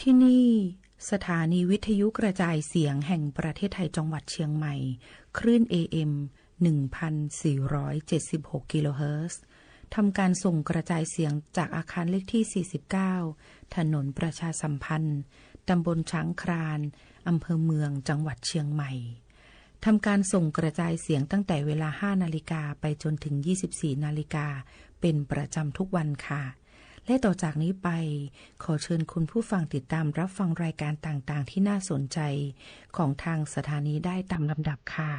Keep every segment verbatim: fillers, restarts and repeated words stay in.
ที่นี่ สถานีวิทยุกระจายเสียงแห่งประเทศไทยจังหวัดเชียงใหม่ คลื่น เอ เอ็ม หนึ่งพันสี่ร้อยเจ็ดสิบหก กิโลเฮิรตซ์ ทำการส่งกระจายเสียงจากอาคารเลขที่ สี่สิบเก้า ถนนประชาสัมพันธ์ ตำบลช้างคลาน อำเภอเมือง จังหวัดเชียงใหม่ ทำการส่งกระจายเสียงตั้งแต่เวลา ห้านาฬิกา ไปจนถึง ยี่สิบสี่นาฬิกา เป็นประจำทุกวันค่ะ และต่อจากนี้ไป ขอเชิญคุณผู้ฟังติดตามรับฟังรายการต่างๆ ที่น่าสนใจของทางสถานีได้ตามลำดับค่ะ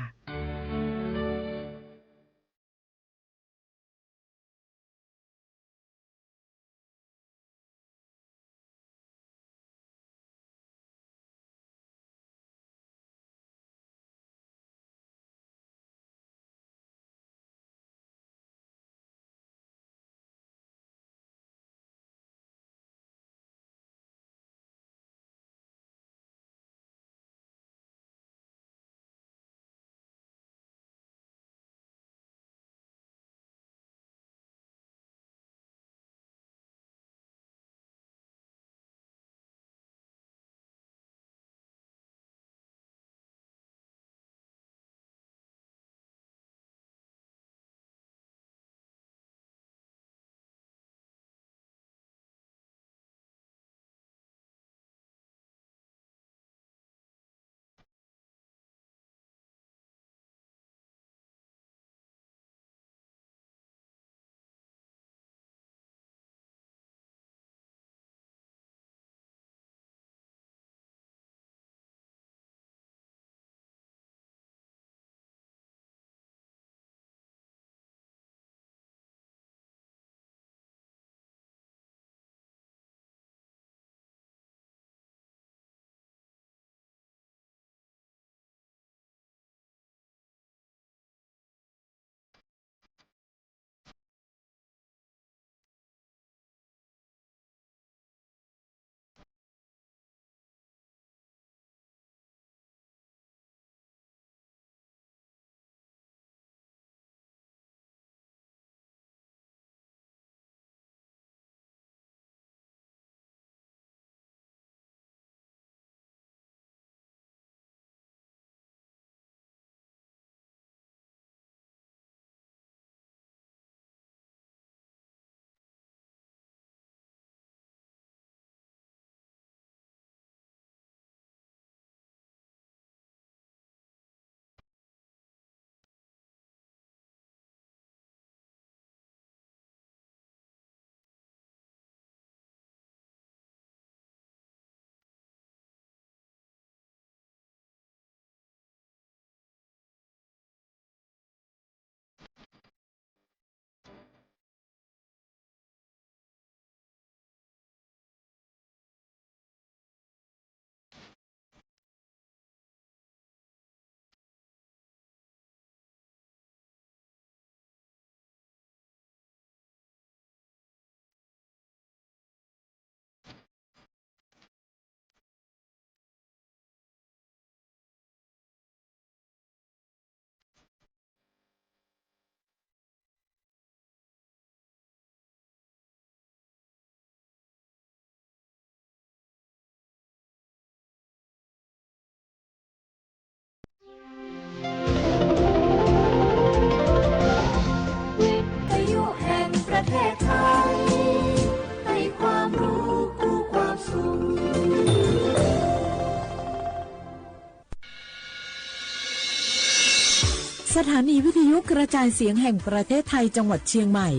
สถานีวิทยุกระจายเสียงแห่งประเทศไทยจังหวัดเชียงใหม่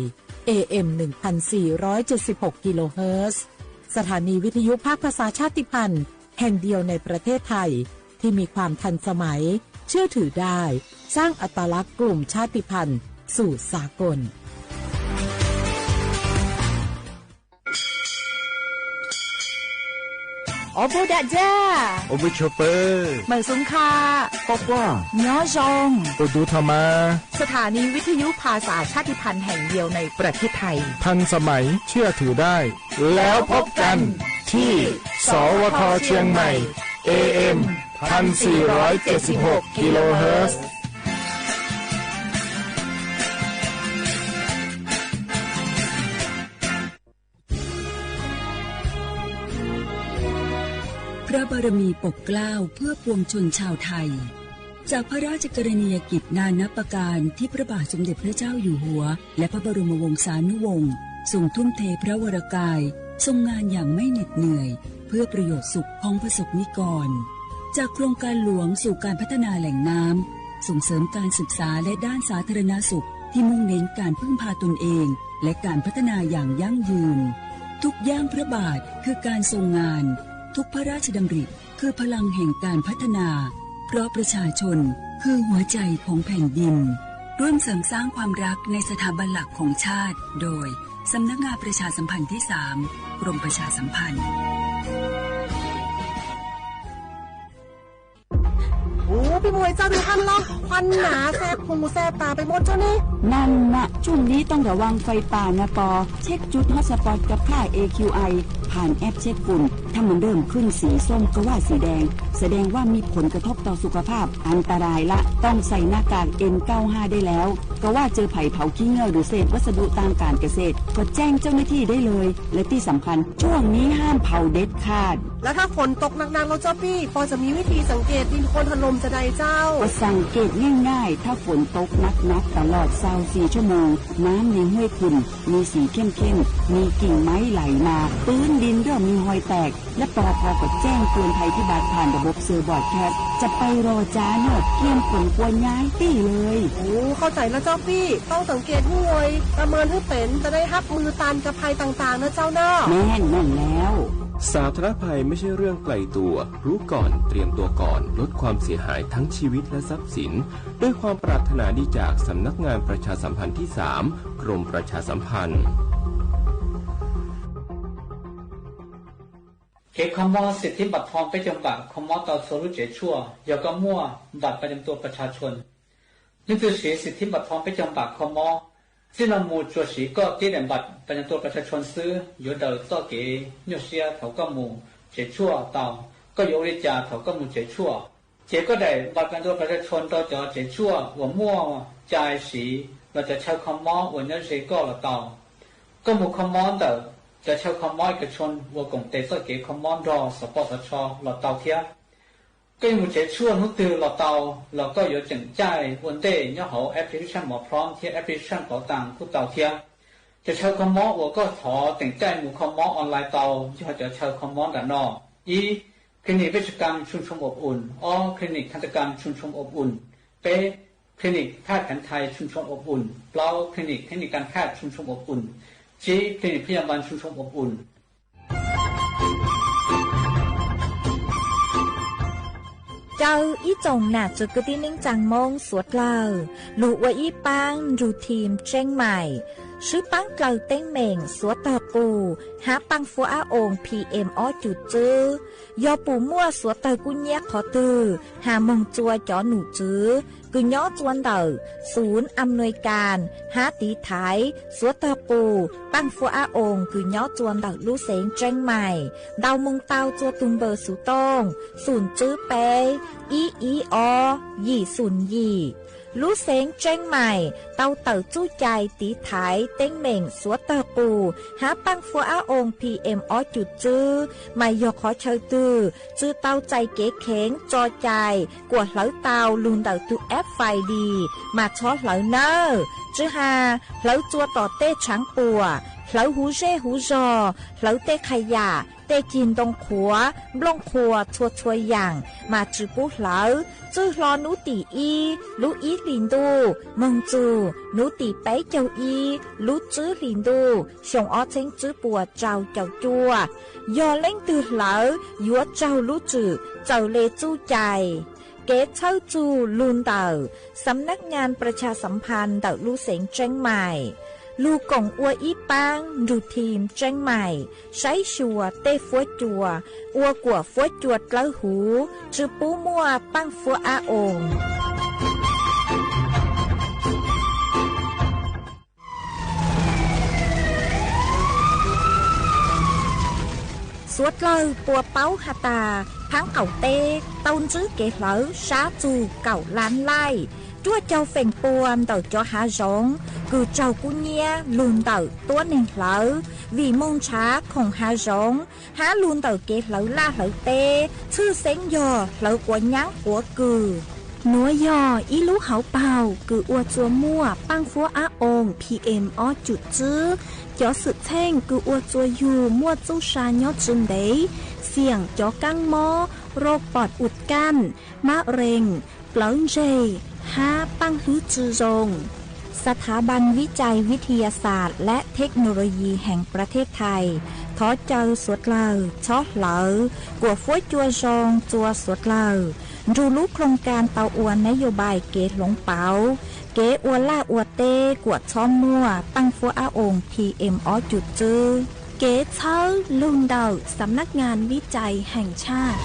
เอ เอ็ม หนึ่งพันสี่ร้อยเจ็ดสิบหก กิโลเฮิรตซ์ สถานีวิทยุภาคภาษาชาติพันธุ์แห่งเดียวในประเทศไทย ที่มีความทันสมัย เชื่อถือได้ สร้างอัตลักษณ์กลุ่มชาติพันธุ์สู่สากล ဢေႃႈ ၽူႈดักจ้า ဢေႃႈ ၽူႈโชเฟอร์ เหมยสูงค่ะ ก็กว้าง ย้อซอง โอดูธรรมา สถานีวิทยุภาษาชาติพันธุ์แห่งเดียวในประเทศไทย ทันสมัย เชื่อถือได้ แล้วพบกันที่ สวท เชียงใหม่ เอเอ็ม พันสี่ร้อยเจ็ดสิบหก กิโลเฮิรตซ์ พระบารมีปกเกล้าเพื่อปวงชนชาวไทย จากพระราชกรณียกิจนานับประการที่พระบาทสมเด็จพระเจ้าอยู่หัว และพระบรมวงศานุวงศ์ ทรงทุ่มเทพระวรกาย ทรงงานอย่างไม่เหน็ดเหนื่อย เพื่อประโยชน์สุขของประสบนิกร จากโครงการหลวงสู่การพัฒนาแหล่งน้ำ ส่งเสริมการศึกษาและด้านสาธารณสุข ที่มุ่งเน้นการพึ่งพาตนเอง และการพัฒนาอย่างยั่งยืน ทุกย่างพระบาทคือการทรงงาน ทุกพระราชดำริคือพลังแห่งการพัฒนา เพราะประชาชนคือหัวใจของแผ่นดิน ร่วมเสริมสร้างความรักในสถาบันหลักของชาติ โดย สำนักงานประชาสัมพันธ์ที่สาม กรมประชาสัมพันธ์ โอ้ ปี้หมวยเจ้า ดูหั้นเล่า ควันหนาแสบหูแสบต๋าไปหมดเจ้านี่ นั่นนะ ช่วงนี้ต้องระวังไฟป่านะปอ เช็คจุดฮอตสปอตกับค่า เอคิวไอ ผ่านแอปเช็คฝุ่น ถ้ามันเริ่มขึ้นสีส้มก็ว่าสีแดง แสดงว่ามีผลกระทบต่อสุขภาพ อันตรายละ ต้องใส่หน้ากาก เอ็นเก้าห้า ได้แล้ว ก็ว่าเจอไผเผาขี้เง่าหรือเศษวัสดุตางการเกษตร ก็แจ้งเจ้าหน้าที่ได้เลย และตี้สำคัญ ช่วงนี้ห้ามเผาเด็ดขาด แล้วถ้าฝนตกหนักๆ แล้วเจ้าปี้ ปอจะมีวิธีสังเกตดินโคลนถล่มจาใดเจ้า ก็สังเกตง่ายๆ ถ้าฝนตกหนักๆ ตลอดซาวสี่ชั่วโมง น้ำในห้วยขุ่น มีสีเข้มๆ มีกิ่งไม้ไหลมา ปื๊นดินเริ่มมีฮอยแตก และปอพอก็แจ้งเตือนภัยพิบัติผ่านระบบเซอร์บรอดแคสต์ จะไปรอจ๊าเนาะ เกียมขนครัวย้ายตี้เลย โอ้ เข้าใจ๋แล้วเจ้าปี้ ต้องสังเกตหื้อไว ประเมินหื้อเป๋น จะได้ฮับมือต้านกับภัยต่างๆ นะเจ้าเนาะ แม่น แม่นแล้ว สาธารณภัยไม่ใช่เรื่องไกลตัว รู้ก่อน เตรียมตัวก่อน ลดความเสียหายทั้งชีวิตและทรัพย์สิน ด้วยความปรารถนาดีจากสำนักงานประชาสัมพันธ์ที่สาม กรมประชาสัมพันธ์ เขตคม สิทธิบัตรทอง เป๊กจำกัด คม เตาชัวร์ลู่เจ๋ชั่ว ยอก็มั่วบัตรประจำตัวประชาชน นึกถือสีสิทธิบัตรทอง เป๊กจำกัด คม เสี้ยนละมูจัวสีก็เตี้ยแหลมบัตรประจำตัวประชาชนซื้อ หยวเดิดเซาะเก๋ ยั่วเสี้ยเถาเก้าหมู่เจ๋ชั่วเตา ก็หยวบริจาคเถาเก้าหมู่เจ๋ชั่ว เจ๋ก็ได้บัตรประจำตัวประชาชน ตอจ๋อเจ๋ชั่ว อัวมั่วจายสี ลอจ๋อเชาคม อัวเยียะเซก็ละเตา เก้าหมู่คม เต๋อ จ๋อเชาคม เอกชน อัวก๋งเตะเซาะเก๋คม ดอ สปสช ละเตาเทีย เก้าหมู่เจ๋ชั่ว ฮู้ตื่นละเตา ลอก็หยวเจ๋งจ้ายอันเต้ ย้อหาวแอปพลิเคชันหมอพร้อม เทียบแอปพลิเคชันเป๋าตังกู้เตาเทีย จ๋อเชาคม อัวก็ถอเจ๋งจ้ายหมู่คม ออนไลน์เตา ย้อจ๋อเชาคม ดาดนอ อี คลินิกเวชกรรมชุมชนอบอุ่น ออ คลินิกทันตกรรมชุมชนอบอุ่น เป๊ะ คลินิกแพทย์แผนไทยชุมชนอบอุ่น เปล้า คลินิกเทคนิคการแพทย์ชุมชนอบอุ่น จี๊ คลินิกพยาบาลชุมชนอบอุ่น ၸႂ်ႈဢီးၸွင်ႇၼႃႇ ၸိူဝ်ႉၵိုတ်းတီႈၼိုင်ႈၸၢင်ႇမွင်း သူးတၢဝ်ႇ လူႇဝႆႉဢီးပၢင်း ယူႇထဵမ်ၸဵင်းမႆႇ သိုဝ်ႉပၢင်းတၢဝ်ႇတဵင်းမဵင်ႇ သူးတၢဝ်ႇပူႇ ႁႃပၢင်ႇၾူဝ်ဢႃးဢူင်ႇ ပီႇဢႅမ်ႇ ဢေႃးၸုတ်ႇၸိုဝ်ႈ ယေႃႈပူႇမူႉ သူးတၢဝ်ႇၵူႈၺႃးၶေႃတိုဝ်ႈ ႁႃႈမူင်းၸူဝ်ႈ ၸေႃႇၼူႇၸိုဝ်ႈ ၵိုၺ်းၺွပ်းၸူၼ်တႂ်ႈ သုၼ်ဢမ်ႇၼူၺ်ႇၵၢၼ် ႁႃးတီႈထႆး သူးတၢဝ်ႇပူႇ ပၢင်ႇၾူဝ်ဢႃးဢူင်ႇ ၵိုၺ်းၺွပ်းၸူၼ်တႂ်ႈ လူႇသဵင်ၸဵင်းမႆႇ တၢဝ်ႇမူင်းတၢဝ်ႇ ၸူဝ်ႈတုမ်ႇပိူဝ်ႇသူးတွင်း သုၼ်ၸိုဝ်ႈပႄး ဢီးဢီးဢေႃး ယီႇသုၼ်ယီႇ လူႇသဵင်ၸဵင်းမႆႇ တၢဝ်ႇတႂ်ႈၸူးၸႂ်ႈ တီႈထႆး တဵင်းမဵင်ႇ သူးတၢဝ်ႇပူႇ ႁႃးပၢင်ႇၾူဝ်ဢႃးဢူင်ႇ ပီႇဢႅမ်ႇ ဢေႃးၸုတ်ႇၸိုဝ်ႈ မႆႈယေႃႈၶေႃႈၸႂ်ႈတိုဝ်ႈ ၸိုဝ်ႈတၢဝ်ႇၸႂ်ႈၵႄႈၶဵင်ႇ ၸေႃႈၸႂ်ႈ ၵႂႃႇလႂ်တၢဝ်ႇ လူၼ်ႈတႂ်ႈတိုဝ်းဢႅပ်ႉၾၢႆႇလီႇ မႃးၸွႆႈလႂ်ၼေႃႈ။ ၸိူဝ်းႁႃႈ လႂ်ၸူဝ်ႈတေႃႇတႄႉ ၶျၢင်းပူဝ်ႇ လႂ်ႁူႉၸေႉႁူႉၸေႃႇ လႂ်တႄႉၶယႃႇ တႄႉၵိၼ်တွင်ၶူဝ် ပလွင်ႈၶူဝ် ၸူဝ်ႈၸူဝ်ႈယၢင်ႇ မႃးၸူးပူႇလႂ် ၸိူဝ်းလေႃႈ ၼူးတီႈဢီး လူးဢီးလီၼ်းတူႉ မုင်ႈၸူး ၼူးတီႈပႆၸဝ်ႈဢီး လူးၸိုဝ်ႈလီၼ်းတူႉ ၶျူင်ႇဢေႃးၸဵင်း ၸိုဝ်ႈပူဝ်ႇၸဝ်ႈၵျေႃႇၸူဝ်ႈ ယေႃႈလဵင်ႉတိုဝ်းလႂ် ယူႇၸဝ်ႈလူးၸိုဝ်ႈ ၸဝ်ႈလႄႈၸူးၸႂ်ႈ ၵႄႈၸႂ်ႈၸူး လူၼ်ႈတႂ်ႈ သမ်ၼၵ်ႉၺၢၼ်း ပြႃႉၸႃႉသမ်ၽၼ်း တႂ်ႈလူႇသဵင်ၸဵင်းမႆႇ Lug koom ua ib paang nrug thim Tseeng Maim saib xyuas tej fuab cua, ua kuas fuab cua dlawb huv, tsi pub muaj paaj fuab ab oos. Suav dlawg puas paub has tas, thaab qaum teb tau ntswb kev hlawv sab txug kaum lam laij, ruaj caug feem pua ntawm cov haav zoov kws raug kub nyiab lug ntawm tuab neeg hlawv, vim moog nrhav khoom haav zoov, hab lug ntawm kev hlawv laj hlawv teb, tshwj xeeb yog hlawv quav nyaab quav kws. Nuav yog ib lub hauv paug kws ua txua muaj paaj fuab ab oos P M ob cum tswb. Cov xwm txheej kws ua txua yug muaj txuj sa nyob tsi ntev, xiam cov kaab mob, rau pos ua kaj, mab rees, plawv ntseg, hab paaj hlwb tsi zoo. สถาบันวิจัยวิทยาศาสตร์และเทคโนโลยีแห่งประเทศไทย thov caw suav dlawg txhob hlawv, kuas fuab cua zoo txua suav dlawg, nrug lub โครงการ tau ua นโยบาย kev hloov pauv kev ua laj ua teb kuas txhob muaj paaj fuab ab oos P M ob cum tswb. Kev txhawb lug ntawm สำนักงานวิจัยแห่งชาติ.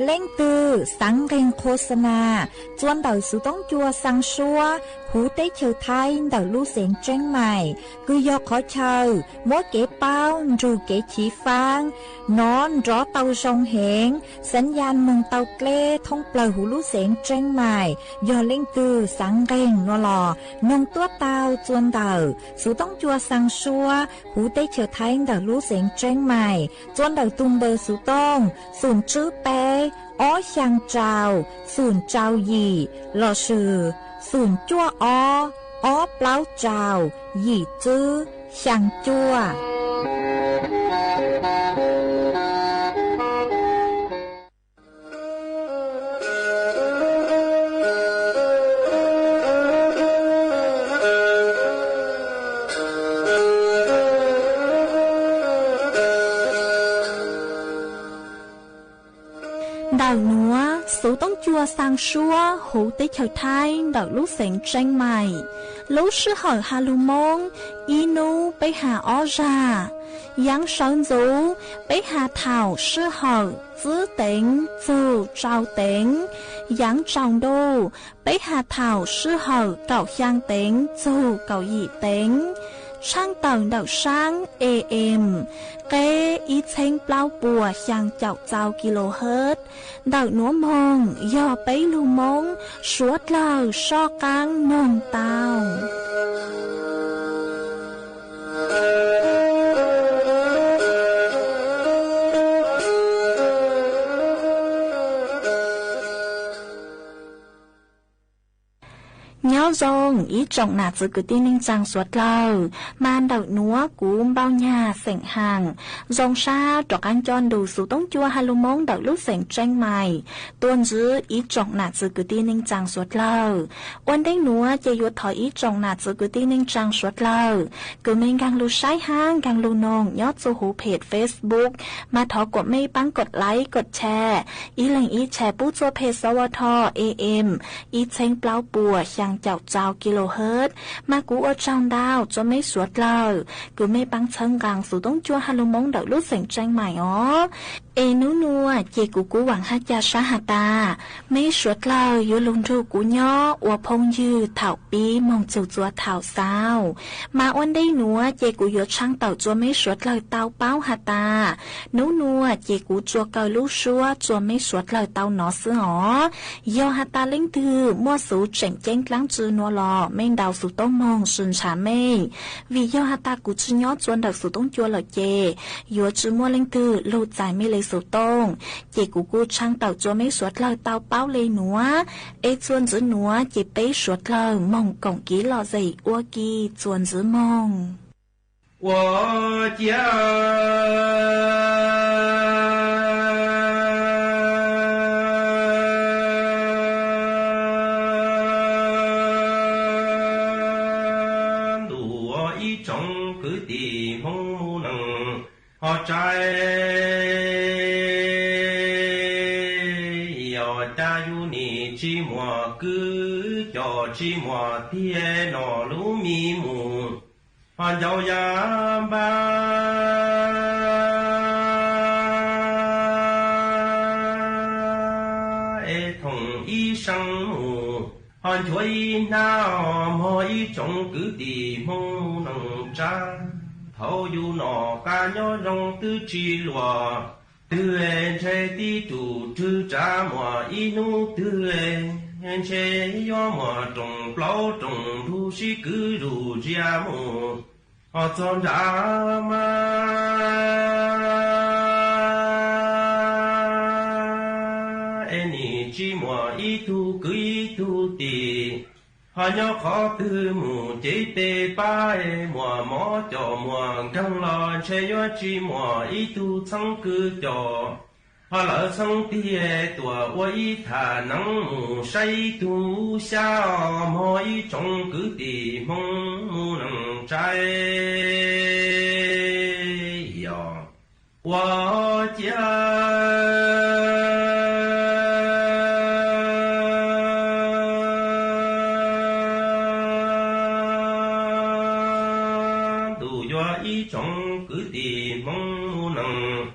Leej twg xaav nqeeg โฆษณา txua ntawm xuv toob cua xaa suab huv teb chaws Thaib ntawm lub xeev Tseeb Maim, kws yog qhov chaw muab kev paub nrug kev chiv faab nov nrov tau zoo heev, สัญญาณ moog tau dleb thoob plawg huv lub xeev Tseeb Maim. Yog leej twg xaav nqeeg nuav los noog tuab tau txua ntawm xuv toob cua xaa suab huv teb chaws Thaib ntawm lub xeev Tseeb Maim, txua ntawm tug npawb xuv tooj xoom tswb peb ob xyaa rau xoom rau yim lossis xoom cuaj ob ob plaub rau yim tswb xyaa cuaj. Ntawm nuav xuv toob cua xaa suab huv teb chaws Thaib ntawm lub xeev Tseeb Maim, lub sij hawm has lug Moob ib nub peb has ob zag. Yaav sawv ntxuv peb has thaum sij hawm tswb teev txug rau teev. Yaav tsaus ntuj peb has thaum sij hawm kaum xyaa teev txug kaum yim teev. Tshaaj tawm ntawm saab A M qeb ib txheeb plaub puas xyaa caum txau kilohertz. Ntawm nuav moog yog peb lug Moob suav dlawg soj qaab noog tau. Nyob zoo ib tsoom nam txwv kwv tij neej tsaa suav dlawg, mas ntawm nuav kuv Npauj Nyag xeem Haam zoo sab rov qaab coj nrug xuv toob cua has lug Moob ntawm lub xeev Tseeb Maim tuaj ntsib ib tsoom nam txwv kwv tij neej tsaa suav dlawg. Ua ntej nuav ces yuav thov ib tsoom nam txwv kwv tij neej tsaa suav dlawg kws mej nkaag lug saib hab nkaag lug noog nyob txug huv page Facebook, mas thov kuas mej paab กดไลค์ กดแชร์ ib leeg ib แชร์ pub txua page สวท A M ib txheeb plaub puas xyaa caum txau kilohertz. Mas kuv ua tsaug ntau txua meb suav dlawg kws mej paab txhawb nqaa xuv toob cua has lug Moob ntawm lub xeev Tseeb Maim os. Es nub nuav ces kuv kuj vaam hab ca sab has tas, meb suav dlawg yuav lug nrug kuv nyob ua phooj ywg thaum pib moog txug txua thaum xaus. Mas ua ntej nuav ces kuv yuav tshaaj tawm txua meb suav dlawg tau paub has tas, nub nuav ces kuv tsuas kaw lub suab txua meb suav dlawg tau nov xwb os. Yog has tas leej twg muaj xuv tseem ceeb dlaab tsi nuav los mej ntaus xuv tooj moog sw ntshaw mej. Vim yog has tas kuv tsi nyob txua ntawm xuv toob cua lawm ces yuav tsi muaj leej twg lug txais mej le xuv tooj. Ces kuv kuj tshaaj tawm txua meb suav dlawg tau paub le nuav. Es txuas ntxiv nuav ces peb suav dlawg moog koom kiv lom zem ua ke txuas ntxiv moog. Ua ciav ntuj ib tsoom kwv tij Hmoob neeg, ho tsav kwv cov tsis muaj tiag, noj lub mi mus ho ncau ya npab. Es thoom ib seev mus ho nchuav ib hnab, mog ib tsoom kwv tij Hmoob neej tsa. Thaum yus noj qab nyob zoo twb tsis luag twg, ntshe tib tug rwg tsav muaj ib hnub twg, ntshe yuav muaj rooj plaub rooj ntug sib kwv zuj zus mus ho txog nram mab. Es nim tsis muaj ib tug kwv ib tug tij ho nyob qhov twg mus, ces tej pab es muaj mob coj muaj nkeeg los ntshe yuav tsis muaj ib tug txheeb kwv coj ho lawv txheeb tiag tuaj ua ib tham neeb mus saib ib tug xyab, mog ib tsoom kwv tij Hmoob mus neej tsa. Yog ua ciav ntuj yuav ib tsoom kwv tij Hmoob mus neej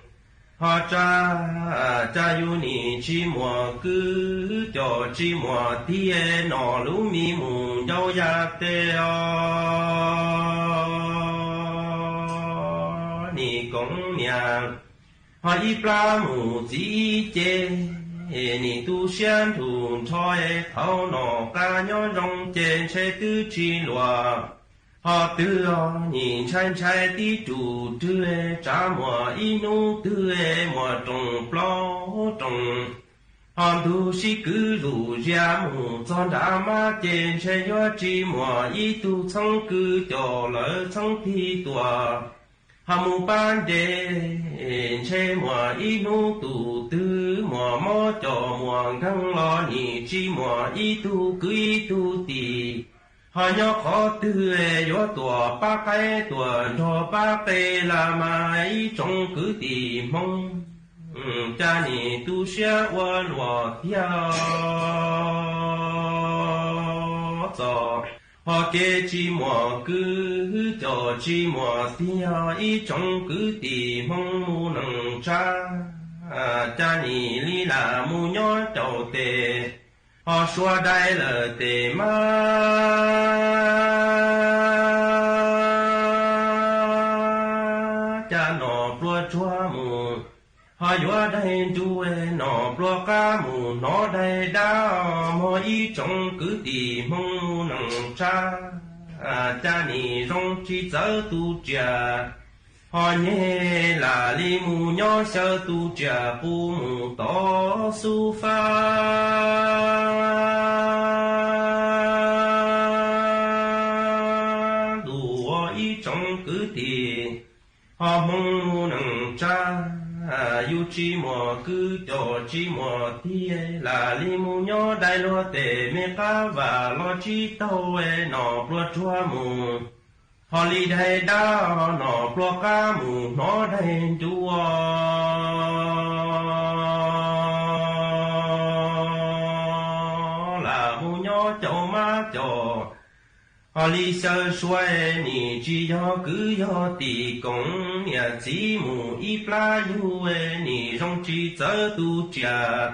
ho tsa, cas yus nim tsis muaj kwv coj tsis muaj tiag, noj lub mi mus ncau ya teb os. Nim koom niam ho ib plab mus txiv ib ce, nim tu siab nrug nrho, thaum noj qab nyob zoo ces ntshe twb tsis luag ho twg, nim ntshai ntshai tib tug rwg tsav muaj ib hnub twg, muaj rooj plaub rooj ho ntug sib kwv zuj zus mus txog nram mab, ces ntshe yuav tsis muaj ib tug txheeb kwv coj lawv txheeb tiag tuaj ho mus pab ntes, ntshe muaj ib hnub tus twg muaj mob coj muaj nkeeg los nim tsis muaj ib tug kwv ib tug tij ho nyob qhov twg yuav tuaj pab qaib tuaj nrog pab qe las mas ib tsoom kwv tij Hmoob, cas nim tu siab ua luaj tiag txog ho kev tsis muaj kwv coj tsis muaj tiag, ib tsoom kwv tij Hmoob mus neej tsa. Cas nim li lam mus nyob caum tes ho sua dai lawm tes mab, cas noj pluas tsuag mus ho yuav dai nruj, noj pluas qab mus hnov dai dab, mog ib tsoom kwv tij Hmoob mus neej tsa. Cas nim zoo tsis txawv tus riam ho nyeg, lam li mus nyob xyaw tus riam qus mus tod xub fab. Ntuj ua ib tsoom kwv tij ho Hmoob mus neej tsa, yus tsis muaj kwv coj tsis muaj tiag, lam li mus nyob dai luag tes me qab vam los tsis tau, noj pluas tsuag mus ho li dai dab, noj pluas qab mus hnov dai nruj, lam mus nyob caum mab coj ho li xyaw sua, nim tsis yog kwv yog tij, koom niam txiv mus ib plab yug, nim zoo tsis txawv tus riam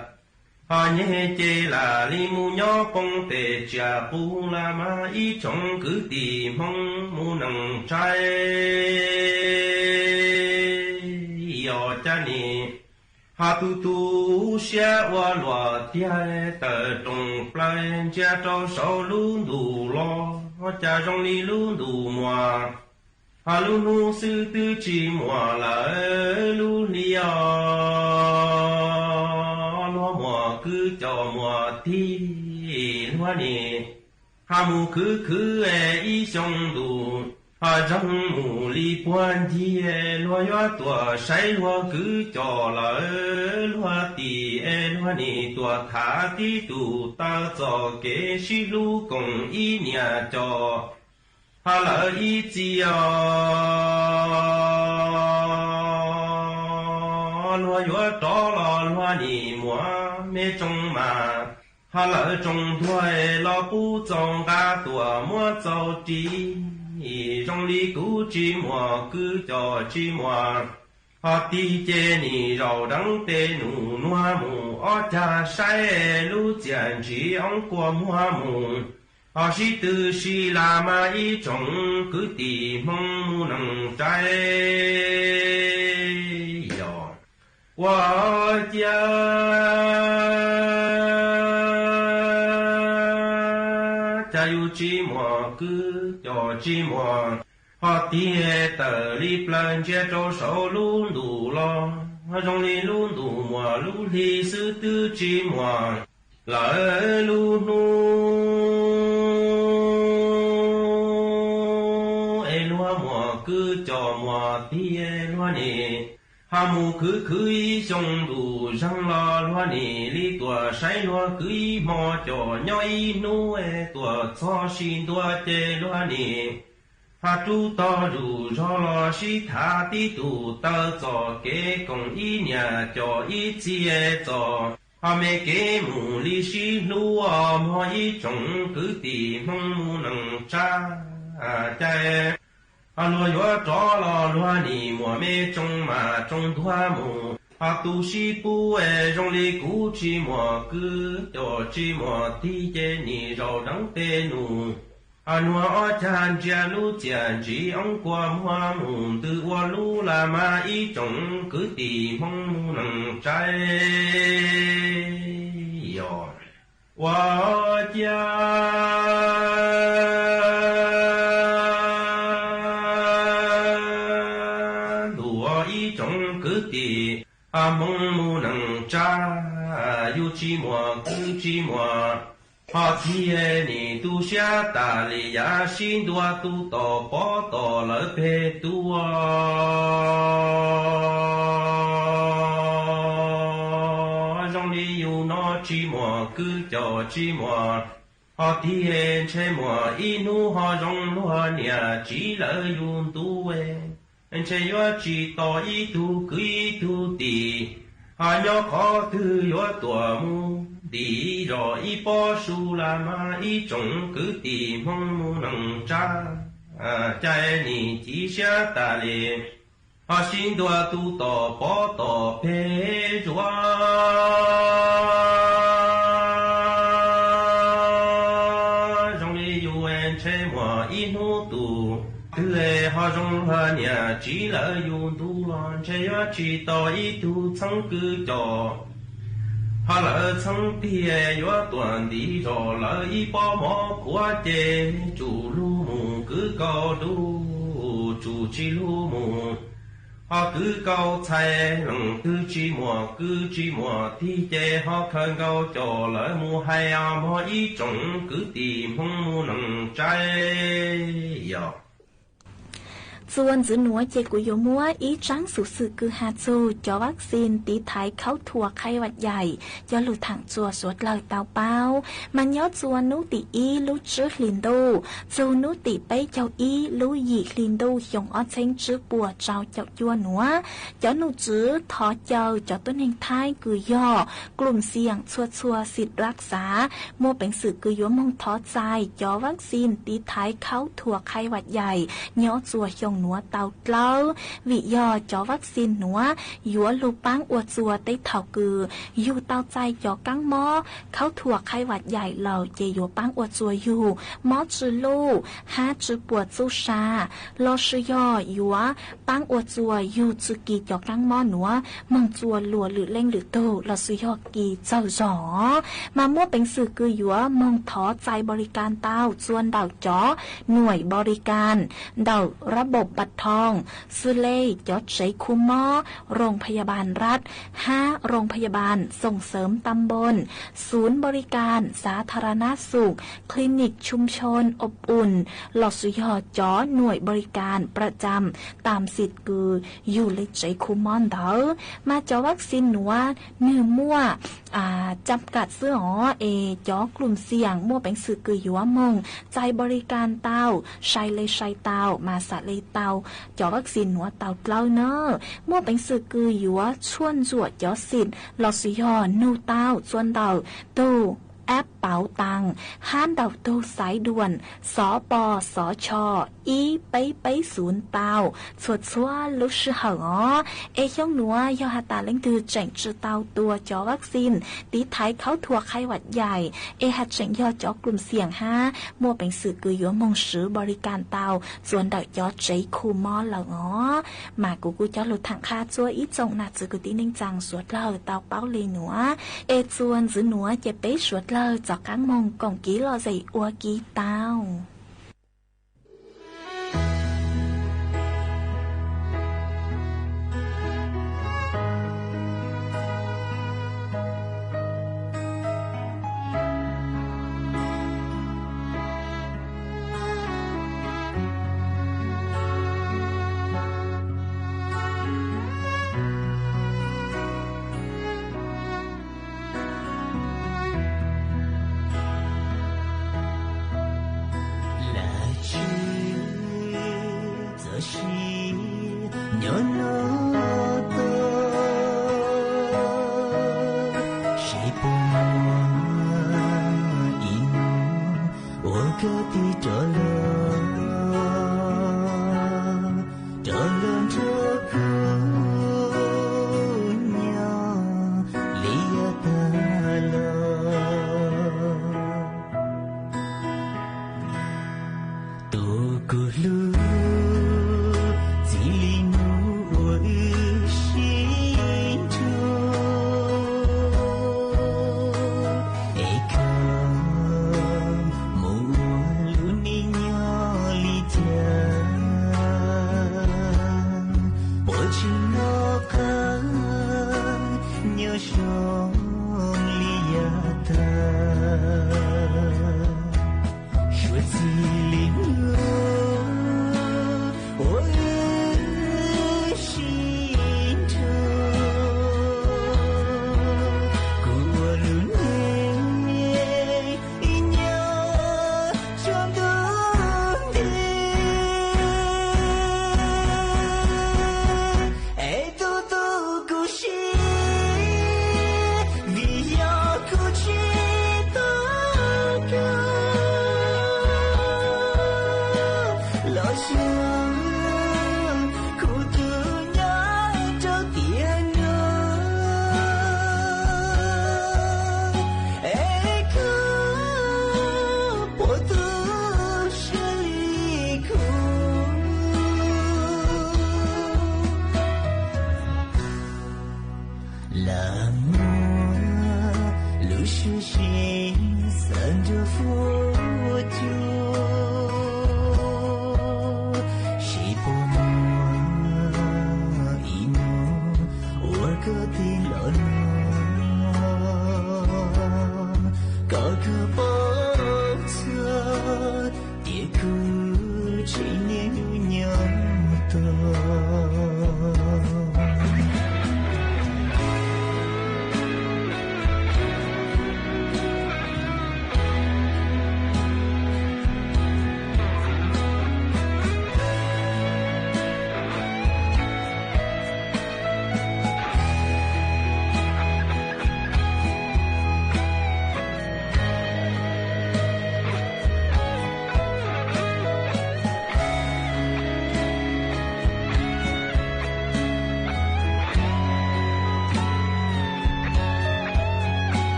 ho nyeg, ces lam li mus nyob poob tes riam qus las mas ib tsoom kwv tij Hmoob mus neej tsa. Yog cas nim ho tu tu siab ua luaj tiag, tawm rooj plaws ntsia rau saum lub ntuj los, cas zoo li lub ntuj muag ho lub hnub xwb twb tsis muaj lawm lub hli os. Luag muaj kwv coj muaj tij, luag nim ho mus khwv khwv ib xyoo ntuj ho zoo mus li puag ncig, luag yuav tuaj saib luag kwv coj lawm luag tij, luag nim tuaj tham tib tug taw txoj kev sib hlub koom ib niam coj ho lawm ib txhia os. Luag yuav rov los luag nim muaj me tsoo mas Ha lawv tsoom ntuag los pub txaus nqa tuam muab txaus ris, zoo li kuv tsis muaj kwv cov tsis muaj, ho tig ces nim zaum deev tes num nuav mus ob cag saib lub txiaj ntsig oob kua muag mus, ho sib tw si las mas ib tsoom kwv tij Hmoob mus neej tsaib. Yog ua ciav cas yus tsis muaj kwv cov tsis muaj, ho tig tawm li plawg ntsia rau saum lub ntuj los, zoo li lub ntuj muaj lub hli xwb twb tsis muaj lawv lub hnub. Es luag muaj kwv cov muaj tij luag nim ha mus khwv khwv ib xyoo ntuj zeeg los luag nim li tuaj saib luag kwv ib hmo cov nyob ib hnub es tuaj txog sib ntua ces luag nim ha rub tog zuj zog los sib tham tib tug taw txoj kev koom ib niam coj ib txiv txoj, ho me kev mus li sib hlub mog ib tsoom kwv tij Hmoob mus neej tsaib. Cas ho luag yuav rov los luag nim muaj me tsoom mas tsoom ntuag mus, ho tu sib pub es zoo li kuv tsis muaj kwv cov tsis muaj tij ces nim zaum deev tes num, ho nuav ob cag ntsia lub txiaj ntsig oob kua muag mus ntws ua lub las mas ib tsoom kwv tij Hmoob mus neej tsaib. Yog ua ciav ntuj ib tsoom kwv tij Hmoob mus neej tsaib, yus tsis muaj kwv tsis muaj, ho thiaj nim tu siab tas li yav sib ntua tu tom pov tom lawv peg tuaj. Zoo li yus no tsis muaj kwv cov tsis muaj, ho thiaj ntshe muaj ib hnub ho zoo luag niam tsiv lawv yus ntu. Ntshe yuav tsis tau ib tug kwv ib tug tij, ho nyob qhov twg yuav tuaj mus ntim zog ib pob su las mas ib tsoom kwv tij Hmoob mus neej tsaib. Cas nim ci siab tas li, ho sib ntua tu tom pov tom peg zuav. Zoo li yus ntshe muaj ib hnub tus twg ho zoo luag niam tsiv lawv yus ntu los ntshe yuav tsis tau ib tug txheeb kwv cov, ho lawv txheeb tij yuav tuaj ntim zog lawv ib pob mov khuav ces tsum lug mus kwv kaus dub, tsum tsis lug mus ho kwv kaus txhais. Leej twg tsis muaj kwv tsis muaj tij ces ho khaws nkaus coj lawv mus hais os mog ib tsoom kwv tij Hmoob mus neej tsaib. Yog txuas ntxiv nuav ces kuv yuav muab ib tsab xov xwm kws has txug cov vaccine tiv thaiv khaub thuas khai vaj yaim cov lug thaam txuas suav dlawg tau paub. Mas nyob txuas nub tim ib lub tsib hli ntuj txug nub tim peb caug ib lub yim hli ntuj xyoo ob txheeb tsib puas rau caum cuaj nuav, cov nom tswv thov caw cov tuab neeg Thaib kws yog klum xiam txhua txhua xim lak xav, muaj peev xwm kws yuav moog thov txais cov vaccine tiv thaiv khaub thuas khai vaj yaim nyob txuas xyoo nuav tau dlawb, vim yog cov vaccine nuav yuav lug paab ua txuas teb thaum kws yug tau txais cov kaab mob khaub thuas khai vaj yaim lawm ces yuav paab ua txuas yug mob tsw luj hab tsw puam txuj sa, lossis yog yuav paab ua txuas yug tsw kis cov kaab mob nuav moog txuas luas lwm leej lwm tug lossis yog kis txawg zog. Mas muaj peev xwm kws yuav moog thov txais bos li kas tau txuas ntawm cov nuaim bos li kas ntawm ระบบบัตรทอง xws le cov tsev khu mob โรงพยาบาลรัฐ hab โรงพยาบาลส่งเสริมตำบล ศูนย์บริการสาธารณสุข คลินิกชุมชนอบอุ่น lossis yog cov nuaim bos li kas ประจำตามสิทธิ์ kws yug le tsev khu mob ntawd. Mas cov vaccine nuav nwg muaj จำกัด xwb os, es cov klum xiam muaj peev xwm kws yuav moog txais bos li kas tau, sai le sai tau mas xav le tau cov vaccine nuav tau dlawb nawb. Muaj peev xwm kws yuav tshuaj ntsuam cov xim lossis yog nug tau txuas ntawm tug แอปเป๋าตัง ฮ้านเต่าตูสายด่วน สปสช อี เป๊ะเป๊ะ ศูนย์ เต้า ซั่วๆ ลู่ซื่อเหอะอ๋อ เอ ช่วงหนัว ยอดหาต๋าเล้งตือเจ๋งจื้อเต้าตั๋วจอวัคซีน ตี๋ไถเขาทั่วไข้หวัดใหญ่ เอ หากเจ๋งยอดจ๋อกลุ่มเสี่ยงฮะ มั่วเป๋งสื่อกือหยวนมงสือบริก๋ารเต้า จวนเดอะจอเจ๊คูมอลเหล่าอ๋อ มากูกูจอหลุดถังคาจั๊วอี้จงหน้า จื้อกูตี้เน่งจังสวดเล่าเต้าเป๊าลีหนัว เอ จวนจื้อหนัวเจ็บเป๊ะสวดเล่าจอกก๊างมงก่องกี้ลอเซอัวกี้เต้า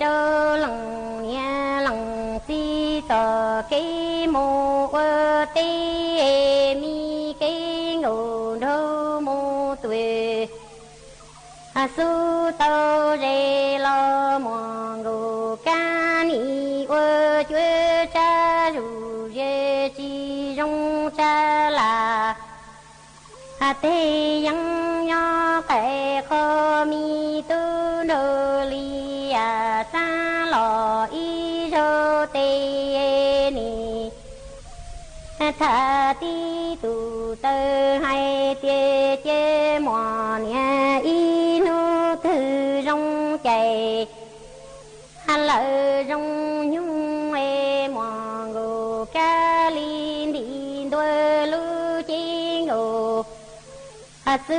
rau leej niam leej txiv txoj kev mus ua teb, mi kev nkaus nrog mus tuaj. Xub tau ze los muaj nkaus kab nim ua cuab tsab zuj ze tsis zoo tsab las. Teg yees nyob qee qho mi tub nraug Lis Yas Xab los ib zaug tes nim tham tib tug taw hais tias cia muaj niam ib hnub twg zoo cai lawm zoo nyoog es muaj nkaus kab li nti ntua lub cev nkaus xwb,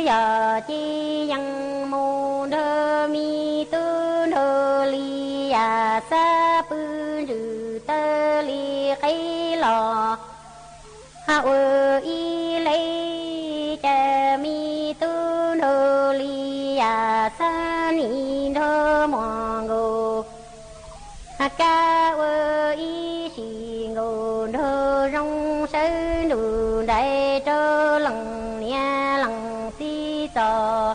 yog cia yees mus nrog mi tub nraug Lis Yas Xab pw ntsws taw li qe los ua ib leb, cas mi tub nraug Lis Yas Xab nim nrog muaj nkaus kab ua ib sim nkaus nraug zoo sawv nrug nraim rau leej niam leej txiv txoj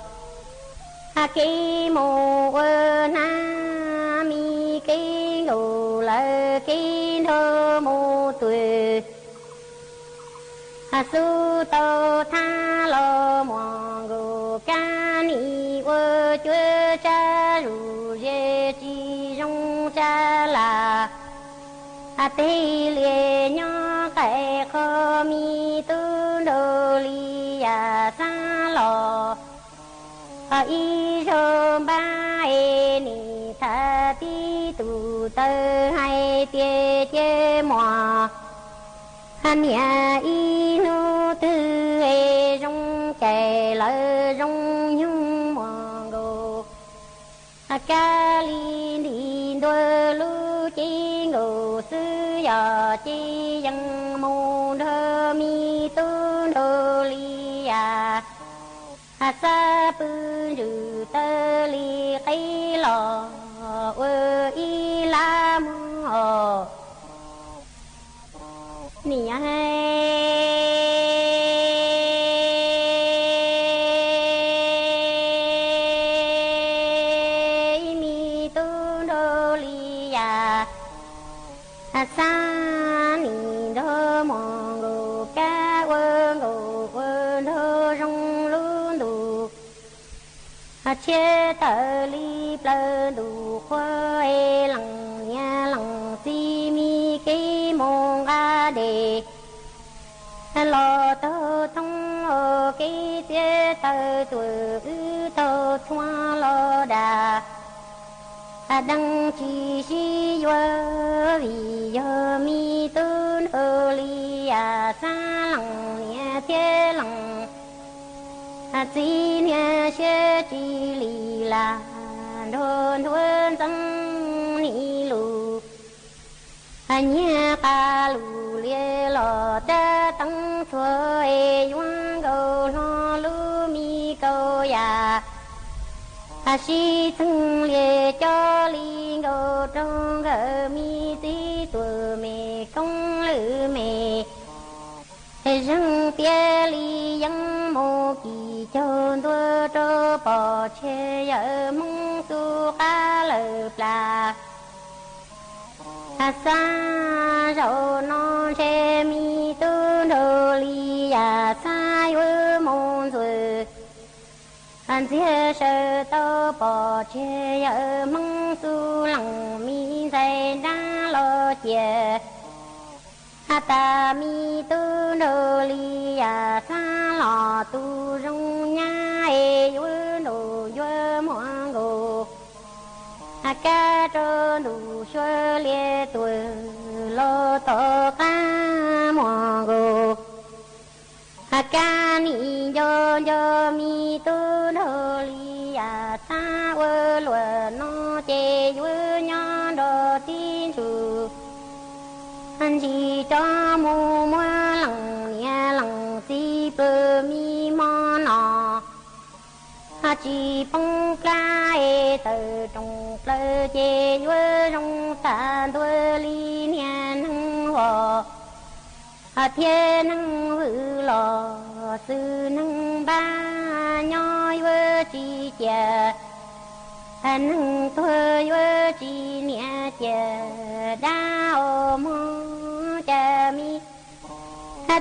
kev mus ua hnab, mi kev nkaus lawv kev nrog mus tuaj. Xub tau thab los muaj nkaus kab nim ua cuab tsab zuj ze tsis zoo tsab las. Teg li nyob qee qho mi tub nraug Lis Yas Xab los ib zaug npab es nim tham tib tug taw hais tias cia muaj niam ib hnub twg es zoo cai lawm zoo nyoog muaj nkaus kab li nti ntua lub cev nkaus xwb, yog cia yees mus nrog mi tub nraug Lis Yas Xab pw ntsws taw li qe los ua ib lab mog. Niam ib mi tub nraug Lis Yas Xab nim nrog muaj nkaus kab ua nkaus ua nraug zoo lub ntuj tshiab tawm li plaws ntuj qhua es leej niam leej txiv mi kev mus nqa dej los taug thoob, ua kev txiav taw tuaj wb taug txhuas los dag deev tsis sib yuav, vim yog mi tub nraug Lis Yas Xab leej niam thiab leej txiv niaj siab tsis li lam nrog nthuav ntxeev nim lus nyiag qas lus lias los rab teeb txhua es yuav nkaus hlo lub mi kaus yam sib txeeg lias coj li nkaus rau nkawd mi txiv tuam me koob lwm me zeeg piav li yeeb mus kis caug ntua rau pom tseg yawm Hmoob xub qab lawm plas. Xab zaum no ntshe mi tub nraug Lis Yas Xab yuav mus ntxuav ntxiag saw tau pom tseg yawm Hmoob xub leej mi ntxhais nrab los cia tas mi tub nraug Lis Yas Xab los tu zoo nyab es yuav nraug yuav muaj nkaus kab rau ntuj xyuas lias tuam los tom qab muaj nkaus kab nim nco nco mi tub nraug Lis Yas Xab ua luaj no ces yuav nyob nrog txiv ntsuj ntsig tso mus muab leej niam leej txiv pw mi hmo no tsis poob plab es tawm rooj tau ces yuav zoo tas ntua li niag neeg vos thiab neeg vwm los xwb neeg npab nyob yuav tsis ciaj, neeg tuag yuav tsis niam ciaj dab os mog cas mi.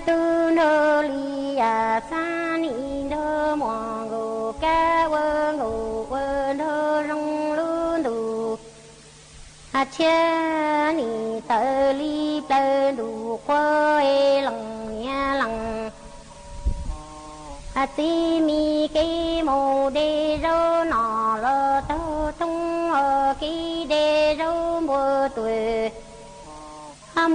Tub nraug Lis Yas xab nim nrog muam nkaus kab ua nkaus ua nraug zoo lub ntuj, tshiab nim tawv li plaws ntuj qhua es lees niam lees. Txiv mi kev mus de zaub nom los taug thoob os, kev de zaub npua tuam,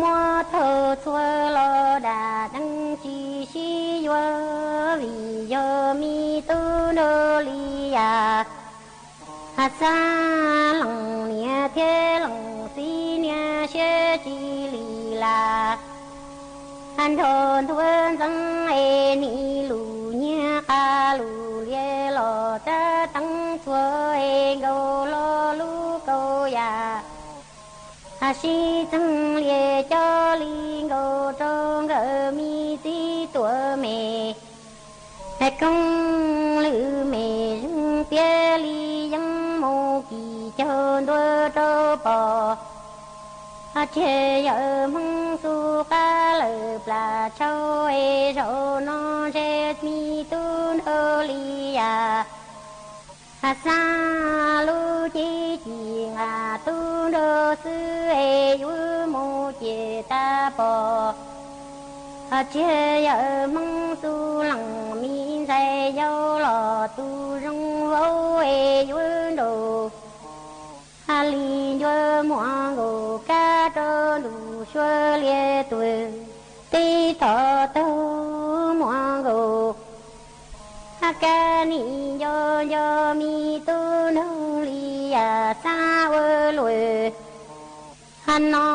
muab taug txhua los dam dees tsis sib yuav, vim yog mi tub nraug Lis Yas xab lees niam thiab lees txiv niag siab tsis lim lam. Nrog ntuag ntxeev es nim lus nyiag qas lus lias los tsab teeb txhua es nkaus los lub kaus yam sib txeeg lias coj li nkaus rau nkawd mi txiv tuam me. Koob lwm me zeeg piav li yeeb mus kis caug ntua rau pom. Tsiag yawm Hmoob xub qab lawm plas tshau es zaum no ntshe mi tub nraug Lis Yas xab lub cev ci nqa tub nraug xwb es yuav mus ciaj tas pom. Tsiag yawm Hmoob xub lees mi ntxhais yau los tus zoo vauv es yuav nraug li ncua muam nkaus kab rau ntuj suav lias tuam teb tom taug muam nkaus. Kab nim nco nco mi tub nraug Lis Yas xab ua luam no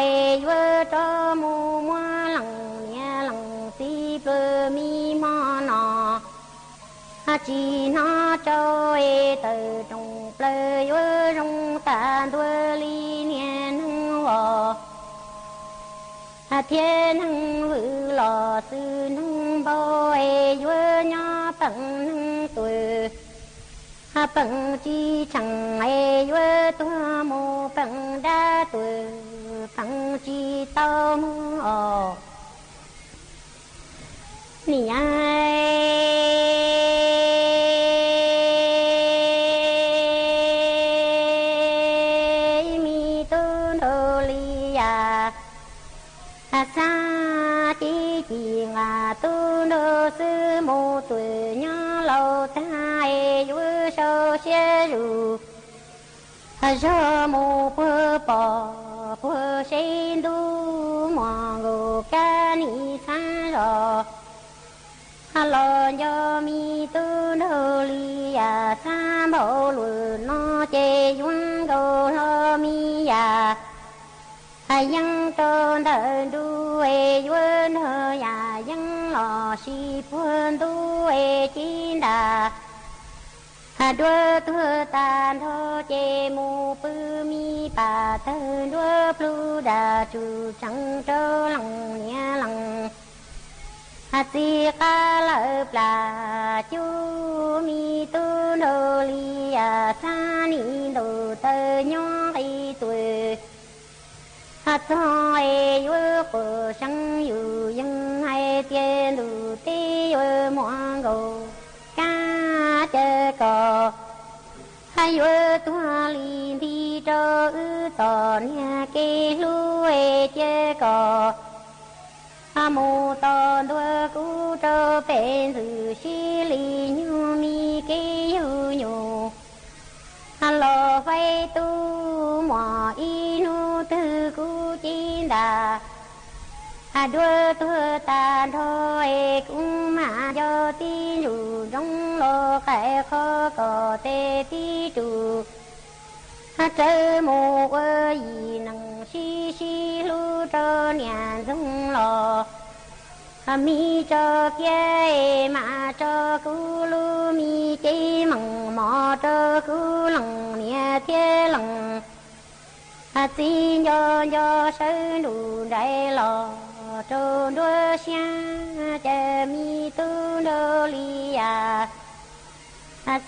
es yuav rov mus muab lees niam lees txiv pluag mi hmo no. Tsis hnov tsau es tawm rooj plaws yuav zoo tas ntua li niag neeg vos thiab neeg vwm los xwb neeg npau es yuav nyob peem neeg tuam. Peem tsis tsheej es yuav tuag mus peem dab tuam, peem tsis tau mus os. Niam, mi tub nraug Lis Yas xab cev ci nqa tub nraug xwb mus tuam nyob laus tag es yuav sau siab zus zog mus puag pom puag seb ntub muam nkaus kab nim xab zos. Los nco mi tub nraug Lis Yas xab npau luam no ces yuav nkaus hlo mi yam yeeb rau ntawm nruj es yuav nrog yam yeeb los sis puag ntub es cib ntas. Duab tuag tas nrho ces mus pw mi pam tawg nruab plhu dam tsum tsees rau lees niam lees txiv qab lawm plas cub mi tub nraug Lis Yas xab nim ntaus taw nyob qis tuam. Txog es yuav quas seev yus yeej hais tias ntuj teb yuav muab nkaus kab cia kos, yuav tuag li nti rau wb txom niag kev hlub es cia kos. Mus tos ntua kub rau pem ntxwg sib li nyug mi kev yug nyug. Los faib tub muam ib hnub twg kuv cib ntas. Duab tuag tas nrho es kuv mam nco tib ntsuj ntsoov los qais qhov kom tes tib tug tsawv mus ua yim neeg sib sib hlub rau niam ntxoog los. Mi tso kiav es mas tso kuv lub mi cev meem, mos rau kuv lees niam thiab lees txiv, nco nco sawv nrug nraim los rau nruab siab, ca mi tub nraug li yam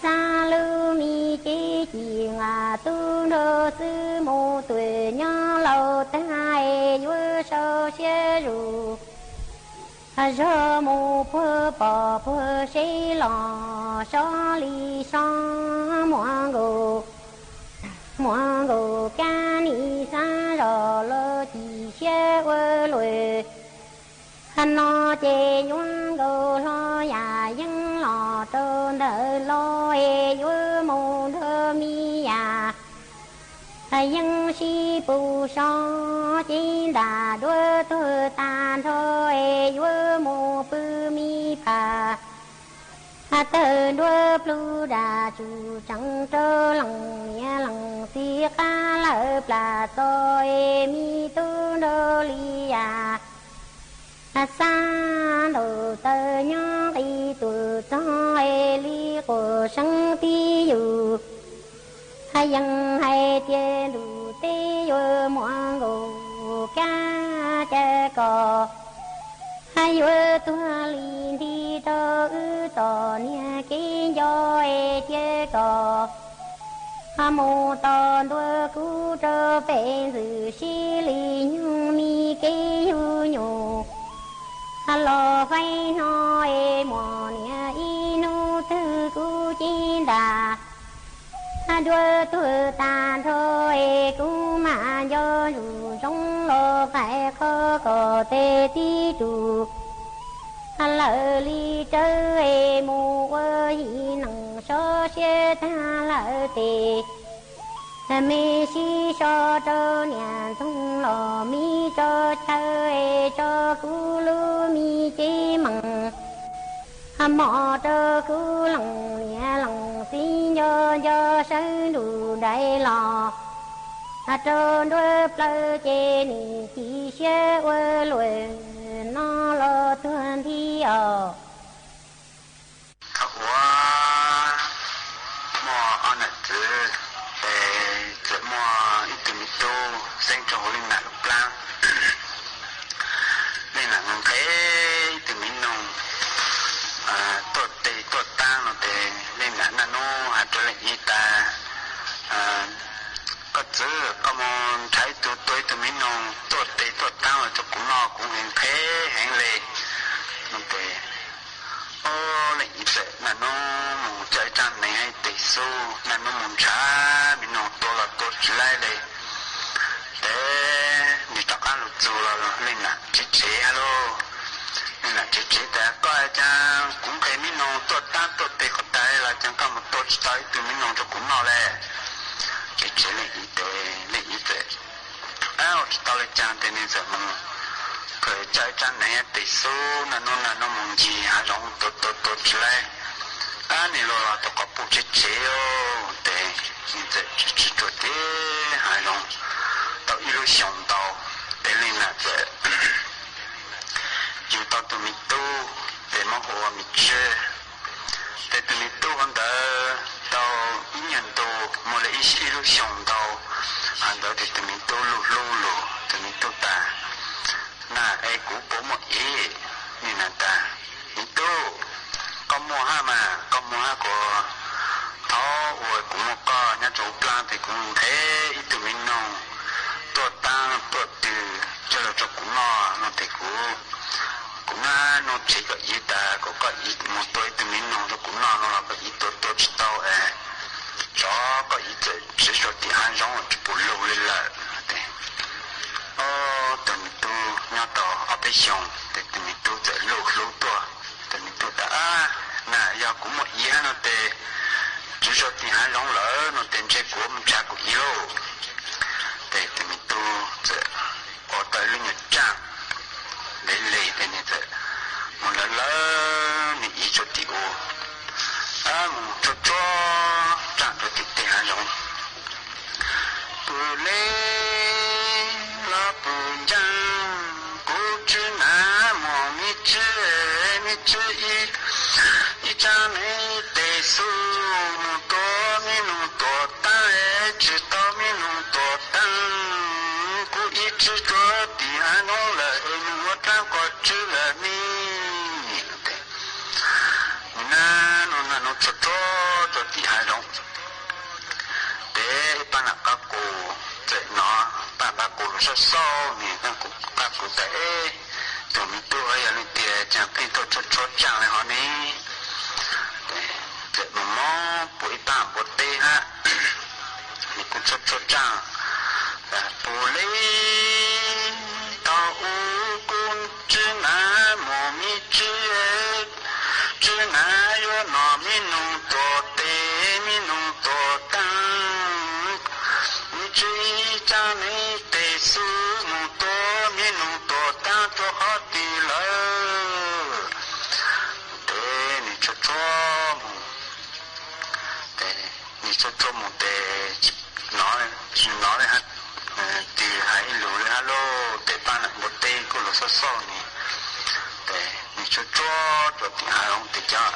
xab lub mi cev ci, nqa tub nraug xwb mus tuam nyob laus tag es yuav sau siab zus. Zog mus puag pom puag seb los sob li sob, muaj nkaus muaj nkaus kab nim xab zos los ci siab ua luam. No ces nyuaj nkaus hlo yam yeeb los rau ntawm los es yuav mus nrog mi yam yeeb sib pus sob, cev ntam duab tuag tag nrho es yuav mus pw mi pham tawg nruab plug dam tsum tsees rau lees niam lees txiv qab lawm plas txos es mi tub nraug li yam xab ntaus taw nyob nqis tuam txog es li quas seeb tib yus yees hais tias ntuj teb yuav muaj nkaus kab ca kos yuav tuag li nti rau wb txom niag kev nco es cia kom mus tos ntua kuv rau pem ntxwm sib li nyoog mi kev yug nyuj los faib hno es muaj niam ib hnub twg kuv cev ntam duab tuag tag nrho es kuv mam nco ntsuj zoov los qais qhov kom tes tib tug lawm li rawv es mus ua yim neeg sob siab tag lawm tes me sib so rau niam ntxoog los mi tso chaw es tso kuv lub mi cev mees mos rau kuv lees niam lees txiv nco nco sawv nrug nraim los rau nruab plawv ces nim ci siab ua luam no los tuag nthi os. Thaum ub muaj ob nam txwv, es txawm muaj ib tug me tub xeeb rau hauv leej nam lub plab. Leej nam nqhis ib tug me noog tuaj tes tuaj taab no tes leej nam naj nub hais rau leej txiv tas, koj txwv, koj mus nrhav ib tug, tua ib tug me noog tuaj tes tuaj taab los rau kuv noj, kuv nqhis heev le no tes, o, leej txiv txawm naj nub mus coj ib rab hneev tes xub, naj nub mus nrhav me noog tua los tua tsis laib le. Tes nws rov qab lug txug los leej nam tsev tsev lauj. Leej nam tsev tsev tas, koj cas kuv nqhis me noog tuaj taab tuaj tes qhov tas los cas koj mus tua tsis tau ib tug me noog rau kuv noj le? Tsev tsev leej txiv tes, leej txiv txawm ua tsis tau le caag tes nws txawm mus khaws coj ib rab hneev tes xub, naj nub naj nub mus ncig hav zoov tua tua tua tsis laib, ab, nws lug los tau qhov puj tsev tsev tes nws txawm tsis tsuas tes hav zoov tau ib lub xyoos ntau. Tes leej nam txawm yug tau tug me tub tes muab hu ua Me Tswb. Tes tug me tub hov ntawd tau ib nyuag ntu, muaj le ib, ib lub xyoos ntau. Hov ntawd tes tug me tub lug hlub lug, tug me tub tas, nam, es kuv puas muaj iv? Leej nam tas, me tub, koj muaj hab mas, koj muaj hab kuv, thaum ub kuv muaj koj nyob rau hauv plab tes kuv nqhis ib tug me noog tuaj taab tuaj twg coj lug rau kuv noj no tes kuv, kuv naj nub tseg koj iv tas kom koj iv mus tua ib tug me noog rau kuv noj no los koj iv tua tua tsis tau es tsov, koj iv txawm tsiv sau tim hav zoov tsis pum lug li lawm. Tes, o, tug me tub nyob tau ob peb xyoos tes tug me tub txawm lug hlub tuaj. Tug me tub tas, ab, nam, yog kuv muaj iv hab no tes tsiv sau tim hav zoov lawm no tes ntshe kuv mus nrhav kuv iv lauj. Tes tug me tub txawm ua tau ib lub nyuag tsaaj le le tes nws txawm mus lawv lawv nws iv rau tim ua, ab, mus tsuag tsuag tsaaj rau tim tej hav zoov. Pw le los pw ncaaj, kuv tswb nam moog Me Tswb Tswv ib, ib tsab neeg tes xu mus tuav mi nus tuam taab, es tsi tau mi nus tuam taab, kuv ib tswv tsuav tim hav zoov lawm, es nws ua dlaab ko tswv lawm ni. Nws nab nub nab nub tsuag tsuag rua tim hav zoov. Tes ib paab nam qab kus txawm nov, paab nam qab kus lug xauj xauj ni, paab nam qab kus tas, eb, tug miv tub yog leej twg, caag pheej tuaj tshuab tshuab tsaaj le hov ni. Txawm moog moog pum ib paab npua teb hab, nws kuj tshuab tshuab tsaaj, pum le tau ub kuv tswv nab mus, mi tswv, tswv nab yuav nov mi nus tuam tes, mi nus tuam taab, mi tswv ib tsab neeg tes xu mus tuav mi nus tuam taab rua qhov twg lawm. Tes nws tshuab tshuab mus, tes nws tshuab tshuab mus tes tsi nov, tsi nov le hab, tsi has ib lug le hab lauj. Tes paab nam npua teb kuj lug xauj xauj ni, tes nws tshuab tshuab rua tim hav zoov tes cov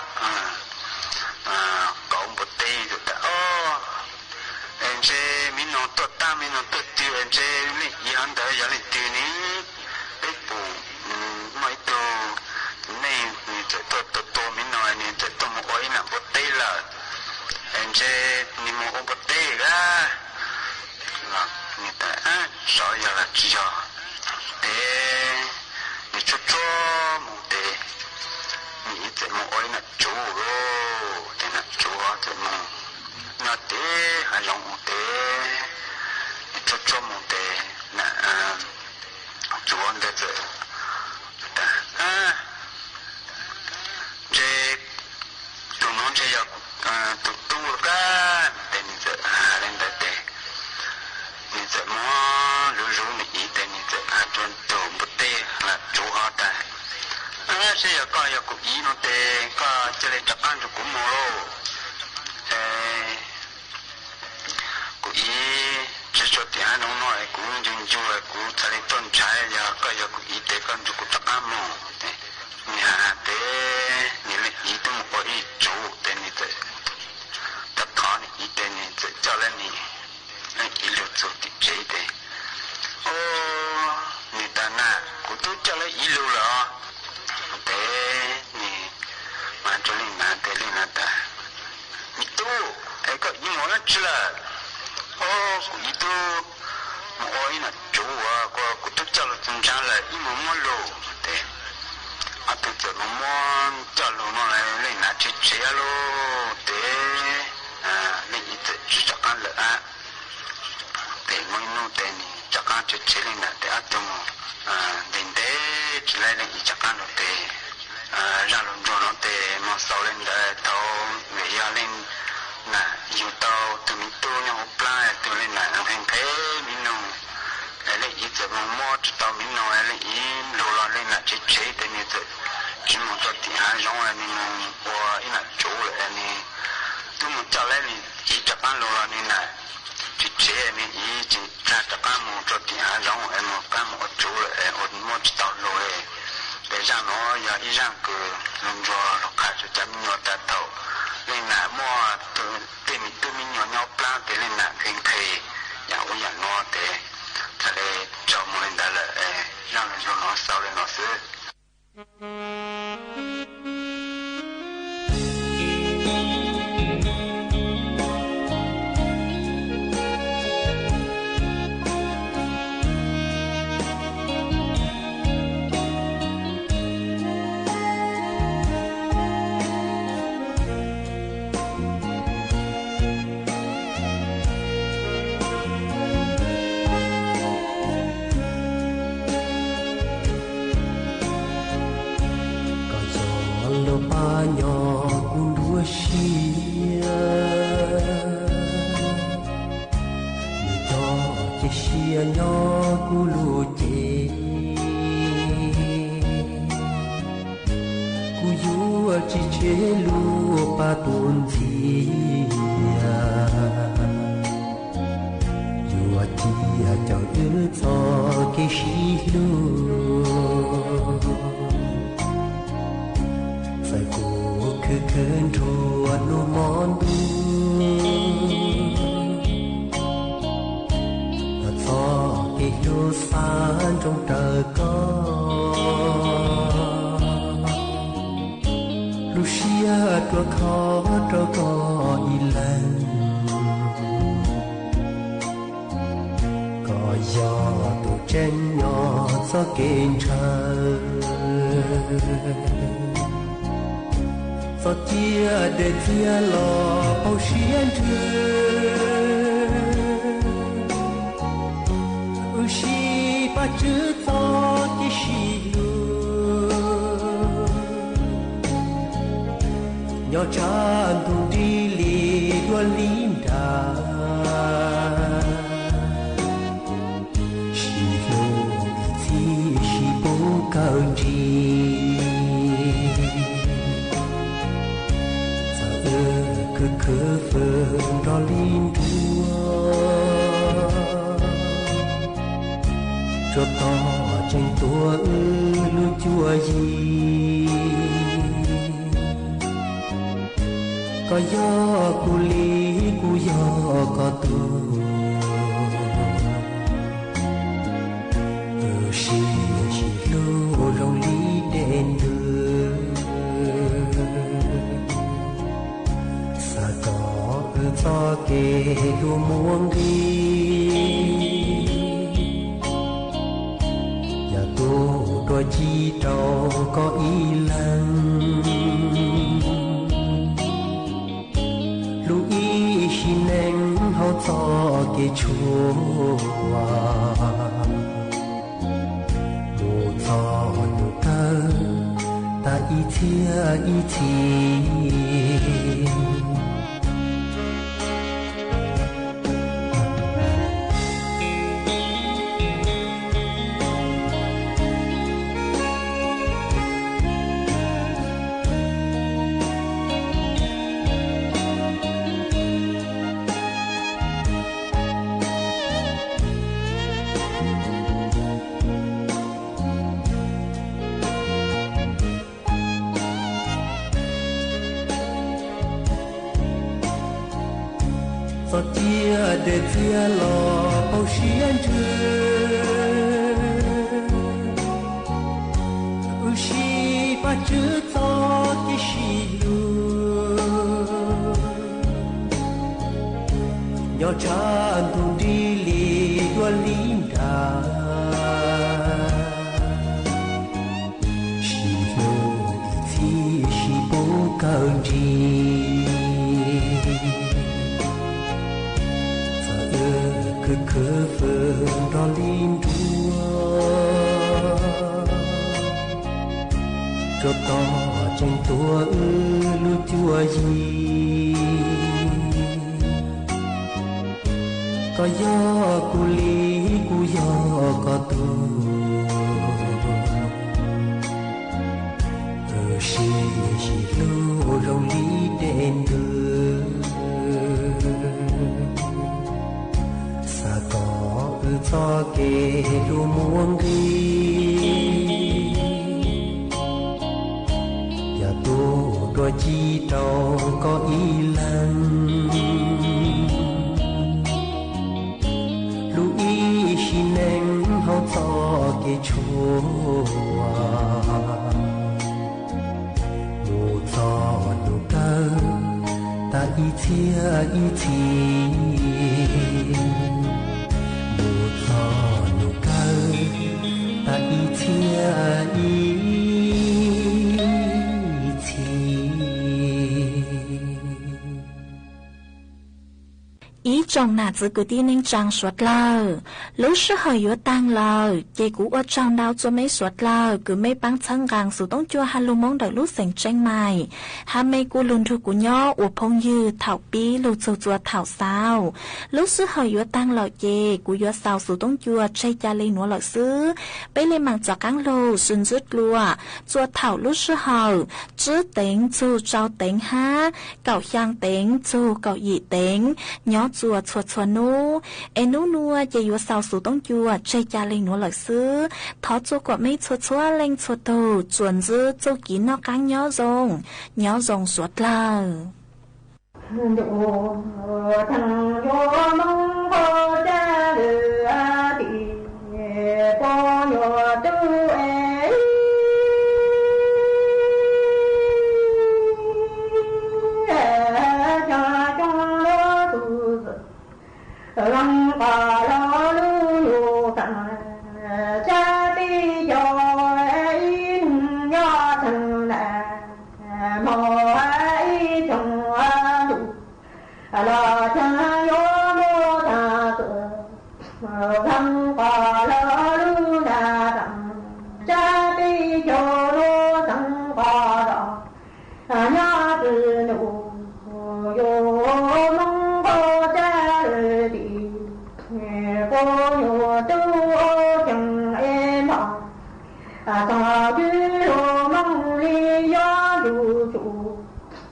kauv npua teb txawm tas, o, es ntshe mi nus tuaj taab, mi nus tuaj twg, es ntshe leej ib hov ntawd yog leej twg ni? Peb pum muaj ib tug neeg nws txawm tuaj tua tua mi nus, nws txawm tuaj mus ua ib nam npua teb lawm, es ntshe nws mus ua npua teb lawm. Nws tas, sov yog los tsi yog? Tes nws tshuab tshuab mus tes nws ib txawm mus ua ib nam tsuv lauj. Tes nam tsuv txawm mus nyob tes hav zoov tes nws tshuab tshuab mus tes nam tsuv ntawd txawm tas, ntshe tug nuav ntshe yog tug tub lawm kab. Tes nws txawm has le ntawd tes nws txawm muab zuv zuv nws ib tes nws txawm has rua tug npua teb nam tsuv hov tas, seb yog koj yog kuv ib no tes koj ca le rov qab nrug kuv moog lauj. Kuv ib tswv tshuav tim hav zoov no es kuv ncu ncu es kuv ca le tuaj ntshai, yog koj yog kuv ib tes koj nrug kuv rov qab moog. Nws has has tes nws leej ib tub mus ua ib tsuv tes nws txawm thov thov nws ib tes nws txawm coj le nws leej ib lug txug tim tsev tes, o, nws tas, nam, kuv tub coj le ib lug lawm os. Tes nws mas rua leej nam tes leej nam tas, me tub, es koj ib mus dlaab tsi lawm? O, kuv ib tub mus ua ib nam tsuv uas kuv tub coj lug txug ntsaav lawm, ib mus muab lug. Tes ob tug txawm mus muab coj lug no leej nam tshev tshev lug tes leej ib txawm tsi rov qab lawm hab. Tes muaj ib nub tes nws rov qab tshev tshev leej nam tes ob tug mus ntev ntev tsi le leej ib rov qab lug tes zaj lug ntsuag no tes moog xaus le ntawd thaus vim yog leej nam yug tau tug miv tub nyob huv plab, tug leej nam nqhes nqhes miv nug, leej ib txawm mus muab tsi tau miv nug, leej ib lug los leej nam tshev tshev tes nws txawm tsi mus rua tim hav zoov, nws mus ua ib nam tsuv lawm, nws tub mus coj le nws ib rov qab lug los nws nam tshev tshev, nws ib tsi txhaj rov qab mus rua tim hav zoov es mus rov qab mus ua tsuv lawm es ua muab tsi tau lug le. Tes zaj nuav yog ib zaj kws lug ntsuag lug qha rua cov me nyuam tas thaum leej nam muaj tej miv tub miv nyuam nyob plab tes leej nam nqhes nqhes yam ub yam nuav tes txhad le tsaug moog le ntawd lawm. Zaj lug ntsuag nuav xaus le nuav xwb. Koj yog lub pab nyob kuv nruab siab, nws yog ceg siab nyob kuv lub cev. Kuv yuav tsi tshev lub pab tuaj ntxias, yuav cia cov wb txoj kev sib hlub. Kjua kho rau koj ib leeg, koj yog tus tseeb nyob txoj kev ntshaw, txoj ciaj dej txiag los poob siab ntsws. Wb sib pab tswv txoj kev sib hlub, nyob tshav ntuj nrig li dua li nra. Sib hlub ib txhis sib pub kawg ntsig, txawm wb khwv khwv fwm nrog li nruab, tsuas tos tseem tuav wb lub cuab yig. Koj yog kuv li, kuv yog koj tug, wb sib sib hlub zoo li dej ntws. Xav kom wb txoj kev hlub muaj nqis, yog tug dua ci rau koj ib leeg. Hlub ib sim neej hauv txoj kev tshuav, mus txog ntu kawg tas ib txhiab ib txhis. Txoj ciaj dej txiag los poob siab ntsws, wb sib pab tswv txoj kev sib hlub, nyob tshav ntuj nrig li dua li nra. Sib hlub ib txhis sib pub kawg ntsig, txawm wb khwv khwv fwm nrog li nruab, tsuas tos tseem tuav wb lub cuab yig. Koj yog kuv li, kuv yog koj tug, wb sib sib hlub zoo li dej ntws. Xav kom wb txoj kev hlub muaj nqis, yog tug dua ci rau koj ib leeg. Hlub ib sim neej hauv txoj kev tshuav, mus txog ntu kawg tas ib txhiab ib txhis, mus txog ntu kawg tas ib txhiab ib txhis. อีกจ้องหน้า เจอกุฏิเน่งจัง สวดเล่า ลูกซื้อเห่าอยู่ตังเหล่า เจกูว่าจ้องเล่า จั่วเม้สวดเล่า กูเม้ปังเชิงกัง สูต้องจั่วหาลูกมองเดิกลูกเสียงเจียงใหม่ หาเม้กูลุนทูกูย้อ อัวพงยืด เถ่าปี้ ลูกจูจั่วเถ่าเศร้า ลูกซื้อเห่าอยู่ตังเหล่า เจกูยัวเศร้า สูต้องจั่ว ใช้จาเล่หนัวเหล่าซื้อ เป้เล่หมั่งจ๋อกั้งลูก สุนจุดกลัว จั่วเถ่าลูกซื้อเห่า จื้อเต็ง จูเจ้าเต็งห้า เก่าฮยางเต็ง จูเก่าหยี่เต็ง ย้อจั่วชัวชัวนู้ เอนู้นัว เจยัวเศร้า สูต้องจั่ว ใช้จาเล่หนัวเหล่าซื้อ ถอจั่วกว่าเม้ชัวชัวเล่งชัวถูก จวนจื้อ จูกี่นอกกั้งย้อทรง ย้อทรงสวดเล่า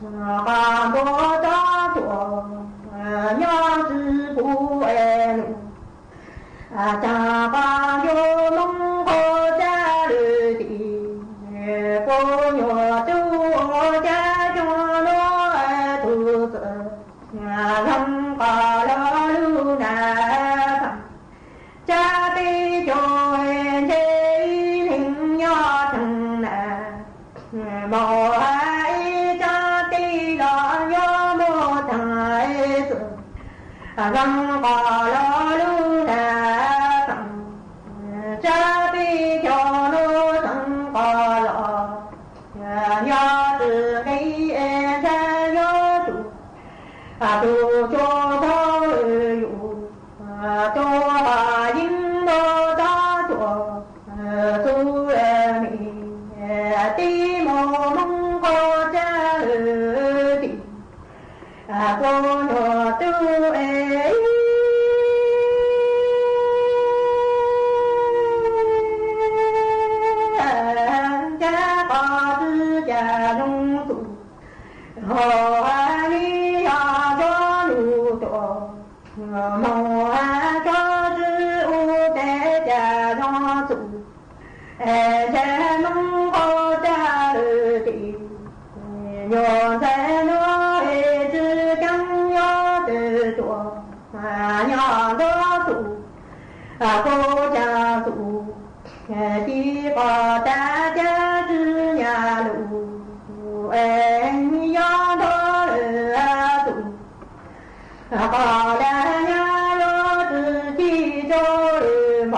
啊，讲到当初，啊，娘子不爱奴，啊，常讲有门口家里的，不愿做家中奴儿做事，啊，人家老路难放。 家里叫人家一定要疼爱，莫一家的老要莫疼爱子，人家老路难放。家里叫奴人家老，要子给人家要做，啊，做做朋友。 啊，多把引路当作，呃，做人民的某某个家的，啊，个人都爱，家家自家弄做，好啊，你呀，做奴多。 莫啊，家事务在家上做，哎，在门口家里的，娘在那一直讲要得着，啊，娘到做，啊，不讲做，哎，地方大家子娘路，哎，你要到了啊做。 啊，好了呀，要自己做了嘛，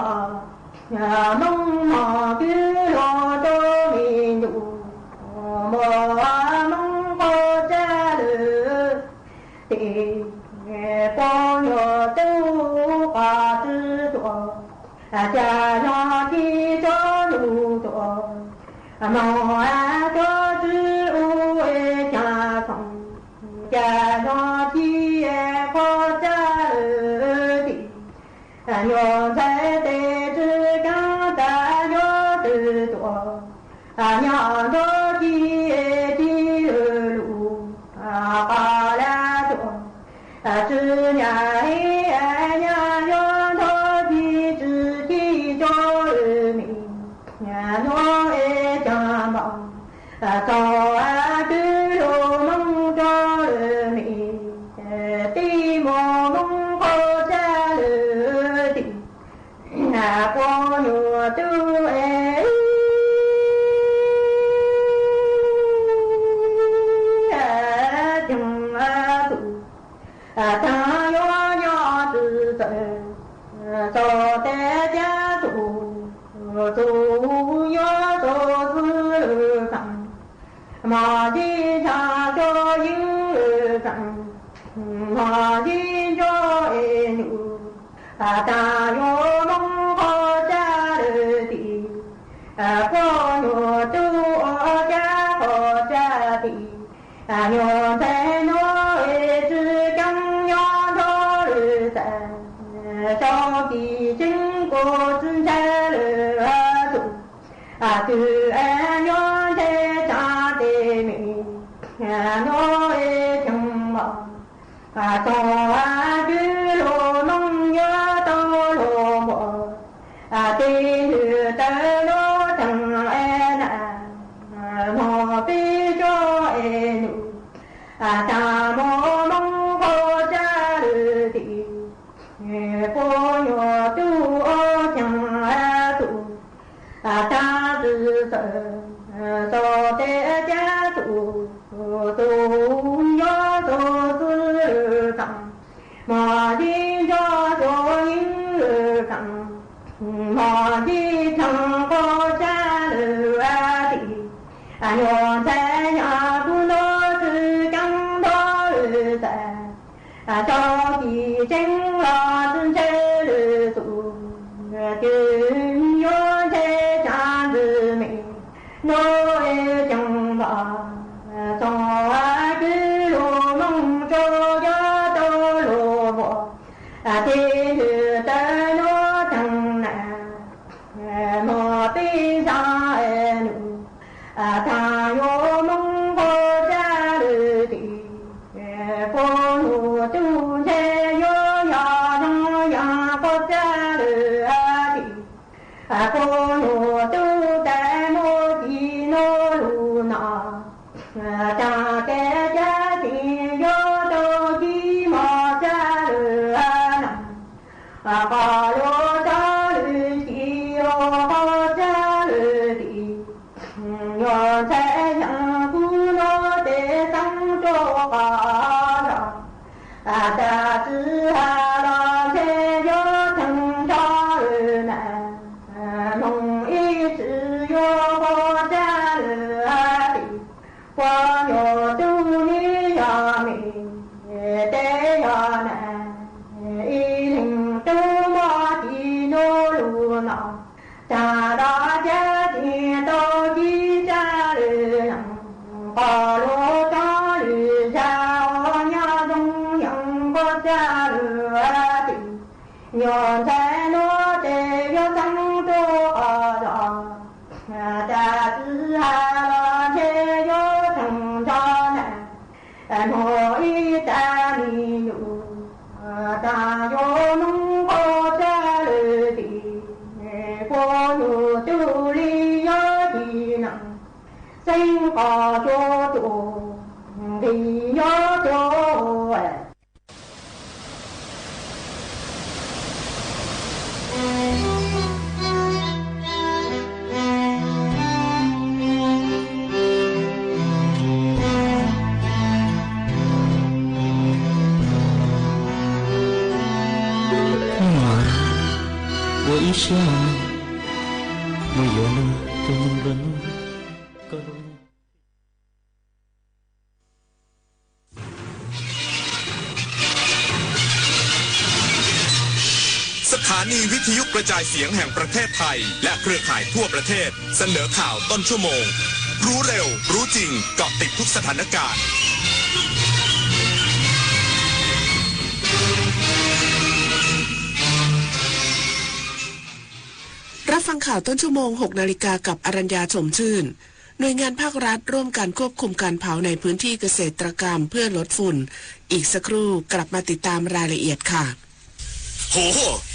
呀，忙忙个落到民族，忙忙个家里的，光耀都把子做，啊，家上去做奴做，啊，忙啊，做子务为家上。 家上天国家里的，啊，娘在对子讲大家都做，啊，娘到天地路，啊，好了做，啊，子娘哎，娘娘到天子天做人民，啊，我哎讲嘛。 啊，早啊，对路门家里面，呃，对门门口家里的，啊，光耀都哎，啊，听啊，都 啊，当有娘子在，呃，坐在家中，坐有坐子楼上，望见家小影楼上，望见家哎哟，啊，当有门口家里的，啊，光耀都家好家的。 啊，娘在那一直讲要到了山，小弟经过自家楼啊走，啊，对俺娘在家的面，啊，我一听嘛，啊，早啊，对路门要到了么， 啊，对路得路等哎呐，莫非叫哎奴，啊，大门门口家里的，哎，不要多讲哎多，啊，大子子，坐在家中，坐要坐子上。 望见家小影楼上，望见城堡家楼啊的，啊，娘在娘不老子讲道理在，啊，小弟真老子在楼中，就娘在讲子妹。 我一听嘛，从啊对路门口要到了么，啊，对路得路等来，啊，莫非叫哎奴，啊，当有门口家里สถานีวิทยุกระจายเสียงแห่งประเทศไทย และเครือข่ายทั่วประเทศ เสนอข่าวต้นชั่วโมง รู้เร็ว รู้จริง เกาะติดทุกสถานการณ์ รับฟังข่าวต้นชั่วโมง หกนาฬิกา กับอรัญญา ชมชื่น หน่วยงานภาครัฐร่วมกันควบคุมการเผาในพื้นที่เกษตรกรรมเพื่อลดฝุ่น อีกสักครู่กลับมาติดตามรายละเอียดค่ะ โห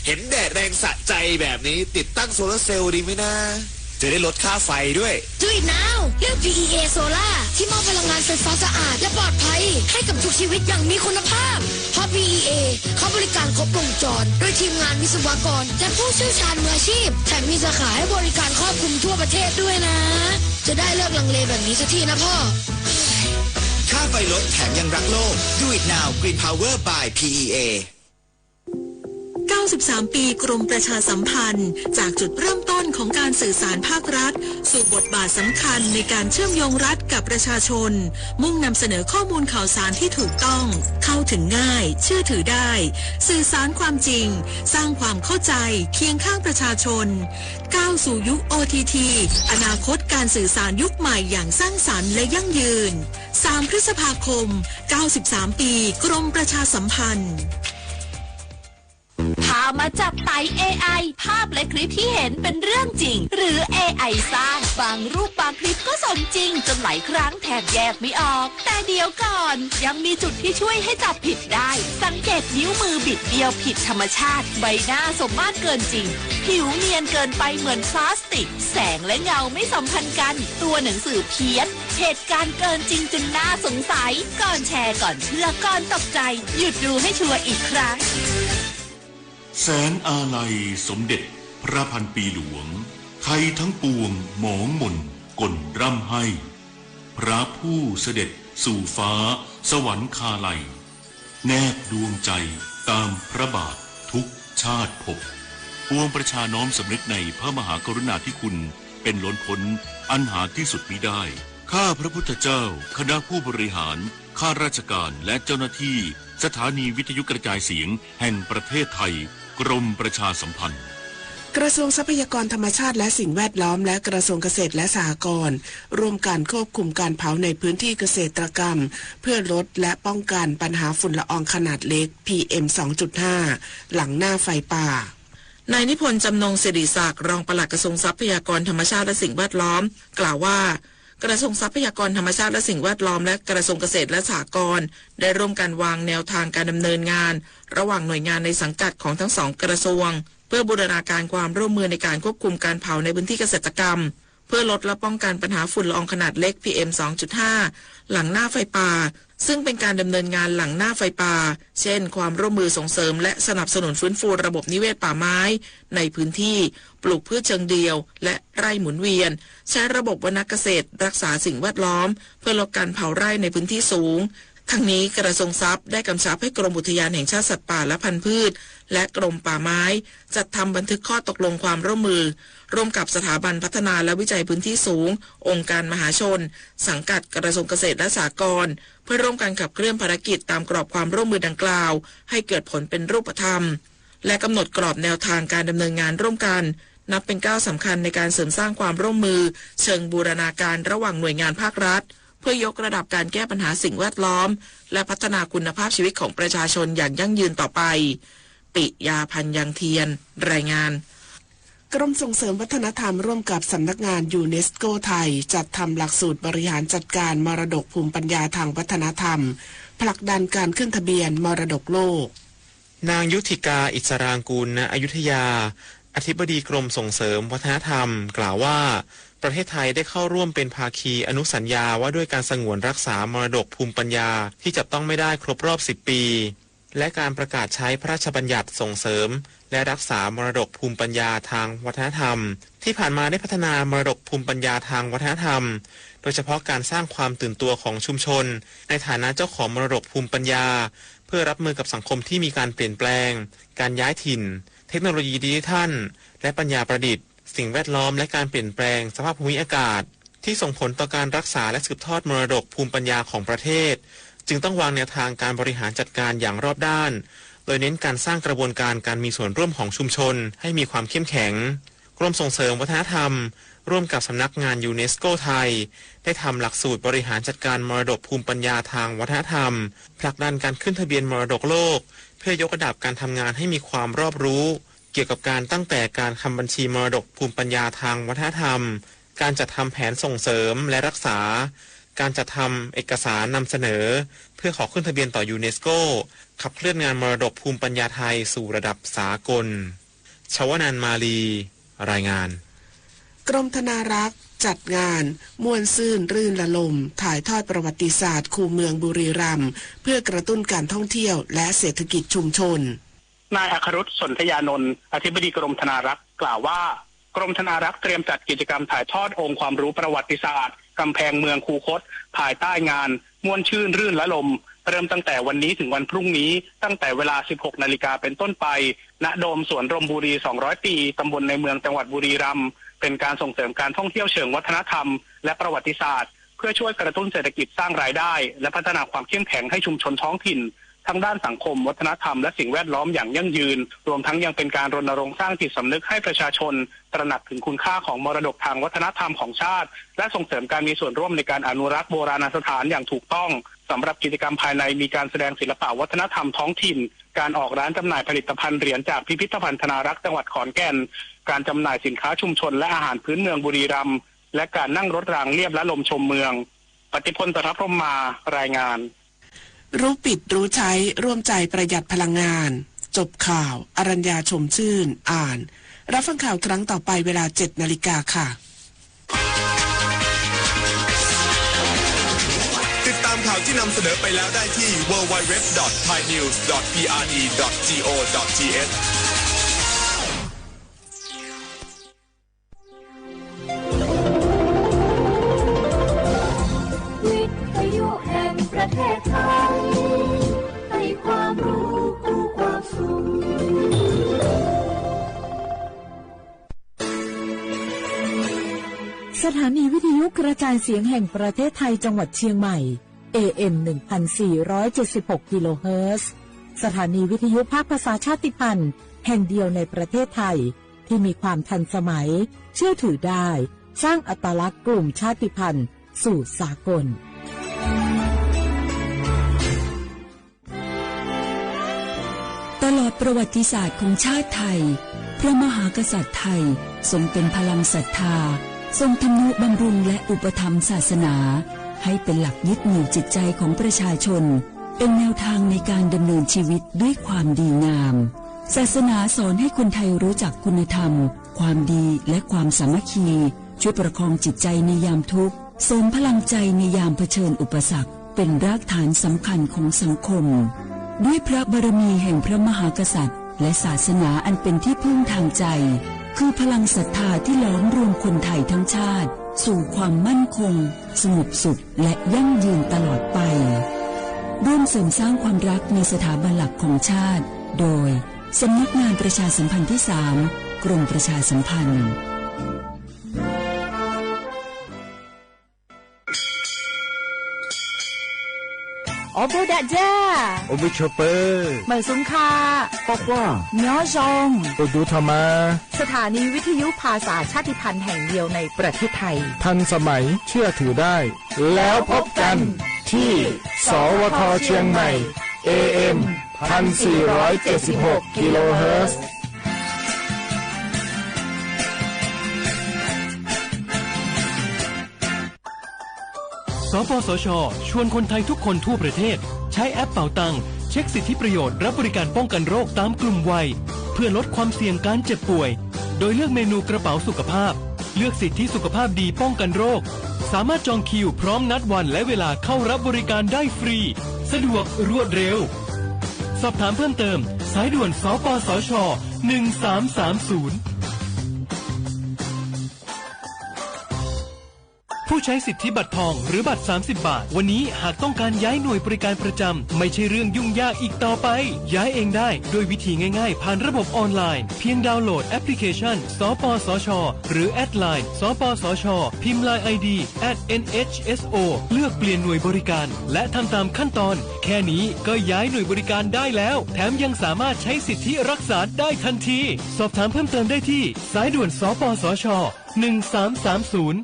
เห็นแดดแรงสะใจแบบนี้ ติดตั้งโซลาร์เซลล์ดีไหมนะ จะได้ลดค่าไฟด้วย Do it now เลือก พีอีเอ Solar ที่มอบพลังงานไฟฟ้าสะอาดและปลอดภัย ให้กับทุกชีวิตอย่างมีคุณภาพ เพราะ พีอีเอ เขาบริการครบวงจร ด้วยทีมงานวิศวกร และผู้เชี่ยวชาญมืออาชีพ แถมมีสาขาให้บริการครอบคลุมทั่วประเทศด้วยนะ จะได้เลิกลังเลแบบนี้สักทีนะพ่อ ค่าไฟลดแถมยังรักโลก Do it now Green Power by พีอีเอ เก้าสิบสามปีกรมประชาสัมพันธ์ จากจุดเริ่มต้นของการสื่อสารภาครัฐ สู่บทบาทสำคัญในการเชื่อมโยงรัฐกับประชาชน มุ่งนำเสนอข้อมูลข่าวสารที่ถูกต้อง เข้าถึงง่าย เชื่อถือได้ สื่อสารความจริง สร้างความเข้าใจ เคียงข้างประชาชน ก้าวสู่ยุค โอทีที อนาคตการสื่อสารยุคใหม่อย่างสร้างสรรค์และยั่งยืน สามพฤษภาคม เก้าสิบสามปีกรมประชาสัมพันธ์ ถ้ามาจับไต เอไอ ภาพและคลิปที่เห็นเป็นเรื่องจริง หรือ เอไอ สร้าง บางรูปบางคลิปก็สมจริงจนหลายครั้งแทบแยกไม่ออก แต่เดี๋ยวก่อน ยังมีจุดที่ช่วยให้จับผิดได้ สังเกตนิ้วมือบิดเบี้ยวผิดธรรมชาติ ใบหน้าสมมาตรเกินจริง ผิวเนียนเกินไปเหมือนพลาสติก แสงและเงาไม่สัมพันธ์กัน ตัวหนังสือเพี้ยน เหตุการณ์เกินจริงจนน่าสงสัย ก่อนแชร์ ก่อนเชื่อ ก่อนตกใจ หยุดดูให้ชัวร์อีกครั้ง แสนอาลัยสมเด็จพระพันปีหลวง ไทยทั้งปวงหมองหม่นก่นร่ำไห้ พระผู้เสด็จสู่ฟ้าสวรรคาลัย แนบดวงใจตามพระบาททุกชาติภพ ปวงประชาน้อมสำนึกในพระมหากรุณาธิคุณเป็นล้นพ้นอันหาที่สุดมิได้ ข้าพระพุทธเจ้า คณะผู้บริหาร ข้าราชการ และเจ้าหน้าที่ สถานีวิทยุกระจายเสียงแห่งประเทศไทย กรมประชาสัมพันธ์ กระทรวงทรัพยากรธรรมชาติและสิ่งแวดล้อม และกระทรวงเกษตรและสหกรณ์ ร่วมกันควบคุมการเผาในพื้นที่เกษตรกรรม เพื่อลดและป้องกันปัญหาฝุ่นละอองขนาดเล็ก พีเอ็ม สองจุดห้า หลังหน้าไฟป่า นายนิพนธ์ จำนงสิริศักดิ์ รองปลัดกระทรวงทรัพยากรธรรมชาติและสิ่งแวดล้อม กล่าวว่า กระทรวงทรัพยากรธรรมชาติและสิ่งแวดล้อม และกระทรวงเกษตรและสหกรณ์ ได้ร่วมกันวางแนวทางการดำเนินงาน ระหว่างหน่วยงานในสังกัดของทั้งสองกระทรวง เพื่อบูรณาการความร่วมมือในการควบคุมการเผาในพื้นที่เกษตรกรรม เพื่อลดและป้องกันปัญหาฝุ่นละอองขนาดเล็ก พีเอ็ม สองจุดห้า หลังหน้าไฟป่า ซึ่งเป็นการดำเนินงานหลังหน้าไฟป่า เช่น ความร่วมมือส่งเสริมและสนับสนุนฟื้นฟูระบบนิเวศป่าไม้ในพื้นที่ ปลูกพืชเชิงเดี่ยว และไร่หมุนเวียน ใช้ระบบวณเกษตรรักษาสิ่งแวดล้อม เพื่อลดการเผาไร่ในพื้นที่สูง ทั้งนี้กระทรวงทรัพย์ได้กำชับให้กรมอุทยานแห่งชาติสัตว์ป่าและพันธุ์พืช และกรมป่าไม้ จัดทำบันทึกข้อตกลงความร่วมมือ ร่วมกับสถาบันพัฒนาและวิจัยพื้นที่สูง องค์การมหาชน สังกัดกระทรวงเกษตรและสหกรณ์ เพื่อร่วมกันขับเคลื่อนภารกิจตามกรอบความร่วมมือดังกล่าว ให้เกิดผลเป็นรูปธรรม และกำหนดกรอบแนวทางการดำเนินงานร่วมกัน นับเป็นก้าวสำคัญในการเสริมสร้างความร่วมมือเชิงบูรณาการระหว่างหน่วยงานภาครัฐ เพื่อยกระดับการแก้ปัญหาสิ่งแวดล้อม และพัฒนาคุณภาพชีวิตของประชาชนอย่างยั่งยืนต่อไป ปิยา พันยังเทียน รายงาน กรมส่งเสริมวัฒนธรรมร่วมกับสำนักงานยูเนสโกไทย จัดทำหลักสูตรบริหารจัดการมรดกภูมิปัญญาทางวัฒนธรรม ผลักดันการขึ้นทะเบียนมรดกโลก นางยุทธิกา อิสรางกูล ณ อยุธยา อธิบดีกรมส่งเสริมวัฒนธรรม กล่าวว่า ประเทศไทยได้เข้าร่วมเป็นภาคีอนุสัญญาว่าด้วยการสงวนรักษามรดกภูมิปัญญาที่จับต้องไม่ได้ครบรอบ สิบ ปี และการประกาศใช้พระราชบัญญัติส่งเสริม และรักษามรดกภูมิปัญญาทางวัฒนธรรม ที่ผ่านมาได้พัฒนามรดกภูมิปัญญาทางวัฒนธรรม โดยเฉพาะการสร้างความตื่นตัวของชุมชน ในฐานะเจ้าของมรดกภูมิปัญญา เพื่อรับมือกับสังคมที่มีการเปลี่ยนแปลง การย้ายถิ่น เทคโนโลยีดิจิทัล และปัญญาประดิษฐ์ สิ่งแวดล้อม และการเปลี่ยนแปลงสภาพภูมิอากาศ ที่ส่งผลต่อการรักษาและสืบทอดมรดกภูมิปัญญาของประเทศ จึงต้องวางแนวทางการบริหารจัดการอย่างรอบด้าน โดยเน้นการสร้างกระบวนการการมีส่วนร่วมของชุมชนให้มีความเข้มแข็ง กรมส่งเสริมวัฒนธรรม ร่วมกับสำนักงานยูเนสโกไทย ได้ทำหลักสูตรบริหารจัดการมรดกภูมิปัญญาทางวัฒนธรรม ผลักดันการขึ้นทะเบียนมรดกโลก เพื่อยกระดับการทำงานให้มีความรอบรู้ เกี่ยวกับการตั้งแต่การทำบัญชีมรดกภูมิปัญญาทางวัฒนธรรม การจัดทำแผนส่งเสริมและรักษา การจัดทำเอกสารนำเสนอ เพื่อขอขึ้นทะเบียนต่อยูเนสโก ขับเคลื่อนงานมรดกภูมิปัญญาไทยสู่ระดับสากล ชวนันท์ มาลี รายงาน กรมธนารักษ์จัดงานม่วนซื่นรื่นระลม ถ่ายทอดประวัติศาสตร์คูเมืองบุรีรัมย์ เพื่อกระตุ้นการท่องเที่ยวและเศรษฐกิจชุมชน นายอัครรุษ สนธยานนท์ อธิบดีกรมธนารักษ์ กล่าวว่า กรมธนารักษ์เตรียมจัดกิจกรรมถ่ายทอดองค์ความรู้ประวัติศาสตร์กำแพงเมืองคูคต ภายใต้งานม่วนชื่นรื่นระลม เริ่มตั้งแต่วันนี้ถึงวันพรุ่งนี้ ตั้งแต่เวลา สิบหกนาฬิกาเป็นต้นไป ณ โดมสวนรมบุรี สองร้อยปี ตำบลในเมือง จังหวัดบุรีรัมย์ เป็นการส่งเสริมการท่องเที่ยวเชิงวัฒนธรรม และประวัติศาสตร์ เพื่อช่วยกระตุ้นเศรษฐกิจ สร้างรายได้ และพัฒนาความเข้มแข็งให้ชุมชนท้องถิ่น ทั้งด้านสังคม วัฒนธรรม และสิ่งแวดล้อมอย่างยั่งยืน รวมทั้งยังเป็นการรณรงค์สร้างจิตสำนึกให้ประชาชน ตระหนักถึงคุณค่าของมรดกทางวัฒนธรรมของชาติ และส่งเสริมการมีส่วนร่วมในการอนุรักษ์โบราณสถานอย่างถูกต้อง สำหรับกิจกรรมภายในมีการแสดงศิลปะวัฒนธรรมท้องถิ่น การออกร้านจำหน่ายผลิตภัณฑ์เหรียญจากพิพิธภัณฑ์ธนารักษ์จังหวัดขอนแก่น การจำหน่ายสินค้าชุมชนและอาหารพื้นเมืองบุรีรัมย์ และการนั่งรถรางเลียบระลมชมเมือง ปฏิพล ตรพรหมมา รายงาน รู้ปิดรู้ใช้ร่วมใจประหยัดพลังงาน จบข่าว อรัญญา ชมชื่น อ่าน รับฟังข่าวครั้งต่อไปเวลา เจ็ดนาฬิกาค่ะ ติดตามข่าวที่นำเสนอไปแล้วได้ที่ ดับเบิลยู ดับเบิลยู ดับเบิลยู ดอท ไทยนิวส์ ดอท พีอาร์ดี ดอท จี โอ ดอท ที เอช วิทยุแห่งประเทศไทย ให้ความรู้คู่ความสุข สถานีวิทยุกระจายเสียงแห่งประเทศไทยจังหวัดเชียงใหม่ เอ เอ็ม หนึ่งพันสี่ร้อยเจ็ดสิบหก กิโลเฮิรตซ์ สถานีวิทยุภาคภาษาชาติพันธุ์ แห่งเดียวในประเทศไทย ที่มีความทันสมัย เชื่อถือได้ สร้างอัตลักษณ์กลุ่มชาติพันธุ์สู่สากล ตลอดประวัติศาสตร์ของชาติไทย พระมหากษัตริย์ไทยทรงเป็นพลังศรัทธา ทรงทำนุบำรุงและอุปถัมภ์ศาสนา ให้เป็นหลักยึดเหนี่ยวจิตใจของประชาชน เป็นแนวทางในการดำเนินชีวิตด้วยความดีงาม ศาสนาสอนให้คนไทยรู้จักคุณธรรม ความดีและความสามัคคี ช่วยประคองจิตใจในยามทุกข์ เสริมพลังใจในยามเผชิญอุปสรรค เป็นรากฐานสำคัญของสังคม ด้วยพระบารมีแห่งพระมหากษัตริย์ และศาสนาอันเป็นที่พึ่งทางใจ คือพลังศรัทธาที่หลอมรวมคนไทยทั้งชาติ สู่ความมั่นคง สงบสุข และยั่งยืนตลอดไป ร่วมเสริมสร้างความรักในสถาบันหลักของชาติ โดย สำนักงานประชาสัมพันธ์ที่สาม กรมประชาสัมพันธ์ ဢေႃး ပူႇဒၢတ်ႉၸႃႉ ဢူး ပူႇၶျူးပိူဝ်ႇ မႂ်ႇသုင်ၶႃႈ ၵေႃႈၵႂႃႇ မျေႃးၸွင်ႇ ဢူး တူႇထမ်ႇမႃႇ สถานีวิทยุภาษาชาติพันธุ์แห่งเดียวในประเทศไทย ทันสมัย เชื่อถือได้ แล้วพบกันที่ สวท เชียงใหม่ เอเอ็ม พันสี่ร้อยเจ็ดสิบหก กิโลเฮิรตซ์ สปสช ชวนคนไทยทุกคนทั่วประเทศ ใช้แอปเป๋าตัง เช็คสิทธิประโยชน์รับบริการป้องกันโรคตามกลุ่มวัย เพื่อลดความเสี่ยงการเจ็บป่วย โดยเลือกเมนูกระเป๋าสุขภาพ เลือกสิทธิสุขภาพดีป้องกันโรค สามารถจองคิวพร้อมนัดวันและเวลาเข้ารับบริการได้ฟรี สะดวกรวดเร็ว สอบถามเพิ่มเติม สายด่วน สปสช หนึ่งสามสามศูนย์ ผู้ใช้สิทธิบัตรทองหรือบัตรสามสิบบาท วันนี้หากต้องการย้ายหน่วยบริการประจำ ไม่ใช่เรื่องยุ่งยากอีกต่อไป ย้ายเองได้ด้วยวิธีง่ายๆ ผ่านระบบออนไลน์ เพียงดาวน์โหลดแอปพลิเคชัน สปสช หรือแอดไลน์ สปสช พิมพ์ไลน์ไอดี แอท เอ็นเอชเอสโอ เลือกเปลี่ยนหน่วยบริการ และทำตามขั้นตอน แค่นี้ก็ย้ายหน่วยบริการได้แล้ว แถมยังสามารถใช้สิทธิรักษาได้ทันที สอบถามเพิ่มเติมได้ที่ สายด่วน สปสช หนึ่งสามสามศูนย์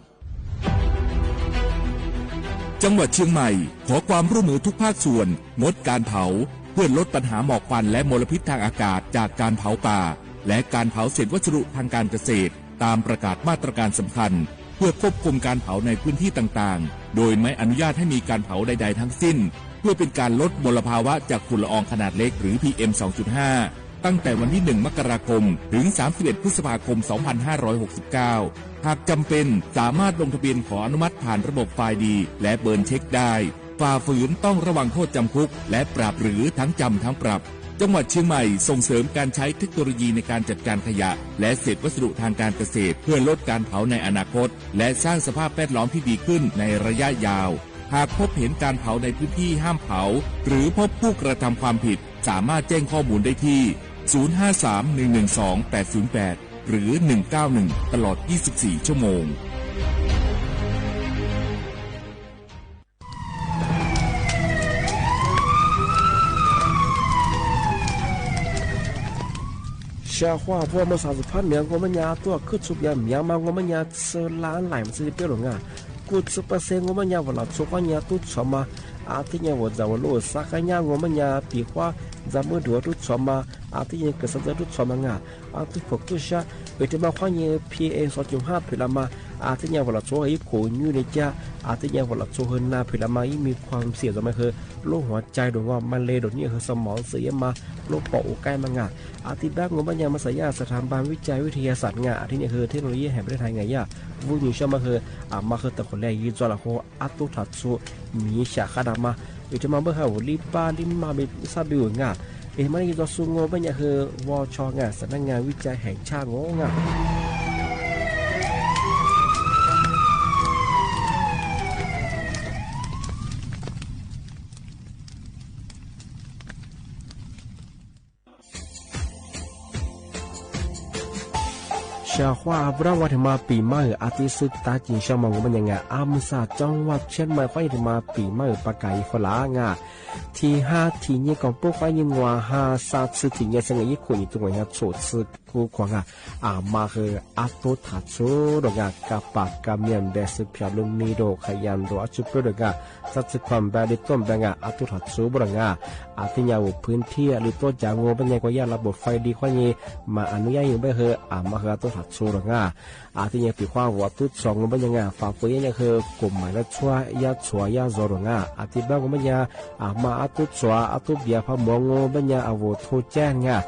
จังหวัดเชียงใหม่ ขอความร่วมมือทุกภาคส่วน งดการเผา เพื่อลดปัญหาหมอกควันและมลพิษทางอากาศจากการเผาป่า และการเผาเศษวัสดุทางการเกษตร ตามประกาศมาตรการสำคัญ เพื่อควบคุมการเผาในพื้นที่ต่างๆ โดยไม่อนุญาตให้มีการเผาใดๆ ทั้งสิ้น เพื่อเป็นการลดมลภาวะจากฝุ่นละอองขนาดเล็ก หรือ พีเอ็ม สองจุดห้า ตั้งแต่วันที่ หนึ่ง มกราคม ถึง สามสิบเอ็ด พฤษภาคม สองพันห้าร้อยหกสิบเก้า หากจำเป็น สามารถลงทะเบียนขออนุมัติผ่านระบบไฟล์ดี และเบิร์นเช็คได้ ฝ่าฝืนต้องระวังโทษจำคุก และปรับ หรือทั้งจำทั้งปรับ จังหวัดเชียงใหม่ส่งเสริมการใช้เทคโนโลยีในการจัดการขยะ และเศษวัสดุทางการเกษตร เพื่อลดการเผาในอนาคต และสร้างสภาพแวดล้อมที่ดีขึ้นในระยะยาว หากพบเห็นการเผาในพื้นที่ห้ามเผา หรือพบผู้กระทำความผิด สามารถแจ้งข้อมูลได้ที่ ศูนย์ห้าสาม หนึ่งหนึ่งสอง แปดศูนย์แปด หรือ หนึ่งเก้าหนึ่ง ตลอด ยี่สิบสี่ ชั่วโมง เชียงใหม่ พวกเมืองสามสิบพันเหนือ งัวแม่ยาตั้วขึ้นชุกยาเหมียงมา งัวแม่ยาเซอร์ล้านหลายมันซื้อเปรี้ยวหลงอ่ะ กู้ซื้อเปอร์เซ็นต์ งัวแม่ยาวันละชุก งัวแม่ยาตู้ฉอมมา อาทิตย์เนี่ยวันจะวันโลสักขะยะ งัวแม่ยาปีกว่า จะมือดัวตู้ฉอมมา อาทิตย์เนี่ยเกิดสะเจอตู้ฉอมมางา อาทิตย์ผกตู้ชะ เออ ที่มาคว้าเนี่ย พีเอ็ม สองจุดห้า ผุดละมา อาทิตย์เนี่ยวันละชุก อีกโขงอยู่ในจ้า อาทิตย์เนี่ยวันละชุก เฮินนาผุดละมา อีกมีความเสี่ยงจะมาเฮอ โรคหัวใจดวงว่า มะเร็งดวงเนี่ยเฮอ สมองเสื่อมมา โรคปอดอกใกล้มางา อาทิตย์แรกงัวแม่ยามาสายาสถาบันวิจัยวิทยาศาสตร์งา อาทิตย์เนี่ยเฮอ เทคโนโลยีแห่งประเทศไทยงา ย่า วุ้นอยู่เชื่อมาเฮอ อ่า มาเฮอ แต่คนแรกยืนจอละโค อัตตุถาสุ มีฉาคาดามา อยู่ที่มาเบอร์ห้า ลิบบ้า ลิมมา เบซ่า บิวงา เอ็มมาได้ยินตัวซูโงเบญญาเฮอ วชงา สำนักงานวิจัยแห่งชาติโงงา เชียงใหม่ พระวันถึงมาปีใหม่ อาทิตย์สุดตาจิงเชียงใหม่ งัวแม่ยางา อำสาจังหวัดเชียงใหม่ คว้าถึงมาปีใหม่ ประกาศอีกฝลางา ที่ห้า ที่เนี่ยก่อนปุ๊บ คว้ายิงงัวห้า ซาดซื้อที่เนี่ย สงอีกขุนอีกตัวเนี่ย โฉดซื้อกู้ขวางา อ่า มาคืออัตตุถาสุดงา กะปากกะเมียน แบกซื้อเพียบลุมมีโด ขยันโด อัจจุเปโดงา สัตว์สิความแบดิต้มแบงอ่ะ อาตุถาดซูบรองอ่ะ อาทิญญาอุพื้นที่ หรือโตจางัวเบญญากว่ายาระบบไฟดีข้อนี้ มาอนุญาตอยู่เบเฮอ อ่า มาเฮออาตุถาดซูรองอ่ะ อาทิญญาปีความหัวอาตุสองงัวเบญญางา ฝ่าเปยเนี่ยเฮอกฎหมายและชั่วยาชัวยาจอรองอ่ะ อาทิบ้างัวเบญญา อ่า มาอาตุสวาอาตุเบียพะหมวงงัวเบญญาอาโวโทแจ้งอ่ะ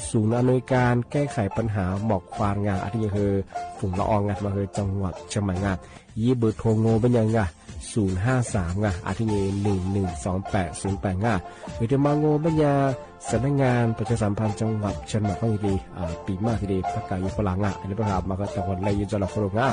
ศูนย์อำนวยการแก้ไขปัญหาหมอกควันงา อาทิญญาเฮอ ฝุ่นละอองงา มาเฮอจังหวัดเชียงใหม่งา ยี่เบอร์โทรงัวเบญญางา ศูนย์ห้าสาม อ่ะ อาทิตย์นี้ หนึ่งหนึ่งสองแปดศูนย์แปด อ่ะ เดี๋ยวมาโง่เบญญาสำนักงานประชาสัมพันธ์จังหวัดเชียงใหม่ของอีกที อ่า ปี๋มากทีเดียว ประกาศอยู่ฝรั่ง อ่ะ อันนี้ประกาศมาก็ตะวันเลย ยินดีต้อนรับคุณ อ่ะ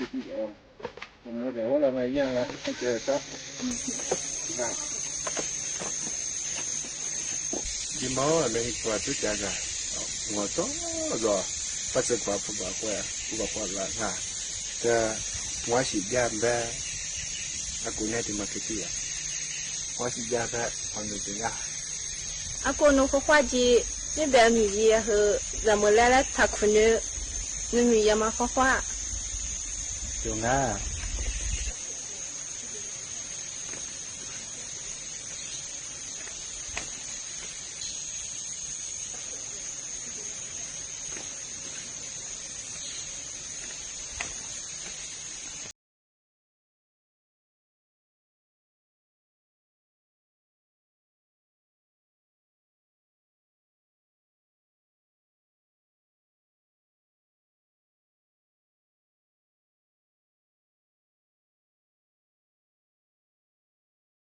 မူး เดี๋ยวเรามาเยี่ยมนะ เจอครับ นะ ကြီးမီႈ မ့ၢ်ကွၢ်တူၺ်းကၢ် ငိုၼ်းတေႃႇတေႃႇ ပၢၵ်ႇသၢၵ်ႇပၢၵ်ႇ ပၢၵ်ႇသၢၵ်ႇပၢၵ်ႇလႃႈၼႃႇ တႄႉ ဝႃႈသီႇယၢမ်းဘႃႈ အကူၼ်ၼႆႉ တေမႃးၶႄႉတီႈ ဝႃႈသီႇယၢမ်းဘႃႈ ၽွၼ်းတေၺႃး အကူၼ် နူၢ်ခွါခွါၸီႇ မ့ၢ်ပဵၼ်မီႇယီႈႁိုဝ် လ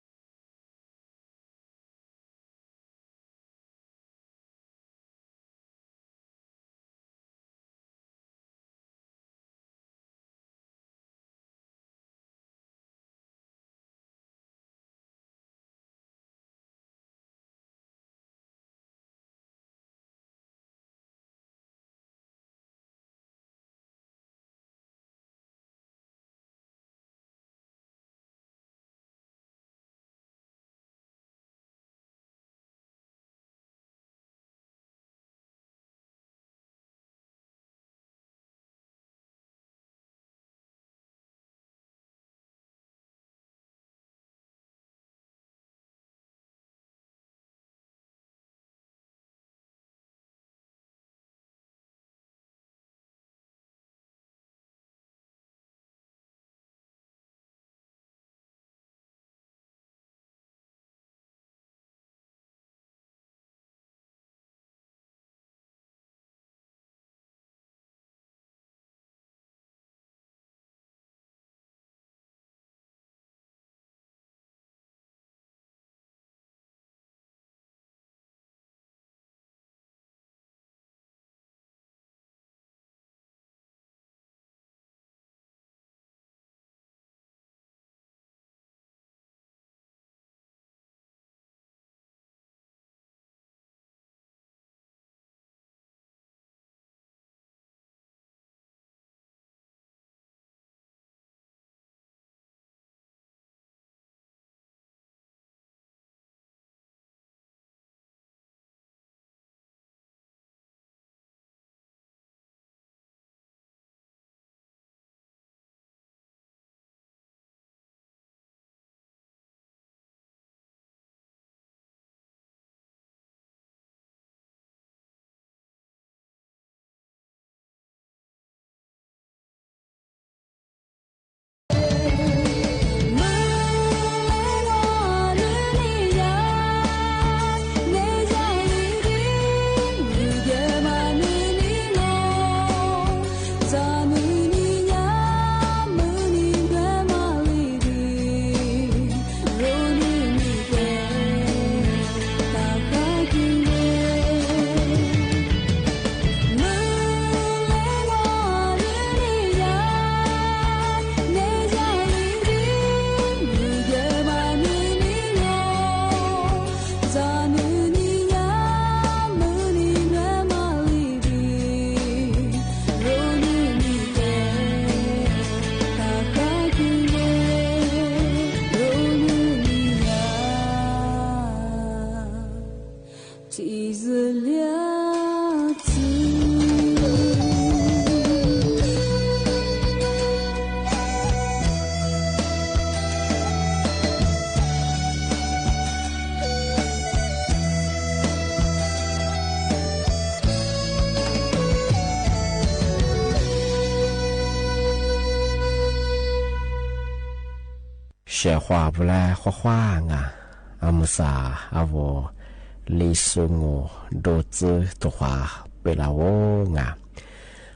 ႄႈမိူဝ်ႈလႂ်လႄႈ ထၢၵ်ႈၶုၼ်ၼိုင်ႈ နမီႇယီႈမႃး ခွါခွါ ၸူဝ်ႈငႃႈသဲးၶႂႃႉပူၤလႄႈ ၶႂၢၵ်ႈၶႂၢင်ႉဢႃႈ ဢမူႇသႃႇ ဢဝ် လီႇသူႇငူဝ်ႇ တူဝ်ၸိုဝ်ႈတူဝ်ၶႂႃ ပႆႇလႃႈဝူင်းဢႃႈ ဢဝ် လီႇသူႇငူဝ်ႇ ပၵ်းၵၢင်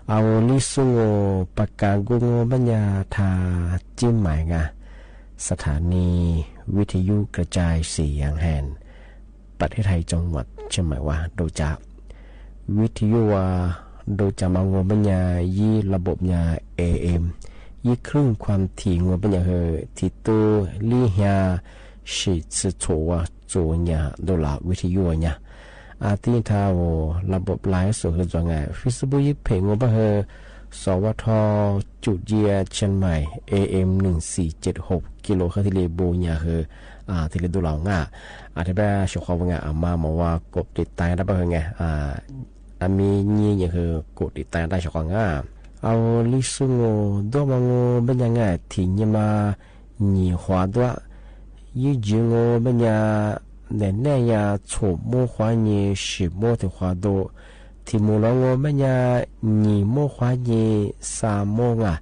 ၵူႈငူဝ်ႈ ပၺ်ႇၺႃႇထႃႇ ၸိၼ်းမၢႆၼႃႇ သထႃႇၼီႇ ဝိထယု ၵရၸၢႆးသီႇယၢင်ႇႁႅင်ႈ ประเทศไทย จังหวัดเชียงใหม่ ว่า ดูจากวิทยุ ว่า ดูจากมางวเป๋นยา ยี่ระบบยา เอเอ็ม ยี่คลื่นความถี่งวเป๋นยา คือ ที่ตู้ลี่เฮีย สี่สิบโฉว่า โจญา ดูลาวิทยุเนี่ย อาทิตย์ท้าโว ระบบไลฟ์สดคือจ๋วงไง เฟซบุ๊ก ยี่เพจงวเป๋นยา คือ สวท จุดเยีย เชียงใหม่ เอเอ็ม หนึ่งสี่เจ็ดหก กิโลเฮิรตซ์ ที่เลโบยา คือ อ่า ที่เลดูลาวง่า อาทิตย์ท้าเฉพาะว่าไง อ่า มา มาว่ากดติดตามได้เป๋นยา คือไง อ่า อามียี่เนี่ย คือกดติดตามได้เฉพาะง่า เอา ลิซุงโง ด้วมางวเป๋นยา คือไง ถี่ยี่มา หยี่ขวาด้วะ ยี่จื้องวเป๋นยา แหน่แหน่ยา โฉโม้ขวายี่ สี่โม้ถึงขวาโด ถี่หมู่หลวงงวเป๋นยา หยี่โม้ขวายี่ สามโม้งา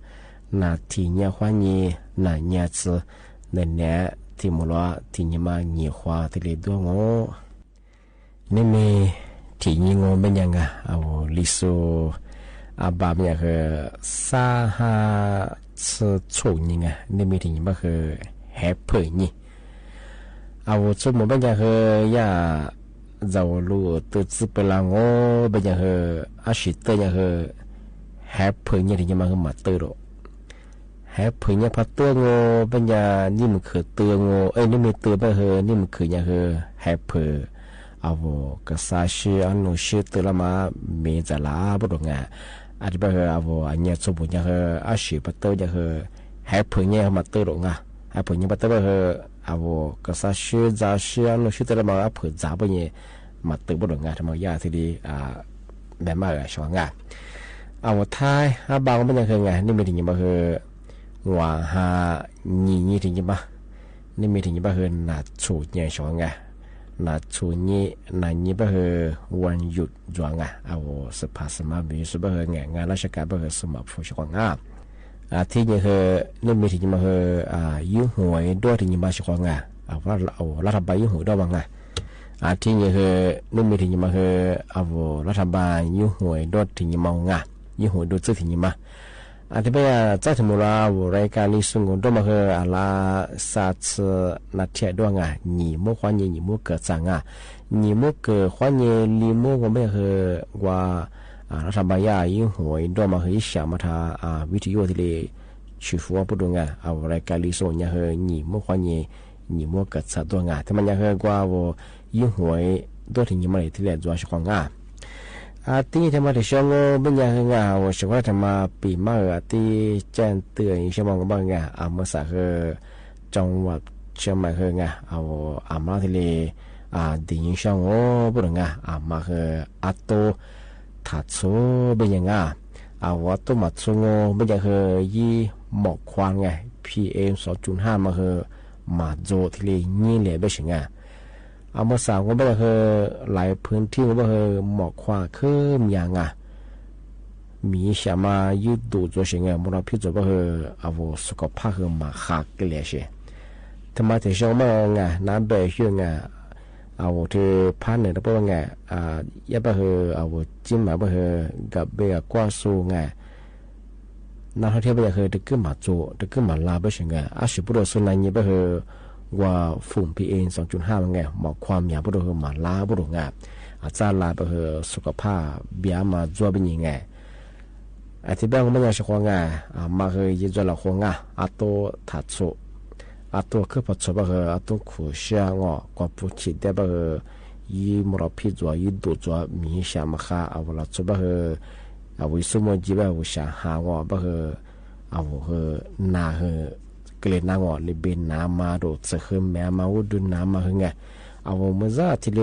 หนาถี่เยียขวายี่ หนาเยียจื้อ แหน่แหน่ ถี่หมู่หลวง ถี่ยี่มา หยี่ขวา ที่เลด้วงโง นี่มีถี่ยี่งวเป๋นยา คือไง เอา ลิซุง อาบาเป๋นยา คือ ซาห้า ซืโฉยี่ไง นี่มีถี่ยี่มา คือ แฮเผิงยี่ เอา โฉโม้เป๋นยา คือยา เจ้าลู่ ตื้อจื้อเป๋นลาวงวเป๋นยา คือ อาสี่เต้ยยา คือ แฮเผิงยี่ ถี่ยี่มา คือ หมาเต้ยโด แฮเผิงยี่ พาเต้ยงวเป๋นยา นี่มันคือเต้ยงว เอ้ย นี่มีเต้ยเป๋นยา คือ นี่มันคือยา คือ แฮเผิง เอา กษาชื่อ อนุชื่อ เต้ยละมา มีจ๋าลา บ่ดงา อาทิตย์เป๋นยา คือ เอา อันเยีย โฉโม้ยา คือ อาสี่ พาเต้ยยา คือ แฮเผิงยี่ หมาเต้ยโดงา แฮเผิงยี่ พาเต้ยเป๋นยา คือ เอา กษาชื่อ จ๋าชื่อ อนุชื่อ เต้ยละมา อาเผิงจ๋าเป๋นยี่ หมาเต้ยบ่ดงา ทำไมยา ที่ดี อ่า แม่มา เออ เฉพาะง่า เอา ท้าย อาบางเป๋นยา คือไง นี่มีถี่ยี่มา คืองวห้า ยี่ยี่ ถี่ยี่มา นี่มีถี่ยี่มา คือ หนาโฉยี่ เฉพาะง่า หนาโฉยี่ หนายี่เป๋นยา คือ วันหยุดจ๋วงไง เอา สภาสมัคร มีสุเป๋นยา คืองานราชการเป๋นยา คือ สมัครผู้ เฉพาะง่า อาทิตย์ยี่ คือ นี่มีถี่ยี่มา คือ อ่า ยี่หวยด้วะ ถี่ยี่มา เฉพาะง่า เอา เอา รัฐบาลยี่หวยด้วะมาไง อาทิตย์ยี่ คือ นี่มีถี่ยี่มา คือ เอา รัฐบาลยี่หวยด้วะ ถี่ยี่มาไง ยี่หวยด้วะ จื้อ ถี่ยี่มา อาทิตย์เป๋นยา เจ้า ถี่หมู่หลวง เอา รายการลิซุงโง ด้วะมา คือ อาละ ซาจื้อ นาเทียด้วะไง หยี่โม้ขวายี่ หยี่โม้เก๋าจ๋าไง หยี่โม้เก๋าขวายี่ ลีโม้งวเป๋นยา คือกว่า อ่า รัฐบาลยา ยี่หวยด้วะมา คือ ยี่เสียมาทาง อ่า วิทยุ ที่เล ชื่อฟังบ่ดงา เอา รายการลิซุงยา คือ หยี่โม้ขวายี่ หยี่โม้เก๋าจ๋าด้วะไง ทำไมยา คือกว่า โว ยี่หวยด้วะ ถี่ยี่มา เลย ที่เลจ๋วง เฉพาะง่า อาทิตย์ยี่ ทำไม ถี่เสียงโงเป๋นยา คือไง โว เฉพาะทำไม ปี๋มา เออ อาทิตย์แจ้งเตือน เสียงโงเป๋นยา ไง อา เมื่อสา คือ จังหวัดเชียงใหม่ คือไง เอา อามา ที่เล อ่า ดียินเสียงโงบ่ดงา อามา คือ อาโต้ ถาโซเป๋นยา คือไง เอา อาโต้ หมาโซโงเป๋นยา คือ ยี่หมอกควันไง พีเอ็ม สองจุดห้า มา คือ หมาโจ ที่เล ยี่แหละ เป๋นเสียงไง เอา เมื่อสา โงเป๋นยา คือ หลายพื้นที่ โงเป๋นยา คือ หมอกควันขึ้นยาไง มีเสียมา ยี่ดูจ๋วเสียงไง มลพิษจ๋วเป๋นยา คือ เอา สุขภาพ คือ หมาคาเกลียเสีย ทำไม ถี่เสียงโงเป๋นยา คือไง น้ำแบ่เสียงไง เอา ที่ภาคเหนือเป๋นยา คือไง อ่า ยาเป๋นยา คือ เอา เจียงใหม่เป๋นยา คือกะเบะกว้าซูไง นักท่องเที่ยวเป๋นยา คือ ตะกึ้มหมาโจ ตะกึ้มหมาลาเป๋นเสียงไง อาสิบปุโรสุนัยยี่เป๋นยา คือกว่าฝุ่น พีเอ็ม สองจุดห้า มาไง หมอกควันยาปุโร คือ หมาลาปุโรไง อาจารย์ลาเป๋นยา คือ สุขภาพเบียมาจ๋วเป๋นยี่ไง อาทิตย์เป๋นยา คือเป๋นยา เฉพาะไง อามา คือ ยี่จ๋วละคงไง อาโต้ ถาโซ อาโต้ คือ ผาโซเป๋นยา คือ อาโต้ ขูเสี้ยงอ กว่าปูฉีดได้เป๋นยา คือ ยี่มลพิษจ๋ว ยี่ดูดจ๋ว มีเสียมาคา เอา ละโซเป๋นยา คือ เอา วิสุโมจีเป๋นยา คือ สาหางอเป๋นยา คือ เอา คือ นา คือ เกลียนางอ เลยเบนหนามมาโดด เสะ คือ แม้มา อุดดุลหนามมา คือไง เอา เมื่อซา ที่เล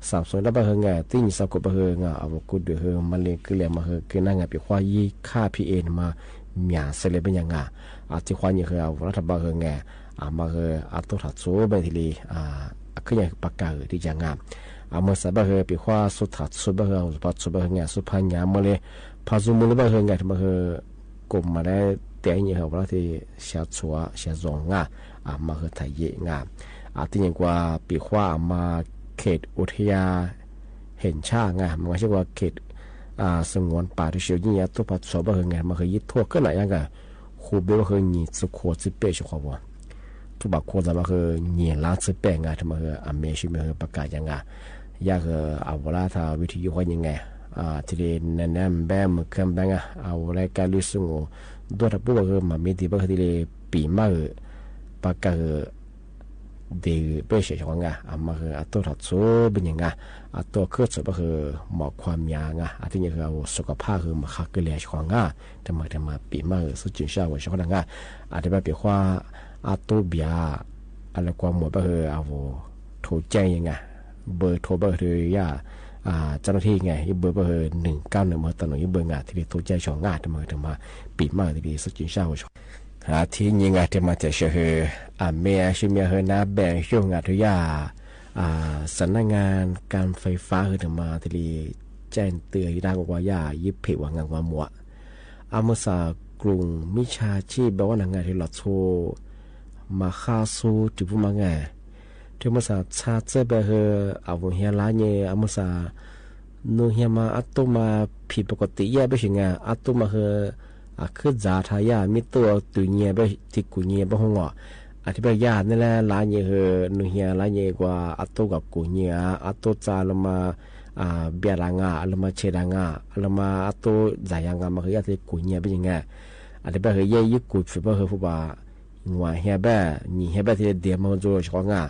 สามสอง ได้เป๋นยา คือไง ตี้ยี่สามกบเป๋นยา คือไง เอา กุดเดือ คือ มะเร็ง เกลียนมา คือ เกลียนางไง ปีคว้า ยี่ฆ่า พีเอ็ม มา หมายเสร็จเลยเป๋นยาไง อาทิตย์คว้า ยี่ คือ เอา รัฐบาล คือไง อามา คือ อาโต้ ถาโซเป๋นยา ที่เล อ่า คือ ยี่ประกาศ คือ ตี้จ๋าไง อา เมื่อสาเป๋นยา คือ ปีคว้า สุดถาโซเป๋นยา คือ สุดผาโซเป๋นยา คือไง สุดผาหยามาเลย ผาโซมูเลยเป๋นยา คือไง มา คือกบมาได้ แต่ยี่ คือ ว่า ที่ เสียโฉเสียจ๋องไง อามา คือ ถาเยะไง อาทิตย์ยี่กว่า ปีคว้า อามา เขตอุทยานแห่งชาติไง มันก็ชื่อว่า เขต อ่า สงวนป่า ที่เสียยี่ อาโต้ ผาโซเป๋นยา คือไง มา คือ ยี่ทั่ว ก็ไหนยังไง คูเบเป๋นยา คือ ยี่สิบขวบ สิบแปด สิบขวบ ဘၣ်ကူၣ်သးမး ဟို ညင်လါဆံပဲၢ်ငါ တမး ဟို အမ့ၢ်ဆူမဲာ် ဟို ပကၣ်ယါငါ ယဲၢ် ဟို အဝဲလၢတၢ်ဝီထယိဟိုညါငါ အ တလံ နနမ့ၢ်မုၢ်ခၢၣ်ဘဲငါ အဝဲလၢကလူးစူငို ဒိၣ်တၢ်ပူၣ်ဘၣ် ဟို မၤမ့ၢ်ဒ်ဘၣ် ဟို တလံ ပံာ်မး ဟို ပကၣ် ဟို ဒ့ၣ် ဟို ဘၣ်ရှဲရှဲငါ အမး ဟို အတိၢ်ထီၣ်ဆိဘၣ်ညါငါ အတိၢ်ခုၣ်ဆိဘၣ် ဟို မီၢ်ခွါမၠါငါ အတၢ်ညါ ဟို အဝဲ สุขภาพ ဟို မၤဃါကလဲၣ်ရှဲငါ တမး တမး ပံာ်မး ဟို ဆုချင်စၢ်ဝဲရှဲငါ အတဘၣ်ပံာ်ခွါ အတိၢ်ဘၣ် အလဲၤကွၢ်မိၢ်ဘၣ် ဟို အဝဲ ထိကဲၣ်ယါငါ ဘၢထိဘၣ် ဟို ယဲၢ် အ เจ้าหน้าที่ ငါ ယဘၢဘၣ် ဟို หนึ่งเก้าหนึ่ง မ့ၢ်တၢ်နီၣ် ယဘၢငါ တလံ ထိကဲၣ်ရှဲငါ တမး တမး ပံာ်မး တလံ ဆုချင်စၢ်ဝဲရှဲ အ ထံၣ်ညါငါ တမး တဲရှဲ ဟို အမ့ၢ်အဆူမဲာ် ဟို နါဘဲၣ်ယိၣ်ငါ ထူယဲၢ် အ สำนักงานการไฟฟ้า ဟို တမး တလံ ကဲၣ်တၢၢ် ယတၢ်ကွၢ်ယဲၢ် ယဖ့ၣ်ဝဲငါ ကွၢ်မိၢ် အမုၢ်စၢ် กลุ่มมิจฉาชีพ ဘၣ်ဝဲနၤငါ ထူလီၤဆိ မၤဃါဆူတံၤပူၤမးငါ ထူမုၢ်စၢ် ဆါစၢၢ်ဘၣ် ဟို အဝဲဟဲလါညါ အမုၢ်စၢ် နူဟဲမး အတိၢ်မး ผิดปกติ ယဲၢ်ဘၣ်ရှဲငါ အတိၢ်မး ဟို အခုၣ်စၢ်ထါယဲၢ် မ့ၢ်တိၢ်အီၤတုၤညါဘၣ် တကူၤညါဘၣ်ဟိုငိၣ် အတဘၣ်ယဲၢ် နလဲၤလါညါ ဟို နူဟဲလါညါကွၢ် အတိၢ်ကကူၤညါ အတိၢ်စၢ်လၢမး အ ဘၣ်ဒၣ်ငါ အလၢမးဆဲးဒၣ်ငါ အလၢမးအတိၢ်စၢ်ယါငါ မး ဟို ယဲၢ်တကူၤညါဘၣ်ညါငါ အတဘၣ် ဟို ယဲၢ်ယကူၤဖုးဘၣ် ဟို ဖုးဘၣ် ငွေဟဲဘၣ် ငီဟဲဘၣ် တလံ ဒ့ၣ်မး ဟို ဒိၣ်ရှဲငါ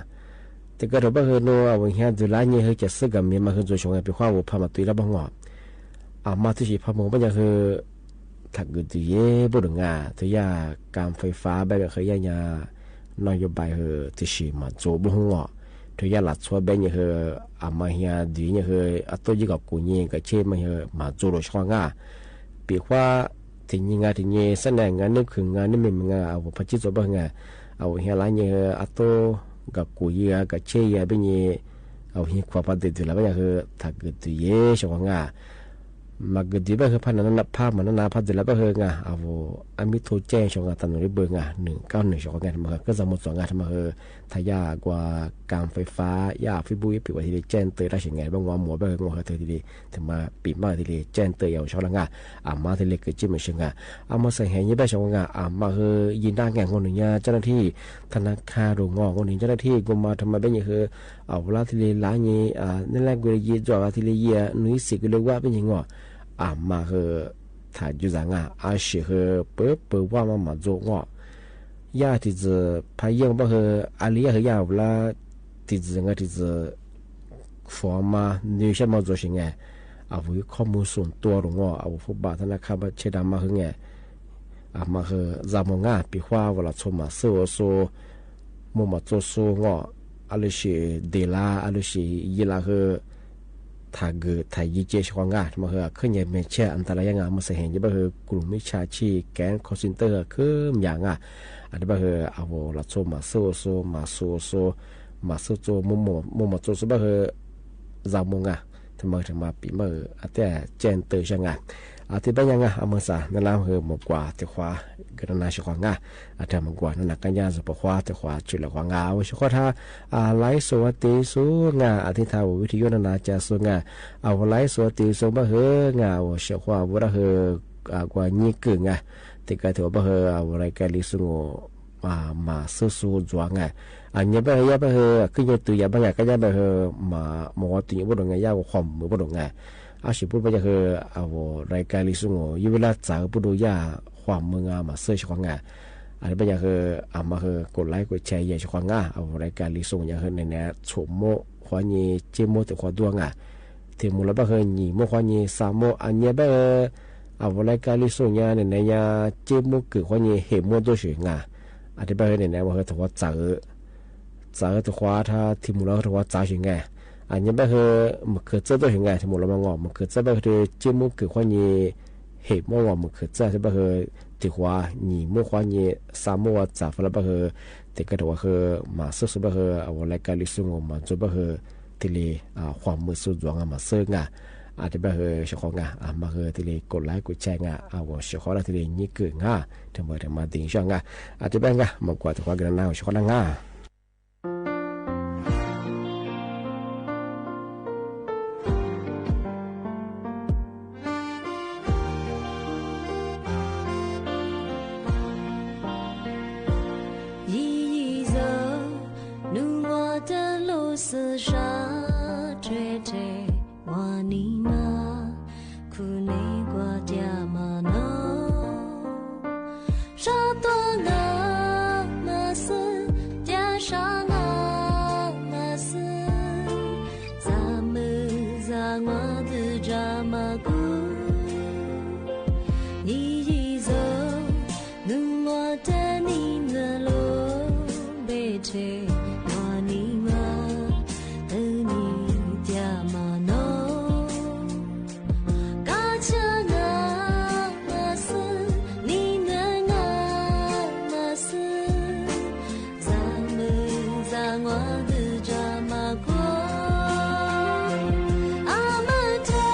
တကးဒံးဘၣ် ဟို နူအဝဲဟဲဒုးလါညါ ဟို ကဲးစ့ၢ်ကီးမ့ၢ်မး ဟို ဒိၣ်ရှဲငါ ပံာ်ခွါဝဲဖးမး တုၤလၢဘၣ်ဟိုငိၣ် အမၤတံၢ်ဆံးဖးမီၤဘၣ်ညါ ဟို တၢ်ဂုာ်ဒုးယဲၢ်ဘၣ်ဒိၣ်ငါ ထူယဲၢ် การไฟฟ้า ဘၣ် ဟို ယဲၢ်ညါ นโยบาย ဟို တံၢ်ဆံးမၤဒိၣ်ဘၣ်ဟိုငိၣ် ထူယဲၢ်လၢဆိဘၣ်ညါ ဟို အမၤဟဲဒုးညါ ဟို အတိၢ်ယဲၢ်ကကူၤညါ ကဆဲးမး ဟို မၤဒိၣ်ဒိၣ်ရှဲငါ ပံာ်ခွါ တနံၤငါတနံၤ စဲန့ၣ် ငါန့ၢ်ခုၣ် ငါန့ၢ်မုၢ်မုၢ် ငါ အဝဲဖးကံၣ်သိးဘၣ်ဟိုငါ အဝဲဟဲလါညါ ဟို အတိၢ်ကကူၤယါ ကဆဲးယါဘၣ်ညါ အဝဲဟဲခွါပှၤဒုးဒုးလၢ်ဘၣ်ညါ ဟို တၢ်ဂုာ်ဒုးယဲၢ်ရှဲငါ မၤဂုာ်ဒုးဘၣ် ဟို ဖးနၤနၤ ဖးမၤနၤနၤ ဖးဒုးလၢ်ဘၣ်ဟိုငါ အဝဲ အမ့ၢ်ထိကဲၣ်ရှဲငါ တၢ်နီၣ်လၢဘၢငါ နုၢ်ကၣ်နုၢ်ရှဲငါ တမး ဟို ကစၢ်မိၢ်စီၤငါ တမး ဟို ထူယဲၢ်ကွၢ် การไฟฟ้า ယဲၢ် Facebook ယပံာ်ဝဲတလံ ကဲၣ်တၢၢ် တၢ်ဆံးငါ ဘၣ် ကွၢ်မိၢ်ဘၣ် ဟို ကွၢ်ဟိုတလံ တမး ပံာ်မးတလံ ကဲၣ်တၢၢ်ယါရှဲငါ အမၤတလံ ကစံၣ်မုၢ်ရှဲငါ အမၤစၢၤဟဲညါဘၣ်ရှဲငါ အမၤ ဟို ယံၤဒၣ်ငါ ငိၣ်နုၢ်ညါ เจ้าหน้าที่ ธนาคาร ဒိၣ်ငိၣ် ငိၣ်နုၢ် เจ้าหน้าที่ ကိးမး တမး ဘၣ်ညါ ဟို အဝဲလၢတလံလါညါ အ နလဲၤကွံာ်ယံၤဒွးဂၤတလံယံၤ နွံစံးကလၢဝါ ဘၣ်ညါငိၣ် အမၤ ဟို တၢ်ယုၢ်သးငါ အရှံး ဟို ပၢပၢဝါမး မၤဒိၣ်ငိၣ် ယဲၢ်တံၤသကိး ဖးယံာ်ဘၣ် ဟို အလံယဲၢ် ဟို ယဲၢ်ဝဲလၢ တံၤသကိး ငါတံၤသကိး ဖီမး နွံဆံမး ဒိၣ်ရှဲငါ အဝဲ ข้อมูลส่วนตัว ဒိၣ်ငိၣ် အဝဲ ဖုးဘၣ် ธนาคาร ဘၣ်ဆဲးဒၣ်မးဟိုငါ အမၤ ဟို စၢ်မိၢ်ငါ ပံာ်ခွါဝဲလီၤဆိ မၤစၢၤအိၣ်ဆိ မိၢ်မၤစိၤစိၤငိၣ် အလၢၡံးဒ့ၣ်လါ အလၢၡံးယံၤလါ ဟို တၢ်ဂုာ်တၢ်ယံၤကဲရှဲငါ တမး ဟို အခီပညီ မဲာ်ဆှဲ အန္တရာယ် ယါငါ မၤစၢၤဟဲညါဘၣ် ဟို กลุ่มมิจฉาชีพ แก๊ง call center အခီပညီ ယါငါ အတဘၣ် ဟို အဝဲလီၤဆိ မၤစၢၤအိၣ်ဆိ မၤစိၤအိၣ်ဆိ မၤစၢၤစိၤ မိၢ်မၤစိၤစိၤဘၣ် ဟို စၢ်မိၢ်ငါ တမး တမး ပံာ်မး အတၢ်ကဲၣ်တၢၢ်ရှဲငါ အတဘၣ်ယါငါ အမၤစၢၤ နလၢ ဟို မၤကွၢ်တခွါ ကနၣ်ရှဲငါ အတၢ်မၤကွၢ် နနၢ်ကါညါ စၢၤပှၤခွါ တခွါ ဆူလဲၤခွါငါ အဝဲရှဲဃီတၢ် အ ไลฟ์สด ဝဲတ့ၢ်ဆိငါ အတံၤထါ ဝီထယိၣ် နနၢ်ကါဆိငါ အဝဲ ไลฟ์สด တ့ၢ်ဆိဘၣ်ဟိုငါ အဝဲရှဲဃီ အဝဲဒၣ် ဟို အကွၢ် ညံကုၢ် ငါ တကးဒံးဘၣ် ဟို အဝဲ รายการ လံာ်စူငိၣ် မၤစၢၤစိၤဒွးငါ အညါဘၣ် ဟို ယါဘၣ် ဟို အခီပညီ တုၤယါဘၣ် ငါ ကါညါဘၣ် ဟို မၤ မၤဝီတုၤညါဘၣ်ဒိၣ်ငါ ယါဝဲ ความมือ ဘၣ်ဒိၣ်ငါ အရှံးပူၤဘၣ်ယါ ဟို အဝဲ รายการ လံာ်စူငိၣ် ယဝဲလၢစၢၤပူၤဒိၣ်ယါ ความมือ ငါ မၤစၢၤရှဲဃီငါ အတဘၣ်ယါ ဟို အမၤ ဟို กดไลค์ กดแชร์ ယဲၢ်ရှဲဃီငါ အဝဲ รายการ လံာ်စူငိၣ် ညါ ဟို နဲနဲ ဆိမိၣ်ဃီညါ စ့မိၣ်သ့ၣ်ဃီဒွးငါ ထံမူလၢဘၣ် ဟို ညံမူဃီညါ စၢ်မိၣ် အညါဘၣ် ဟို အဝဲ รายการ လံာ်စူငိၣ် ညါ နဲနဲ ညါ စ့မိၣ်ကုၢ်ဃီညါ ဟ့ၣ်မိၣ်ဒိၣ်ရှဲငါ အတဘၣ် ဟို နဲနဲ ဝဲ ဟို သ့ၣ်ဃီစၢၤ စၢၤသ့ၣ်ဃီတၢ် ထံမူလၢသ့ၣ်ဃီစၢၤရှဲငါ အညါဘၣ် ဟို မုၢ်ခုၣ်စၢၢ်ဒိၣ်ရှဲငါ ထံမူလၢမးငိၣ် မုၢ်ခုၣ်စၢၢ်ဘၣ် ဟို စ့မိၣ်ကုၢ်ဃီညါ ဟ့ၣ်မိၣ်ဝဲ မုၢ်ခုၣ်စၢၢ် တဘၣ် ဟို သ့ၣ်ဃီ ညံမူဃီညါ စၢ်မိၣ်ဝဲ စၢၤဖဲလၢဘၣ် ဟို တကးဒံးဝဲ ဟို မၤစၢၤစိၤဘၣ် ဟို အဝဲ รายการ လံာ်စူငိၣ် မၤစၢၤဘၣ် ဟို တလံ အ ความมือ စိၤဒွးငါ မၤစၢၤငါ အတဘၣ် ဟို ရှဲဃီငါ အမၤ ဟို တလံ กดไลค์ กดแชร์ ငါ အဝဲရှဲဃီဒၣ် တလံ ညံကုၢ် ငါ တမး တမး ဒ့ၣ်ရှဲငါ အတဘၣ် ငါ မၤကွၢ်တခွါ ကနၣ် ရှဲဃီဒၣ် ငါ我尼玛，苦内瓜加玛瑙，沙多那玛斯，加沙那玛斯，咱们咱我的扎马古，你一走。 Nung wa ta ni na lo be te wa ni ma, ta ni tia ma no. Ka cha nga ma su, ni na nga ma su, za me za ngwa du ja ma ko. A ma te,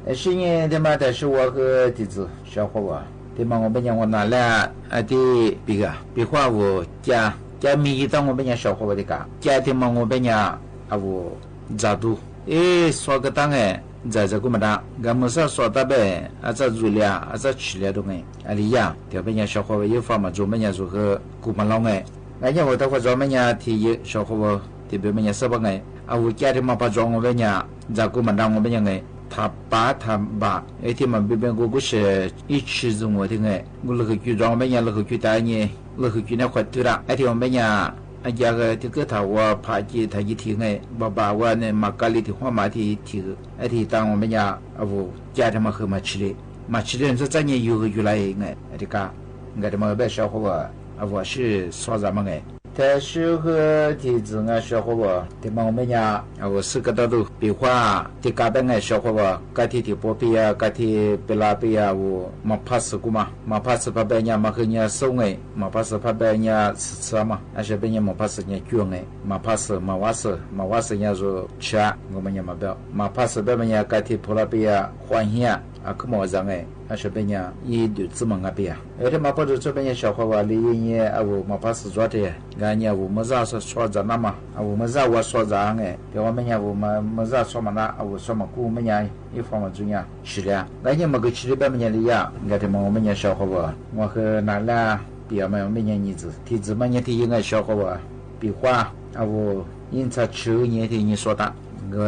เอ่อ เอ่อ เสียงนี้ตี้มาแต่ชื่อว่าคือตี้จื้อ เจ้าข้อว่า ตี้มาว่าเป๋นอย่างว่านาแล อ่า ตี้ปี๋ก่า ปี๋ขว้า โอ้ แก้ แก้มีอยู่ตังว่าเป๋นอย่าง เจ้าข้อว่า ตี้ก่า แก้ตี้มาว่าเป๋นอย่าง อ่า โอ้ จ๋าดู เอ๊ะ สอบกั๋นตั้งเอ๊ะ จ๋าจ๋ากู้มาดา กั๋มเมื่อสอบสอบตาเป๋น อาจ๋ารย์จุเลีย อาจ๋ารย์ฉีเลียตรงนี้ อะไรียะ ตี้เป๋นอย่าง เจ้าข้อว่า เย้ยฟ้ามาจ๋งเป๋นอย่าง สุดคือกู้มาลองเอ๊ะ อันนี้ว่าถ้าว่าจ๋งเป๋นอย่างตี้เย้ย เจ้าข้อว่า ตี้เป๋นเป๋นอย่างเสียบ้างไง อ่า โอ้ แก้ตี้มาปะจ๋งว่าเป๋นอย่าง จ๋ากู้มาดาว่าเป๋นอย่างไง ถ้าป๋าถ้าบ่า ไอ้ตี้มันเป๋นเป๋นกู้กู้เสีย อีกชื่อจุ่งว่าตี้ไง กู้ละคือกู้จ๋งว่าเป๋นอย่าง ละคือกู้ตายนี่ ละคือกู้เนี่ยขวัญตื้อละ ไอ้ตี้ว่าเป๋นอย่าง อันยาก็ตี้คือถ้าว่าผ่าจีถ้ายี่ถีไง บ่าบ่าว่าเนี่ย มาเกาหลีตี้หัวมาตี้ถี ไอ้ตี้ตั้งว่าเป๋นอย่าง อ่า โอ้ แก้ตี้มาคือมาฉีเลีย มาฉีเลีย จะจะเนี่ยอยู่คืออยู่ไรไง ไอ้ตี้ก่า ก็ตี้มาเป๋น เจ้าข้อว่า อ่า โอ้ ชื่อสอบจ๋ามาไง แต่ชื่อคือตี้จื้อไง เจ้าข้อว่า ตี้มาว่าเป๋นอย่าง อ่า โอ้ ซื่อกั๋นตั้งดู ปี๋ขว้า ตี้ก่าเป๋นไง เจ้าข้อว่า ก่าตี้ตี้ปอเปีย ก่าตี้เป๋นลาเปีย โอ้ มาผ่าซื่อกู้มา มาผ่าซื่อผ่าเป๋นอย่าง มาคือเนี่ยส่งไง มาผ่าซื่อผ่าเป๋นอย่าง ซื่อซื่อมา อาจจะเป๋นอย่าง มาผ่าซื่อเนี่ยจ้วงไง มาผ่าซื่อ มาว่าซื่อ มาว่าซื่อเนี่ย โอ้ เจ้า ก็มันเนี่ยมาเป๋น มาผ่าซื่อเป๋นมันเนี่ย ก่าตี้เป๋นลาเปีย ขว้าเหีย อ่า คือมาว่าจ๋งไง อาจจะเป๋นอย่าง อีดูจื้อมังงาเปีย เอ๊ะ ตี้มาปะดูจื้อเป๋นอย่าง เจ้าข้อว่า เลยเนี่ย อ่า โอ้ มาผ่าซื่อจ๋วดเต้ กั๋นเนี่ย อ่า โอ้ เมื่อสอบสอบจ๋าน้ำมา อ่า โอ้ เมื่อสอบว่าสอบจ๋าไง ตี้ว่าเป๋นอย่าง อ่า โอ้ มา เมื่อสอบสอบมานะ อ่า โอ้ สอบมากู้เป๋นอย่าง อีฟ้ามาจ๋งเนี่ย ฉีเลีย กั๋นเนี่ย มาคือฉีเลียเป๋นเป๋นอย่างเลยยะ ก็ตี้มาว่าเป๋นอย่าง เจ้าข้อว่า ว่าคือนาแล ปี๋มาว่าเป๋นอย่าง ตี้จื้อ ตี้จื้อมาเนี่ยตี้เย้ยไง เจ้าข้อว่า ปี๋ขว้า อ่า โอ้ ยิ่งจะชื่อเนี่ยตี้เนี่ยสอบตา ก็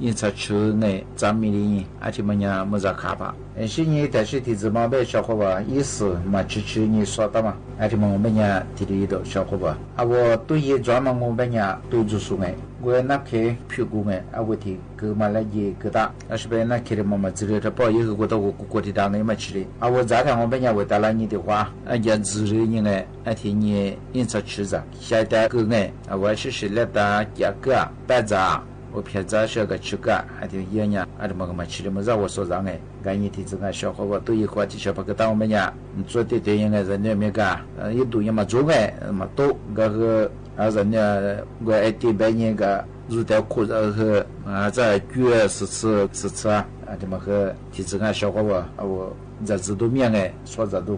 ยิ่งจะชื่อไง จ๋ามีดีนี่ อาตี้มาเนี่ย เมื่อจ๋าขาปะ เอ๊ะ เสียงนี้แต่ชื่อตี้จื้อมาเป๋น เจ้าข้อว่า อีซื่อ มาชื่อชื่อนี่สอบตามา อาตี้มาว่าเป๋นอย่าง ตี้ดีโด เจ้าข้อว่า อ่า โอ้ ตู้เย็นจ๋ามาว่าเป๋นอย่าง ตู้จู๊ดสูงไง ก็นับเคผิวกูไง อ่า โอ้ ตี้ คือมาละยี่คือตา อาจจะเป๋นนับเคตี้มามาจื้อเลีย ถ้าปอเย้ยคือกูต้องกูกูตี้ดังไง มาฉีเลีย อ่า โอ้ จ๋าตี้ว่าเป๋นอย่าง โอ้ ตาละนี่ตี้ขว้า อ่า ยาจื้อเลียนี่ไง อาตี้นี่ ยิ่งจะชื่อจ๋า ใช้แต่คือไง อ่า โอ้ ชื่อชื่อเลียตา แก้เกื้อ แปะจ๋า โอ้ เปียจ๋า เสียก็ชื่อเกื้อ อาตี้เย้ยเนี่ย อาตี้มาก็มาฉีเลีย เมื่อสอบว่าสอบจ๋าไง กั๋นเนี่ยตี้จื้อไง เจ้าข้อว่า ตู้เย็นขว้าตี้เจ้าปะคือตั้งว่าเป๋นอย่าง มันจ๋วดตี้ตี้ยังไง จะเนี่ยเมกา เอ่อ อีดูเนี่ยมาจ๋งไง มาโต๊ะ ก็คือ อาจ๋ารย์เนี่ย ก็ไอ้ตี้เป๋นเนี่ยก็ อยู่แต่คู่ เอ่อ คือ อาจ๋ารย์เกื้อซื่อซื่อซื่อซื่อ อาตี้มาคือ ตี้จื้อไง เจ้าข้อว่า อ่า โอ้ จ๋าจื้อดูเมียไง สอบจ๋าดู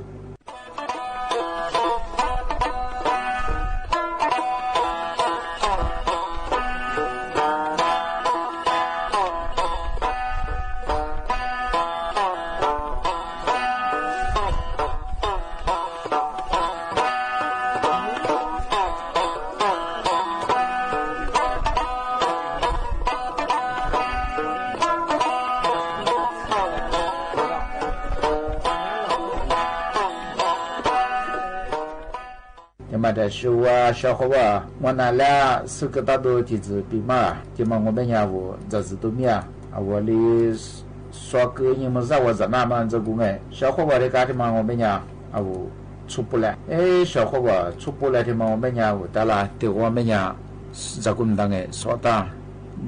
แต่มาแต่ชื่อว่า เจ้าข้อว่า ว่านาแล ซื่อกั๋นตั้งดู ตี้จื้อปี๋มา ตี้มาว่าเป๋นอย่าง อ่า โอ้ จ๋าจื้อดูเมีย อ่า โอ้ เลยสอบคือเนี่ย เมื่อสอบว่าจ๋าน้ำมาจ๋ากู้ไง เจ้าข้อว่า ตี้ก่าตี้มาว่าเป๋นอย่าง อ่า โอ้ ชุบปูแล เอ๊ะ เจ้าข้อว่า ชุบปูแล ตี้มาว่าเป๋นอย่าง โอ้ ตาละ ตี้ว่าเป๋นอย่าง จ๋ากู้มันดังไง สอบตา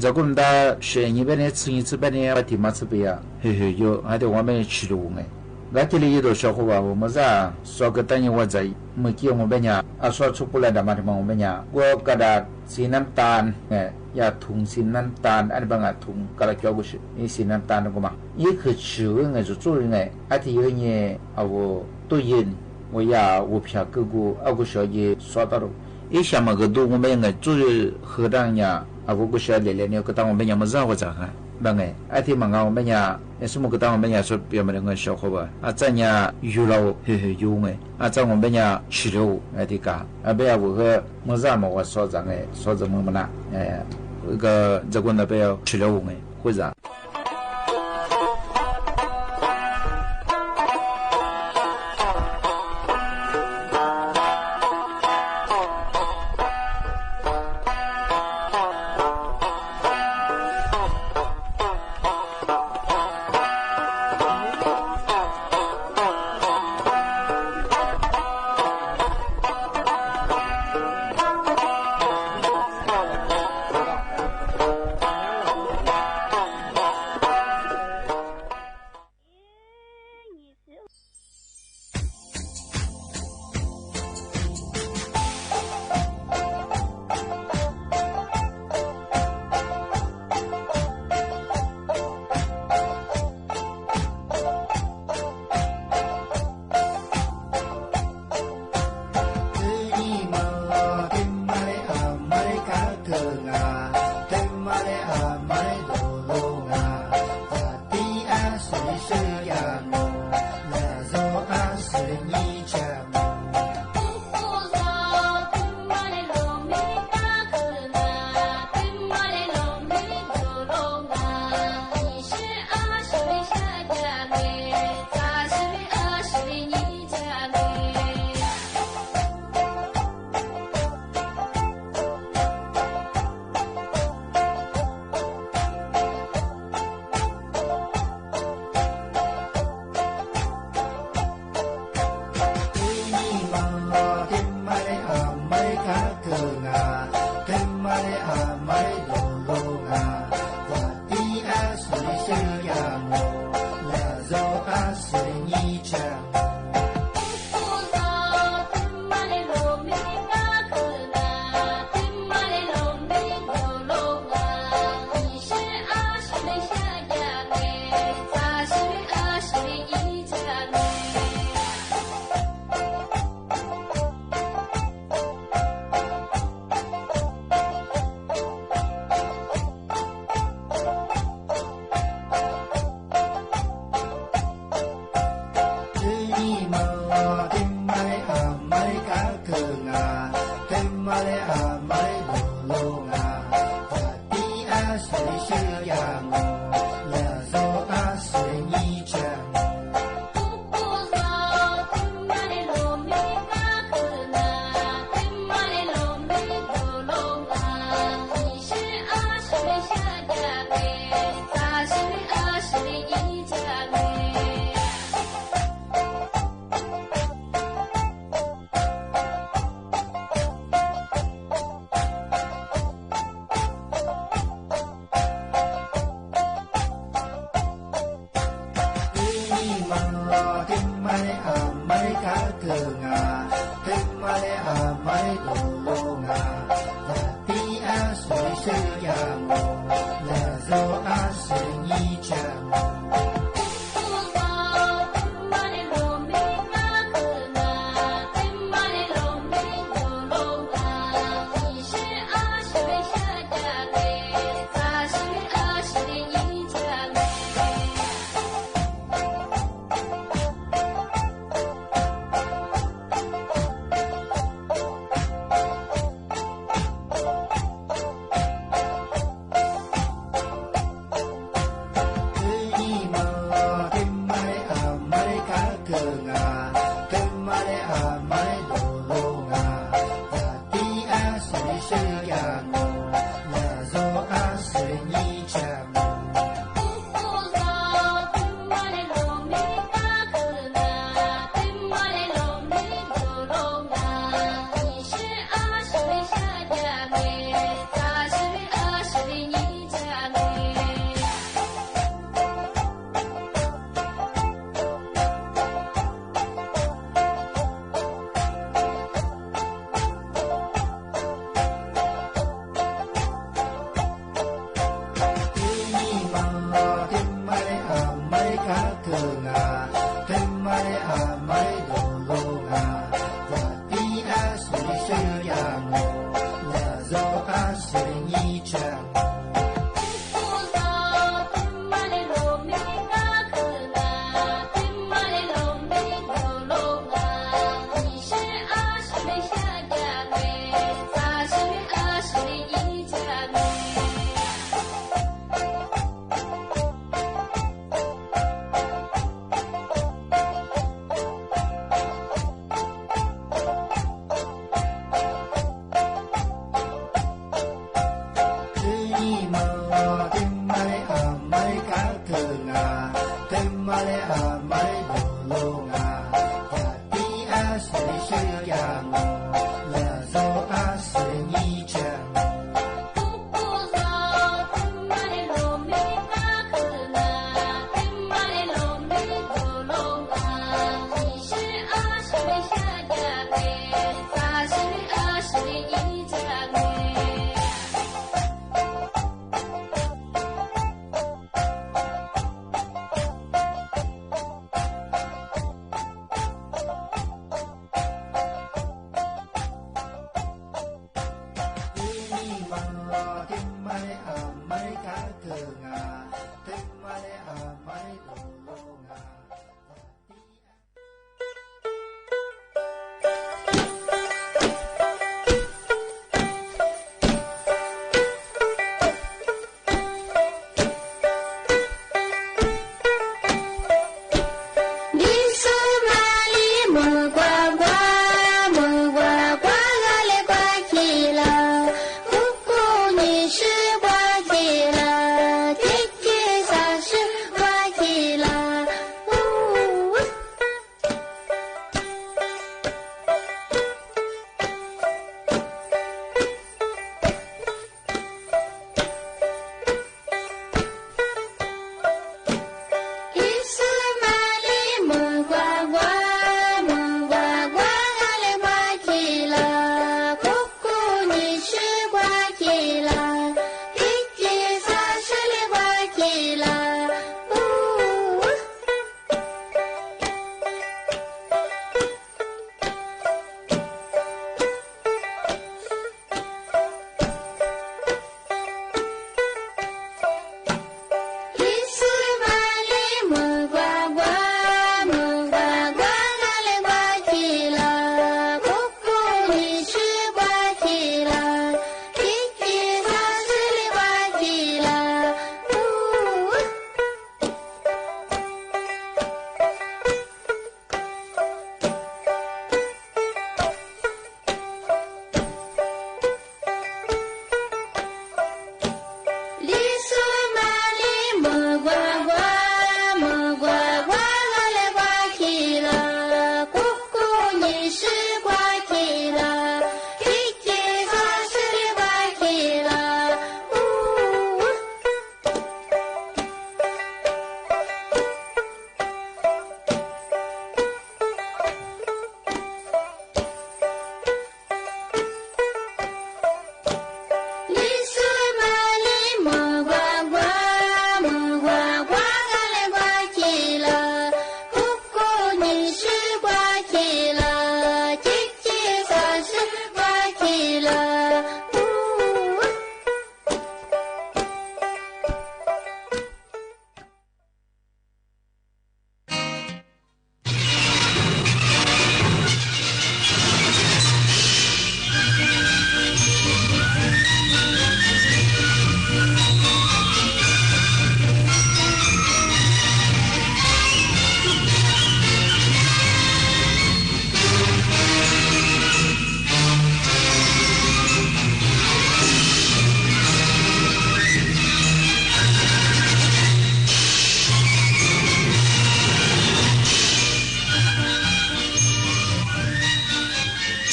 จ๋ากู้มันดัง เสียนี่เป๋นเนี่ย ซื่อนี่ซื่อเป๋นเนี่ย ตี้มาซื่อเปีย เฮ้ยเฮ้ย โย อาตี้ว่าเป๋นเนี่ย ฉีเลียไง ก็ตี้เลียโด เจ้าข้อว่า โอ้ เมื่อสอบ สอบกั๋นตั้งเนี่ยว่าจ๋า เมื่อกี้ว่าเป๋นอย่าง อ่า สอบชุบปูแล ดามาตี้มาว่าเป๋นอย่าง ก็กระดาษสีน้ำตาลไง ยาถุงสีน้ำตาล อันนี้บางอ่ะ ถุงกะละจอกูชื่อ นี่สีน้ำตาลกูมา อีคือจื้อไง จู๊ดจู๊ดไง อาตี้เย้ยเนี่ย อ่า โอ้ ตู้เย็น ว่าอย่า โอ้ เปียคือกู อ่า กูเสียเย้ย สอบตาดู อีเสียมาก็ดูว่าเป๋นไง จู๊ดหื้อดังเนี่ย อ่า โอ้ กูเสียเล่นๆ เนี่ย ก็ตั้งว่าเป๋นอย่าง เมื่อสอบว่าจ๋าไง บางไง อาตี้มาเงาเป๋นอย่าง เอ๊ะ สมมุติก็ตั้งว่าเป๋นอย่าง สอบเปียมาได้ไง เจ้าข้อว่า อาจ๋ารย์เนี่ย อยู่ลาว เฮ้ยเฮ้ย อยู่ไง อาจ๋ารย์ว่าเป๋นอย่าง ฉีเลีย ไอ้ตี้ก่า อ่า เป๋นอย่าง โอ้ คือ เมื่อสอบมาว่าสอบจ๋าไง สอบจ๋าเมื่อมันนะ เอ่อ ก็จ๋ากู้นั้นเป๋นอย่าง ฉีเลียไง คุยจ๋า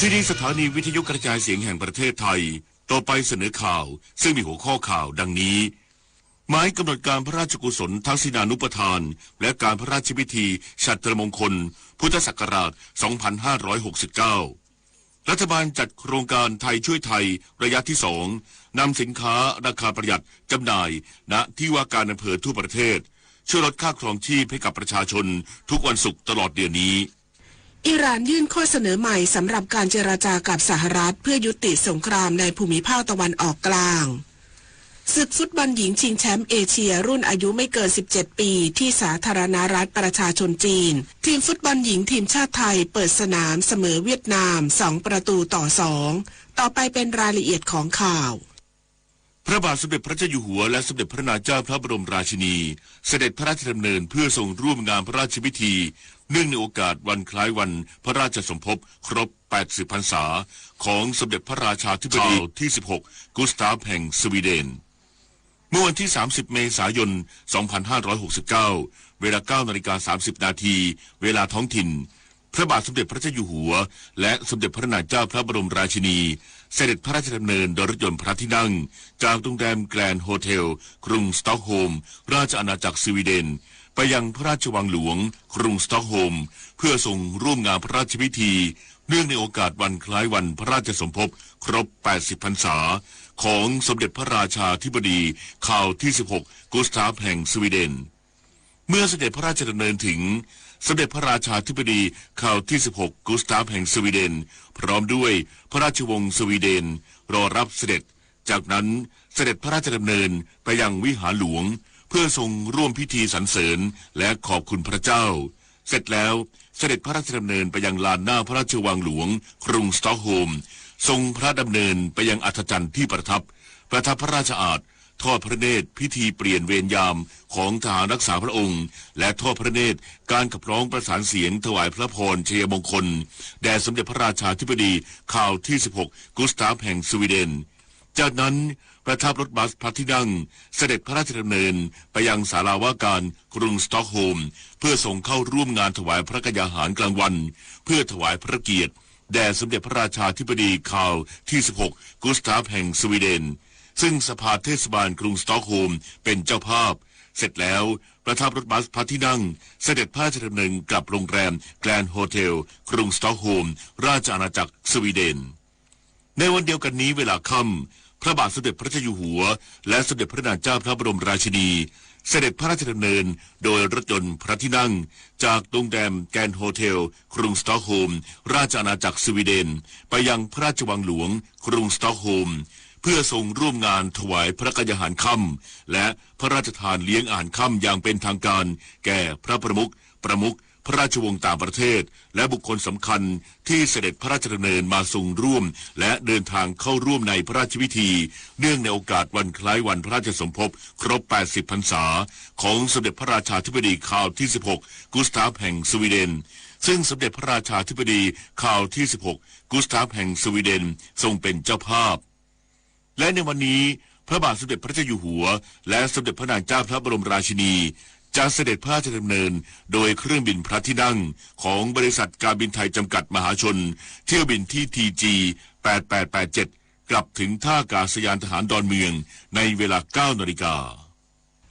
ที่นี่สถานีวิทยุกระจายเสียงแห่งประเทศไทย ต่อไปเสนอข่าว ซึ่งมีหัวข้อข่าวดังนี้ หมายกำหนดการพระราชกุศลทักษิณานุปทาน และการพระราชพิธีฉัตรมงคล พุทธศักราช สองพันห้าร้อยหกสิบเก้า รัฐบาลจัดโครงการไทยช่วยไทยระยะที่สอง นำสินค้าราคาประหยัดจำหน่าย ณ ที่ว่าการอำเภอทั่วประเทศ ช่วยลดค่าครองชีพให้กับประชาชนทุกวันศุกร์ตลอดเดือนนี้ อิหร่านยื่นข้อเสนอใหม่สำหรับการเจรจากับสหรัฐเพื่อยุติสงครามในภูมิภาคตะวันออกกลาง ศึกฟุตบอลหญิงชิงแชมป์เอเชียรุ่นอายุไม่เกิน สิบเจ็ด ปี ที่สาธารณรัฐประชาชนจีน ทีมฟุตบอลหญิงทีมชาติไทยเปิดสนามเสมอเวียดนาม สอง ประตูต่อ สอง ต่อไปเป็นรายละเอียดของข่าว พระบาทสมเด็จพระเจ้าอยู่หัวและสมเด็จพระนางเจ้าพระบรมราชินี เสด็จพระราชดำเนินเพื่อทรงร่วมงานพระราชพิธี เนื่องในโอกาสวันคล้ายวันพระราชสมภพครบ แปดสิบ พรรษา ของสมเด็จพระราชาธิบดีคารลที่ สิบหก กุสตาฟแห่งสวีเดน เมื่อวันที่ สามสิบ เมษายน สองพันห้าร้อยหกสิบเก้า เวลา เก้า นาฬิกา สามสิบ นาที เวลาท้องถิ่น พระบาทสมเด็จพระเจ้าอยู่หัว และสมเด็จพระนางเจ้าพระบรมราชินี เสด็จพระราชดำเนินโดยรถยนต์พระที่นั่ง จากโรงแรมแกรนด์โฮเทล กรุงสต็อกโฮล์ม ราชอาณาจักรสวีเดน ไปยังพระราชวังหลวง กรุงสต็อกโฮล์ม เพื่อทรงร่วมงานพระราชพิธี เนื่องในโอกาสวันคล้ายวันพระราชสมภพครบ แปดสิบ พรรษา ของสมเด็จพระราชาธิบดีคารลที่ สิบหก กุสตาฟแห่งสวีเดน เมื่อเสด็จพระราชดำเนินถึง สมเด็จพระราชาธิบดีคารลที่ สิบหก กุสตาฟแห่งสวีเดน พร้อมด้วยพระราชวงศ์สวีเดน รอรับเสด็จ จากนั้นเสด็จพระราชดำเนินไปยังวิหารหลวง เพื่อทรงร่วมพิธีสรรเสริญและขอบคุณพระเจ้า เสร็จแล้วเสด็จพระราชดำเนินไปยังลานหน้าพระราชวังหลวง กรุงสต็อกโฮล์ม ทรงพระดำเนินไปยังอัฐจันทร์ที่ประทับ ประทับพระราชอาสน์ ทอดพระเนตรพิธีเปลี่ยนเวรยามของทหารรักษาพระองค์ และทอดพระเนตรการขับร้องประสานเสียงถวายพระพรชัยมงคล แด่สมเด็จพระราชาธิบดีคารลที่ สิบหก กุสตาฟแห่งสวีเดน จากนั้นประทับรถบัสพระที่นั่ง เสด็จพระราชดำเนินไปยังศาลาว่าการกรุงสต็อกโฮล์ม เพื่อทรงเข้าร่วมงานถวายพระกยาหารกลางวัน เพื่อถวายพระเกียรติ แด่สมเด็จพระราชาธิบดีคารลที่ สิบหก กุสตาฟแห่งสวีเดน ซึ่งสภาเทศบาลกรุงสต็อกโฮล์มเป็นเจ้าภาพ เสร็จแล้วประทับรถบัสพระที่นั่ง เสด็จพระราชดำเนินกลับโรงแรมแกรนด์โฮเทล กรุงสต็อกโฮล์ม ราชอาณาจักรสวีเดน ในวันเดียวกันนี้เวลาค่ำ พระบาทสมเด็จพระเจ้าอยู่หัว และสมเด็จพระนางเจ้าพระบรมราชินี เสด็จพระราชดำเนินโดยรถยนต์พระที่นั่ง จากโรงแรมแกรนด์โฮเทล กรุงสต็อกโฮล์ม ราชอาณาจักรสวีเดน ไปยังพระราชวังหลวง กรุงสต็อกโฮล์ม เพื่อทรงร่วมงานถวายพระกยาหารค่ำ และพระราชทานเลี้ยงอาหารค่ำอย่างเป็นทางการ แก่พระประมุข ประมุขพระราชวงศ์ต่างประเทศ และบุคคลสำคัญที่เสด็จพระราชดำเนินมาทรงร่วม และเดินทางเข้าร่วมในพระราชพิธี เนื่องในโอกาสวันคล้ายวันพระราชสมภพครบ แปดสิบ พรรษา ของสมเด็จพระราชาธิบดีคารลที่ สิบหก กุสตาฟแห่งสวีเดน ซึ่งสมเด็จพระราชาธิบดีคารลที่ สิบหก กุสตาฟแห่งสวีเดน ทรงเป็นเจ้าภาพ และในวันนี้พระบาทสมเด็จพระเจ้าอยู่หัว และสมเด็จพระนางเจ้าพระบรมราชินี จะเสด็จพระราชดำเนินโดยเครื่องบินพระที่นั่งของบริษัทการบินไทยจำกัดมหาชน เที่ยวบินที่ ทีจี แปดแปดแปดเจ็ด กลับถึงท่าอากาศยานทหารดอนเมืองในเวลา เก้า นาฬิกา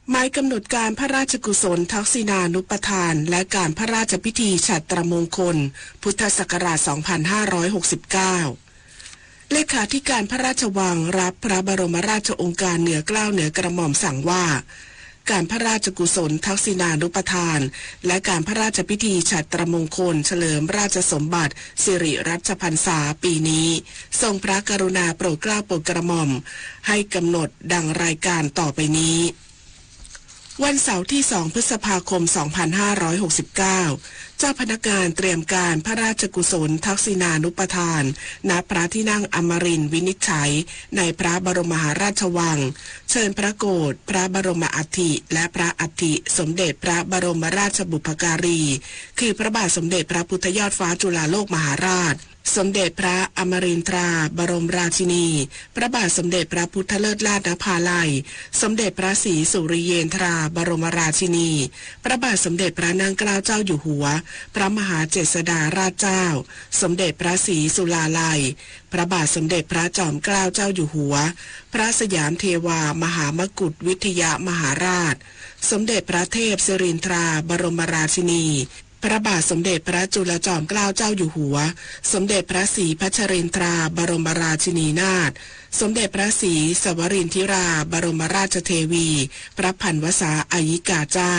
หมายกำหนดการพระราชกุศลทักษิณานุปทาน และการพระราชพิธีฉัตรมงคล พุทธศักราช สองพันห้าร้อยหกสิบเก้า เลขาธิการพระราชวังรับพระบรมราชโองการเหนือเกล้าเหนือกระหม่อมสั่งว่า การพระราชกุศลทักษิณานุปทาน และการพระราชพิธีฉัตรมงคลเฉลิมราชสมบัติสิริรัชพรรษาปีนี้ ทรงพระกรุณาโปรดเกล้าโปรดกระหม่อม ให้กำหนดดังรายการต่อไปนี้ วันเสาร์ที่ สอง พฤษภาคม สองพันห้าร้อยหกสิบเก้า เจ้าพนักงานเตรียมการพระราชกุศลทักษิณานุปทาน ณ พระที่นั่งอมรินทร์วินิจฉัย ในพระบรมมหาราชวัง เชิญพระโกศ พระบรมอัฐิ และพระอัฐิสมเด็จพระบรมราชบุพการี คือพระบาทสมเด็จพระพุทธยอดฟ้าจุฬาโลกมหาราช สมเด็จพระอมรินทราบรมราชินี พระบาทสมเด็จพระพุทธเลิศราชนภาลัย สมเด็จพระศรีสุริเยนทราบรมราชินี พระบาทสมเด็จพระนั่งเกล้าเจ้าอยู่หัว พระมหาเจษฎาราชเจ้า สมเด็จพระศรีสุราลัย พระบาทสมเด็จพระจอมเกล้าเจ้าอยู่หัว พระสยามเทวามหามกุฏวิทยามหาราช สมเด็จพระเทพศิรินทราบรมราชินี พระบาทสมเด็จพระจุลจอมเกล้าเจ้าอยู่หัว สมเด็จพระศรีพัชรินทราบรมราชินีนาถ สมเด็จพระศรีสวรินทิราบรมราชเทวี พระพันวษาอายิกาเจ้า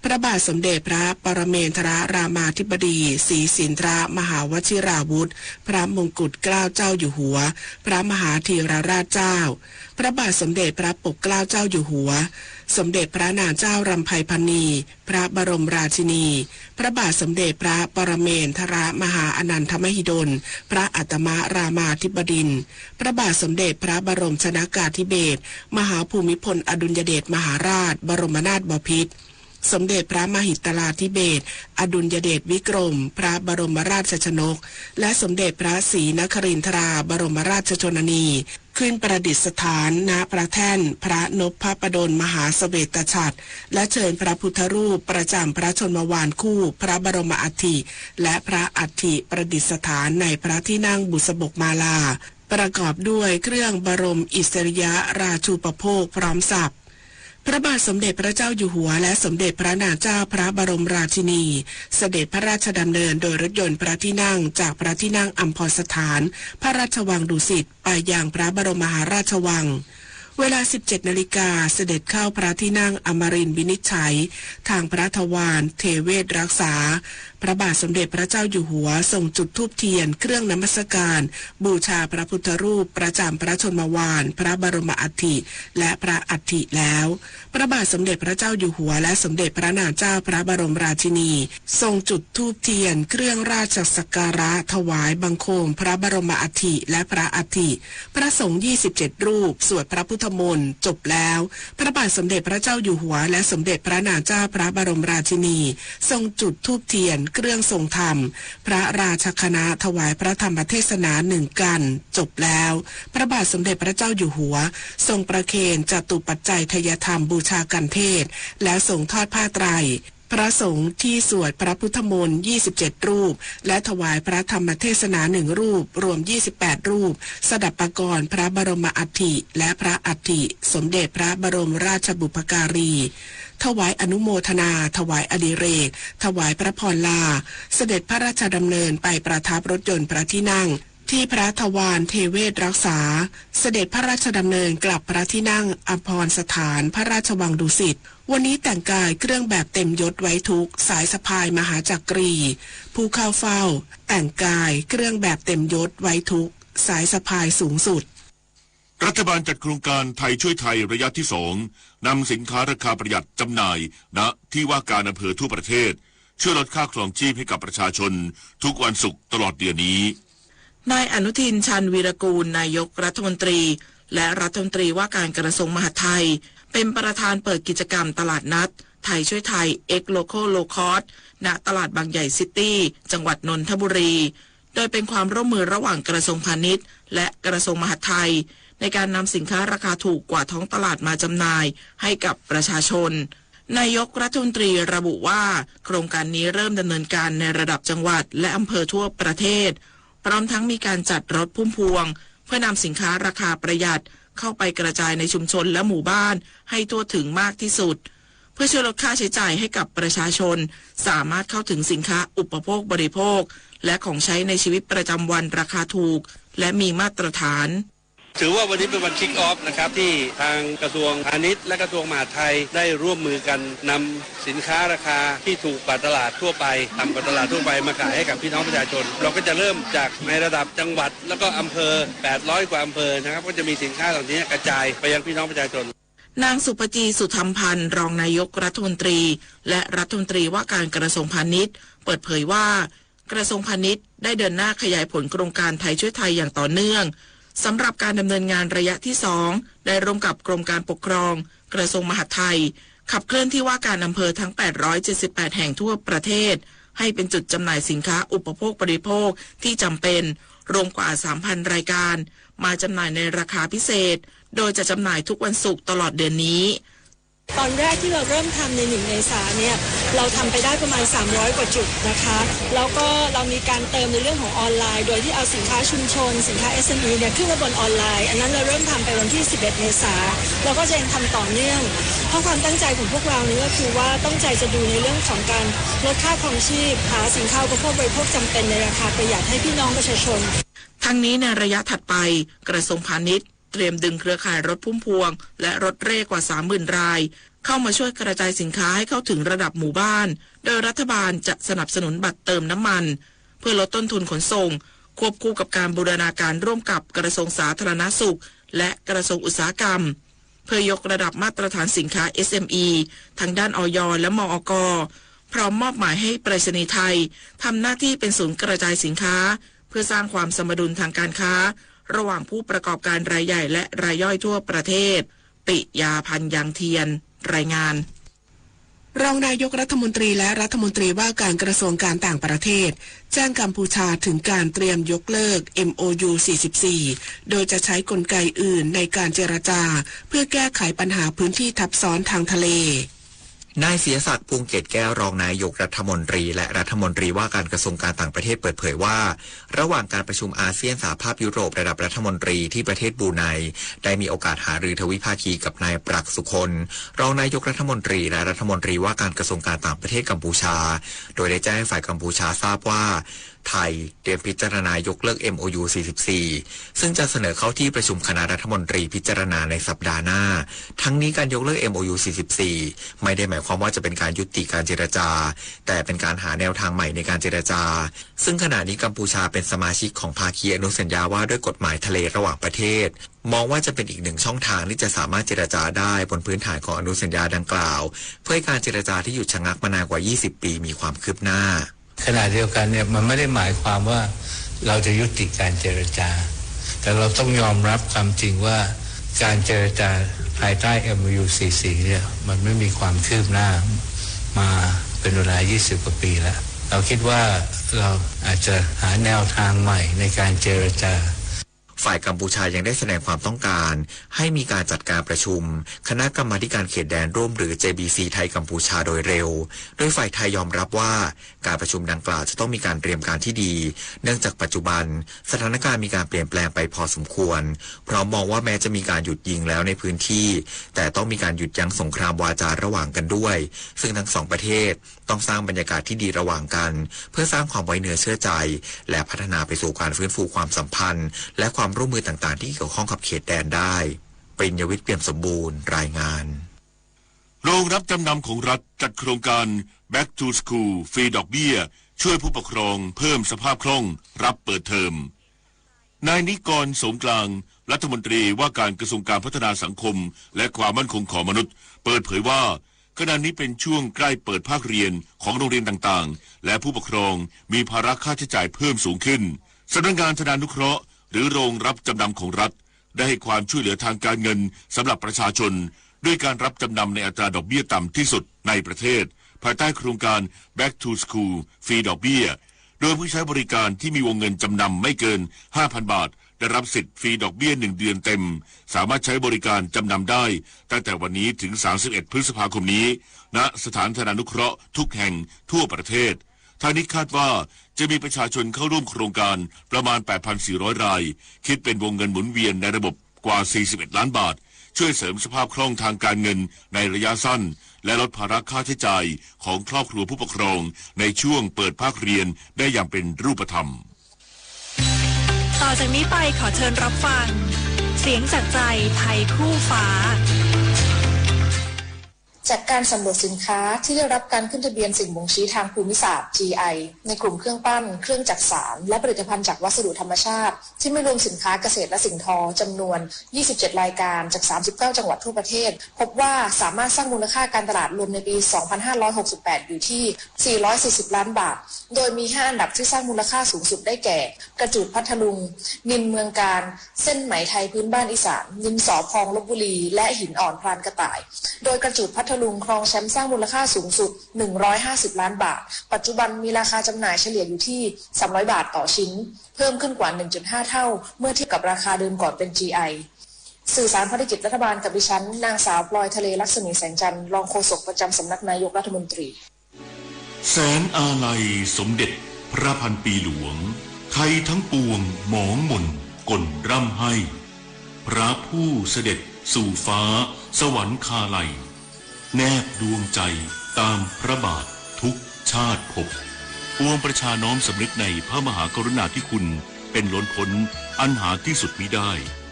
พระบาทสมเด็จพระปรเมนทรรามาธิบดี ศรีสินทรมหาวชิราวุธ พระมงกุฎเกล้าเจ้าอยู่หัว พระมหาธีรราชเจ้า พระบาทสมเด็จพระปกเกล้าเจ้าอยู่หัว สมเด็จพระนางเจ้ารำไพพรรณี พระบรมราชินี พระบาทสมเด็จพระปรเมนทรมหาอนันทมหิดล พระอัตมรามาธิบดินทร์ พระบาทสมเด็จพระบรมชนกาธิเบศร มหาภูมิพลอดุลยเดชมหาราช บรมนาถบพิตร สมเด็จพระมหิตลาธิเบศร อดุลยเดชวิกรม พระบรมราชชนก และสมเด็จพระศรีนครินทราบรมราชชนนี ขึ้นประดิษฐาน ณ พระแท่นพระนพพระประดลมหาเสวตฉัตร และเชิญพระพุทธรูปประจำพระชนมวานคู่พระบรมอัฐิ และพระอัฐิประดิษฐานในพระที่นั่งบุษบกมาลา ประกอบด้วยเครื่องบรมอิสริยราชูปโภคพร้อมสับ พระบาทสมเด็จพระเจ้าอยู่หัว และสมเด็จพระนางเจ้าพระบรมราชินี เสด็จพระราชดำเนินโดยรถยนต์พระที่นั่งจากพระที่นั่งอัมพรสถาน พระราชวังดุสิต ไปยังพระบรมมหาราชวัง เวลา สิบเจ็ดนาฬิกา เสด็จเข้าพระที่นั่งอมรินทร์วินิจฉัย ทางพระทวารเทเวศรักษา พระบาทสมเด็จพระเจ้าอยู่หัวทรงจุดธูปเทียนเครื่องนมัสการ บูชาพระพุทธรูปประจำพระชนมวาน พระบรมอัฐิ และพระอัฐิแล้ว พระบาทสมเด็จพระเจ้าอยู่หัว และสมเด็จพระนางเจ้าพระบรมราชินี ทรงจุดธูปเทียนเครื่องราชสักการะถวายบังคมพระบรมอัฐิและพระอัฐิ พระสงฆ์ ยี่สิบเจ็ดรูป สวดพระพุทธมนต์จบแล้ว พระบาทสมเด็จพระเจ้าอยู่หัว และสมเด็จพระนางเจ้าพระบรมราชินี ทรงจุดธูปเทียนเครื่องทรงธรรม พระราชคณะถวายพระธรรมเทศนาหนึ่งกัณฑ์จบแล้ว พระบาทสมเด็จพระเจ้าอยู่หัว ทรงประเคนจตุปัจจัยไทยธรรมบูชากัณฑ์เทศน์ แล้วทรงทอดผ้าไตร พระสงฆ์ที่สวดพระพุทธมนต์ ยี่สิบเจ็ดรูป และถวายพระธรรมเทศนาหนึ่งรูป รวม ยี่สิบแปดรูป สดับปกรณ์พระบรมอัฐิและพระอัฐิสมเด็จพระบรมราชบุพการี ถวายอนุโมทนา ถวายอดิเรก ถวายพระพรลา เสด็จพระราชดำเนินไปประทับรถยนต์พระที่นั่ง ที่พระทวารเทเวศรักษา เสด็จพระราชดำเนินกลับพระที่นั่งอัมพรสถานพระราชวังดุสิต วันนี้แต่งกายเครื่องแบบเต็มยศไว้ทุกข์ สายสะพายมหาจักรี ผู้เข้าเฝ้า แต่งกายเครื่องแบบเต็มยศไว้ทุกข์ สายสะพายสูงสุด รัฐบาลจัดโครงการไทยช่วยไทยระยะที่สอง นำสินค้าราคาประหยัดจำหน่าย ณ ที่ว่าการอำเภอทั่วประเทศ ช่วยลดค่าครองชีพให้กับประชาชนทุกวันศุกร์ตลอดเดือนนี้ นายอนุทิน ชาญวีรกูล นายกรัฐมนตรี และรัฐมนตรีว่าการกระทรวงมหาดไทย เป็นประธานเปิดกิจกรรมตลาดนัดไทยช่วยไทย X Local Low Cost ณ ตลาดบางใหญ่ซิตี้ จังหวัดนนทบุรี โดยเป็นความร่วมมือระหว่างกระทรวงพาณิชย์ และกระทรวงมหาดไทย ในการนำสินค้าราคาถูกกว่าท้องตลาดมาจำหน่ายให้กับประชาชน นายกรัฐมนตรีระบุว่า โครงการนี้เริ่มดำเนินการในระดับจังหวัดและอำเภอทั่วประเทศ พร้อมทั้งมีการจัดรถพุ่มพวง เพื่อนำสินค้าราคาประหยัดเข้าไปกระจายในชุมชนและหมู่บ้านให้ทั่วถึงมากที่สุด เพื่อช่วยลดค่าใช้จ่ายให้กับประชาชน สามารถเข้าถึงสินค้าอุปโภคบริโภค และของใช้ในชีวิตประจำวันราคาถูก และมีมาตรฐาน ถือว่าวันนี้เป็นวัน kick off นะครับ ที่ทางกระทรวงพาณิชย์และกระทรวงมหาดไทยได้ร่วมมือกันนำสินค้าราคาที่ถูกกว่าตลาดทั่วไป ต่ำกว่าตลาดทั่วไปมาขายให้กับพี่น้องประชาชน เราก็จะเริ่มจากในระดับจังหวัด แล้วก็อำเภอ แปดร้อยกว่าอำเภอนะครับ ก็จะมีสินค้าเหล่านี้กระจายไปยังพี่น้องประชาชน นางสุภจี สุธรรมพันธ์ รองนายกรัฐมนตรี และรัฐมนตรีว่าการกระทรวงพาณิชย์ เปิดเผยว่า กระทรวงพาณิชย์ได้เดินหน้าขยายผลโครงการไทยช่วยไทยอย่างต่อเนื่อง สำหรับการดำเนินงานระยะที่สอง ได้ร่วมกับกรมการปกครอง กระทรวงมหาดไทย ขับเคลื่อนที่ว่าการอำเภอทั้ง แปดร้อยเจ็ดสิบแปด แห่งทั่วประเทศ ให้เป็นจุดจำหน่ายสินค้าอุปโภคบริโภคที่จำเป็น รวมกว่า สามพัน รายการ มาจำหน่ายในราคาพิเศษ โดยจะจำหน่ายทุกวันศุกร์ตลอดเดือนนี้ ตอนแรกที่เราเริ่มทำใน หนึ่ง เมษาเนี่ย เราทำไปได้ประมาณ สามร้อย กว่าจุดนะคะ แล้วก็เรามีการเติมในเรื่องของออนไลน์ โดยที่เอาสินค้าชุมชน สินค้า เอสเอ็มอี เนี่ย ขึ้นมาบนออนไลน์ อันนั้นเราเริ่มทำไปวันที่ สิบเอ็ด เมษา เราก็จะยังทำต่อเนื่อง เพราะความตั้งใจของพวกเรานี่ก็คือว่าตั้งใจจะดูในเรื่องของการลดค่าครองชีพ หาสินค้าอุปโภคบริโภคจำเป็นในราคาประหยัดให้พี่น้องประชาชน ทั้งนี้ในระยะถัดไป กระทรวงพาณิชย์ เตรียมดึงเครือข่ายรถพุ่มพวง และรถเร่กว่า สามหมื่น ราย เข้ามาช่วยกระจายสินค้าให้เข้าถึงระดับหมู่บ้าน โดยรัฐบาลจะสนับสนุนบัตรเติมน้ำมัน เพื่อลดต้นทุนขนส่ง ควบคู่กับการบูรณาการร่วมกับกระทรวงสาธารณสุข และกระทรวงอุตสาหกรรม เพื่อยกระดับมาตรฐานสินค้า เอสเอ็มอี ทั้งด้าน อย และ มอก พร้อมมอบหมายให้ไปรษณีย์ไทยทำหน้าที่เป็นศูนย์กระจายสินค้า เพื่อสร้างความสมดุลทางการค้า ระหว่างผู้ประกอบการรายใหญ่และรายย่อยทั่วประเทศ ปิยา พันยังเทียน รายงาน รองนายกรัฐมนตรีและรัฐมนตรีว่าการกระทรวงการต่างประเทศ แจ้งกัมพูชาถึงการเตรียมยกเลิก เอ็มโอยู สี่สิบสี่ โดยจะใช้กลไกอื่นในการเจรจา เพื่อแก้ไขปัญหาพื้นที่ทับซ้อนทางทะเล นายเสียศักดิ์ พวงเกตแก้ว รองนายกรัฐมนตรีและรัฐมนตรีว่าการกระทรวงการต่างประเทศเปิดเผยว่า ระหว่างการประชุมอาเซียนสหภาพยุโรประดับรัฐมนตรีที่ประเทศบรูไน ได้มีโอกาสหารือทวิภาคีกับนายปรักษ์ สุคน รองนายกรัฐมนตรีและรัฐมนตรีว่าการกระทรวงการต่างประเทศกัมพูชา โดยได้แจ้งให้ฝ่ายกัมพูชาทราบว่า ไทยเตรียมพิจารณายกเลิก เอ็มโอยู สี่สิบสี่ ซึ่งจะเสนอเข้าที่ประชุมคณะรัฐมนตรีพิจารณาในสัปดาห์หน้า ทั้งนี้การยกเลิก เอ็มโอยู สี่สิบสี่ ไม่ได้หมายความว่าจะเป็นการยุติการเจรจา แต่เป็นการหาแนวทางใหม่ในการเจรจา ซึ่งขณะนี้กัมพูชาเป็นสมาชิกของภาคีอนุสัญญาว่าด้วยกฎหมายทะเลระหว่างประเทศ มองว่าจะเป็นอีกหนึ่งช่องทางที่จะสามารถเจรจาได้บนพื้นฐานของอนุสัญญาดังกล่าว เพื่อให้การเจรจาที่หยุดชะงักมานานกว่า ยี่สิบ ปีมีความคืบหน้า ขณะเดียวกันเนี่ยมันไม่ได้หมายความว่าเราจะยุติการเจรจา แต่เราต้องยอมรับความจริงว่าการเจรจาภายใต้ เอ็มโอยู สี่สิบสี่ เนี่ยมันไม่มีความคืบหน้ามาเป็นเวลา ยี่สิบ กว่าปีแล้ว เราคิดว่าเราอาจจะหาแนวทางใหม่ในการเจรจา ฝ่ายกัมพูชายังได้แสดงความต้องการให้มีการจัดการประชุมคณะกรรมาธิการเขตแดนร่วมหรือ เจบีซี ไทยกัมพูชาโดยเร็ว โดยฝ่ายไทยยอมรับว่าการประชุมดังกล่าวจะต้องมีการเตรียมการที่ดี เนื่องจากปัจจุบันสถานการณ์มีการเปลี่ยนแปลงไปพอสมควร พร้อมมองว่าแม้จะมีการหยุดยิงแล้วในพื้นที่ แต่ต้องมีการหยุดยั้งสงครามวาจาระหว่างกันด้วย ซึ่งทั้งสองประเทศ ต้องสร้างบรรยากาศที่ดีระหว่างกัน เพื่อสร้างความไว้เนื้อเชื่อใจ และพัฒนาไปสู่การฟื้นฟูความสัมพันธ์ และความร่วมมือต่างๆ ที่เกี่ยวข้องกับเขตแดนได้ ปริญญวิทย์ เปี่ยมสมบูรณ์ รายงาน โรงรับจำนำของรัฐจัดโครงการ Back to School ฟรีดอกเบี้ย ช่วยผู้ปกครองเพิ่มสภาพคล่องรับเปิดเทอม นายนิกร โสมกลาง รัฐมนตรีว่าการกระทรวงการพัฒนาสังคม และความมั่นคงของมนุษย์ เปิดเผยว่า ขณะนี้เป็นช่วงใกล้เปิดภาคเรียนของโรงเรียนต่างๆ และผู้ปกครองมีภาระค่าใช้จ่ายเพิ่มสูงขึ้น สำนักงานธนานุเคราะห์ หรือโรงรับจำนำของรัฐ ได้ให้ความช่วยเหลือทางการเงินสำหรับประชาชน ด้วยการรับจำนำในอัตราดอกเบี้ยต่ำที่สุดในประเทศ ภายใต้โครงการ Back to School ฟรีดอกเบี้ย โดยผู้ใช้บริการที่มีวงเงินจำนำไม่เกิน ห้าพัน บาท ได้รับสิทธิ์ฟรีดอกเบี้ยหนึ่งเดือนเต็ม สามารถใช้บริการจำนำได้ตั้งแต่วันนี้ถึง สามสิบเอ็ด พฤษภาคมนี้ ณ สถานธนานุเคราะห์ทุกแห่งทั่วประเทศ ทางนี้คาดว่าจะมีประชาชนเข้าร่วมโครงการประมาณ แปดพันสี่ร้อย ราย คิดเป็นวงเงินหมุนเวียนในระบบกว่า สี่สิบเอ็ด ล้านบาท ช่วยเสริมสภาพคล่องทางการเงินในระยะสั้น และลดภาระค่าใช้จ่ายของครอบครัวผู้ปกครองในช่วงเปิดภาคเรียนได้อย่างเป็นรูปธรรม ต่อจากนี้ไปขอเชิญรับฟัง เสียงจากใจไทยคู่ฟ้า จากการสำรวจสินค้าที่ได้รับการขึ้นทะเบียนสิ่งบ่งชี้ทางภูมิศาสตร์ จีไอ ในกลุ่มเครื่องปั้น เครื่องจักสาน และผลิตภัณฑ์จากวัสดุธรรมชาติ ที่ไม่รวมสินค้าเกษตรและสิ่งทอ จำนวน ยี่สิบเจ็ด รายการ จาก สามสิบเก้า จังหวัดทั่วประเทศ พบว่าสามารถสร้างมูลค่าการตลาดรวมในปี สองพันห้าร้อยหกสิบแปด อยู่ที่ สี่ร้อยสี่สิบ ล้านบาท โดยมี ห้า อันดับที่สร้างมูลค่าสูงสุดได้แก่ กระจูดพัทลุง นินเมืองกาญ เส้นไหมไทยพื้นบ้านอีสาน นินสอพองลพบุรี และหินอ่อนพรานกระต่าย โดยกระจูดพัท ลุงครองแชมป์สร้างมูลค่าสูงสุด หนึ่งร้อยห้าสิบล้านบาท ปัจจุบันมีราคาจำหน่ายเฉลี่ยอยู่ที่ สามร้อยบาทต่อชิ้น เพิ่มขึ้นกว่า หนึ่งจุดห้าเท่า เมื่อเทียบกับราคาเดิมก่อนเป็น จี ไอ สื่อสารภารกิจรัฐบาลกับดิฉัน นางสาวพลอยทะเลลักษมีแสงจันทร์ รองโฆษกประจำสำนักนายกรัฐมนตรี แสงอาลัยสมเด็จพระพันปีหลวง ไทยทั้งปวงหมองหม่นก่นร่ำไห้ พระผู้เสด็จสู่ฟ้าสวรรคาลัย แนบดวงใจตามพระบาททุกชาติภพ ปวงประชาน้อมสำนึกในพระมหากรุณาธิคุณเป็นล้นพ้นอันหาที่สุดมิได้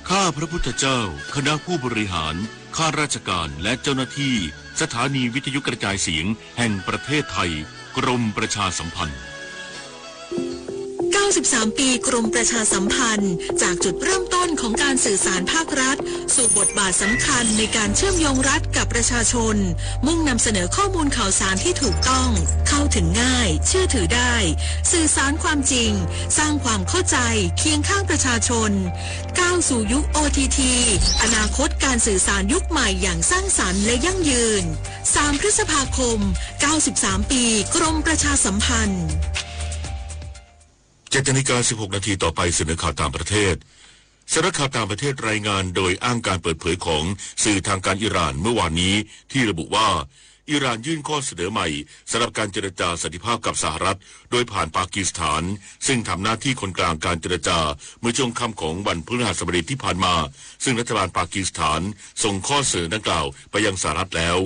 ข้าพระพุทธเจ้า คณะผู้บริหาร ข้าราชการ และเจ้าหน้าที่สถานีวิทยุกระจายเสียงแห่งประเทศไทย กรมประชาสัมพันธ์ เก้าสิบสามปีกรมประชาสัมพันธ์ จากจุดเริ่มต้นของการสื่อสารภาครัฐ สู่บทบาทสำคัญในการเชื่อมโยงรัฐกับประชาชน มุ่งนำเสนอข้อมูลข่าวสารที่ถูกต้อง เข้าถึงง่าย เชื่อถือได้ สื่อสารความจริง สร้างความเข้าใจ เคียงข้างประชาชน ก้าวสู่ยุค โอ ที ที อนาคตการสื่อสารยุคใหม่อย่างสร้างสรรค์และยั่งยืน สามพฤษภาคม เก้าสิบสามปีกรมประชาสัมพันธ์ เจ็ดนาฬิกาสิบหกนาที ต่อไปเสนอข่าวต่างประเทศ สำนักข่าวต่างประเทศรายงานโดยอ้างการเปิดเผยของสื่อทางการอิหร่านเมื่อวานนี้ ที่ระบุว่า อิหร่านยื่นข้อเสนอใหม่สำหรับการเจรจาสันติภาพกับสหรัฐ โดยผ่านปากีสถาน ซึ่งทำหน้าที่คนกลางการเจรจา เมื่อช่วงค่ำของวันพฤหัสบดีที่ผ่านมา ซึ่งรัฐบาลปากีสถานส่งข้อเสนอดังกล่าวไปยังสหรัฐแล้ว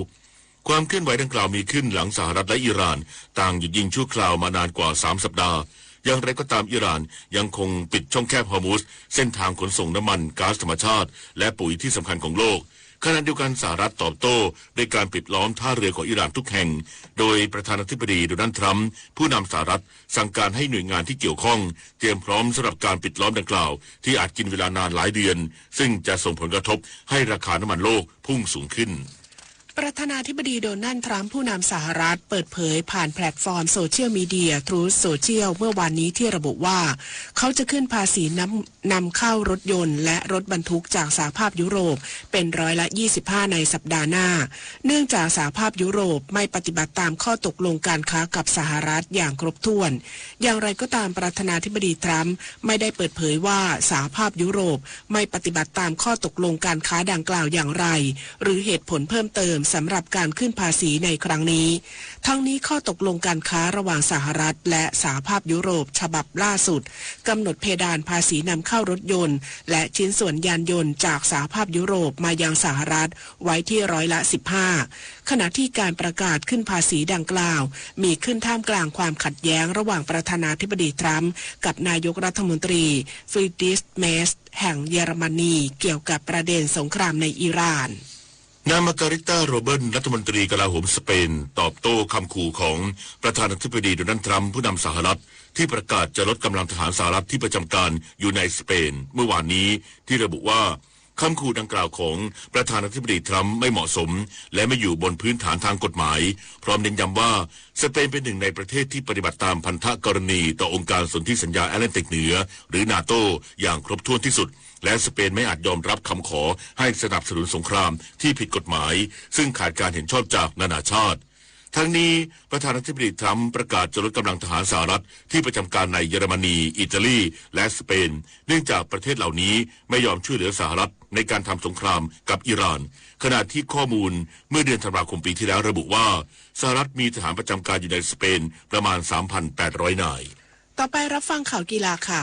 ความเคลื่อนไหวดังกล่าวมีขึ้นหลังสหรัฐและอิหร่านต่างหยุดยิงชั่วคราวมานานกว่าสามสัปดาห์ อย่างไรก็ตามอิหร่านยังคงปิดช่องแคบฮอร์มุซ เส้นทางขนส่งน้ำมัน ก๊าซธรรมชาติ และปุ๋ยที่สำคัญของโลก ขณะเดียวกันสหรัฐตอบโต้ด้วยการปิดล้อมท่าเรือของอิหร่านทุกแห่ง โดยประธานาธิบดีโดนัลด์ทรัมป์ผู้นำสหรัฐสั่งการให้หน่วยงานที่เกี่ยวข้องเตรียมพร้อมสำหรับการปิดล้อมดังกล่าว ที่อาจกินเวลานานหลายเดือน ซึ่งจะส่งผลกระทบให้ราคาน้ำมันโลกพุ่งสูงขึ้น ประธานาธิบดีโดนัลด์ทรัมป์ผู้นำสหรัฐเปิดเผยผ่านแพลตฟอร์มโซเชียลมีเดีย Truth Social เมื่อวานนี้ที่ระบุว่า เขาจะขึ้นภาษีนำ นำเข้ารถยนต์และรถบรรทุกจากสหภาพยุโรปเป็นร้อยละยี่สิบห้าในสัปดาห์หน้า เนื่องจากสหภาพยุโรปไม่ปฏิบัติตามข้อตกลงการค้ากับสหรัฐอย่างครบถ้วน อย่างไรก็ตามประธานาธิบดีทรัมป์ไม่ได้เปิดเผยว่าสหภาพยุโรปไม่ปฏิบัติตามข้อตกลงการค้าดังกล่าวอย่างไร หรือเหตุผลเพิ่มเติมสำหรับการขึ้นภาษีในครั้งนี้ ทั้งนี้ข้อตกลงการค้าระหว่างสหรัฐและสหภาพยุโรปฉบับล่าสุด กำหนดเพดานภาษีนำเข้ารถยนต์ และชิ้นส่วนยานยนต์จากสหภาพยุโรปมายังสหรัฐไว้ที่ร้อยละสิบห้า ขณะที่การประกาศขึ้นภาษีดังกล่าว มีขึ้นท่ามกลางความขัดแย้งระหว่างประธานาธิบดีทรัมป์กับนายกรัฐมนตรีฟรีดริชเมร์ซแห่งเยอรมนีเกี่ยวกับประเด็นสงครามในอิหร่าน นางมาการิต้า โรเบิล รัฐมนตรีกลาโหมสเปน ตอบโต้คำขู่ของประธานาธิบดีโดนัลด์ทรัมป์ผู้นำสหรัฐ ที่ประกาศจะลดกำลังทหารสหรัฐที่ประจำการอยู่ในสเปน เมื่อวานนี้ ที่ระบุว่าคำขู่ดังกล่าวของประธานาธิบดีทรัมป์ไม่เหมาะสม และไม่อยู่บนพื้นฐานทางกฎหมาย พร้อมเน้นย้ำว่าสเปนเป็นหนึ่งในประเทศที่ปฏิบัติตามพันธกรณีต่อองค์การสนธิสัญญาแอตแลนติกเหนือ หรือ นาโต้ อย่างครบถ้วนที่สุด และสเปนไม่อาจยอมรับคำขอให้สนับสนุนสงครามที่ผิดกฎหมาย ซึ่งขาดการเห็นชอบจากนานาชาติ ทั้งนี้ประธานาธิบดีทรัมป์ประกาศจะลดกำลังทหารสหรัฐที่ประจำการในเยอรมนี อิตาลี และสเปน เนื่องจากประเทศเหล่านี้ไม่ยอมช่วยเหลือสหรัฐในการทำสงครามกับอิหร่าน ขณะที่ข้อมูลเมื่อเดือนธันวาคมปีที่แล้วระบุว่า สหรัฐมีทหารประจำการอยู่ในสเปนประมาณ สามพันแปดร้อยนาย ต่อไปรับฟังข่าวกีฬาค่ะ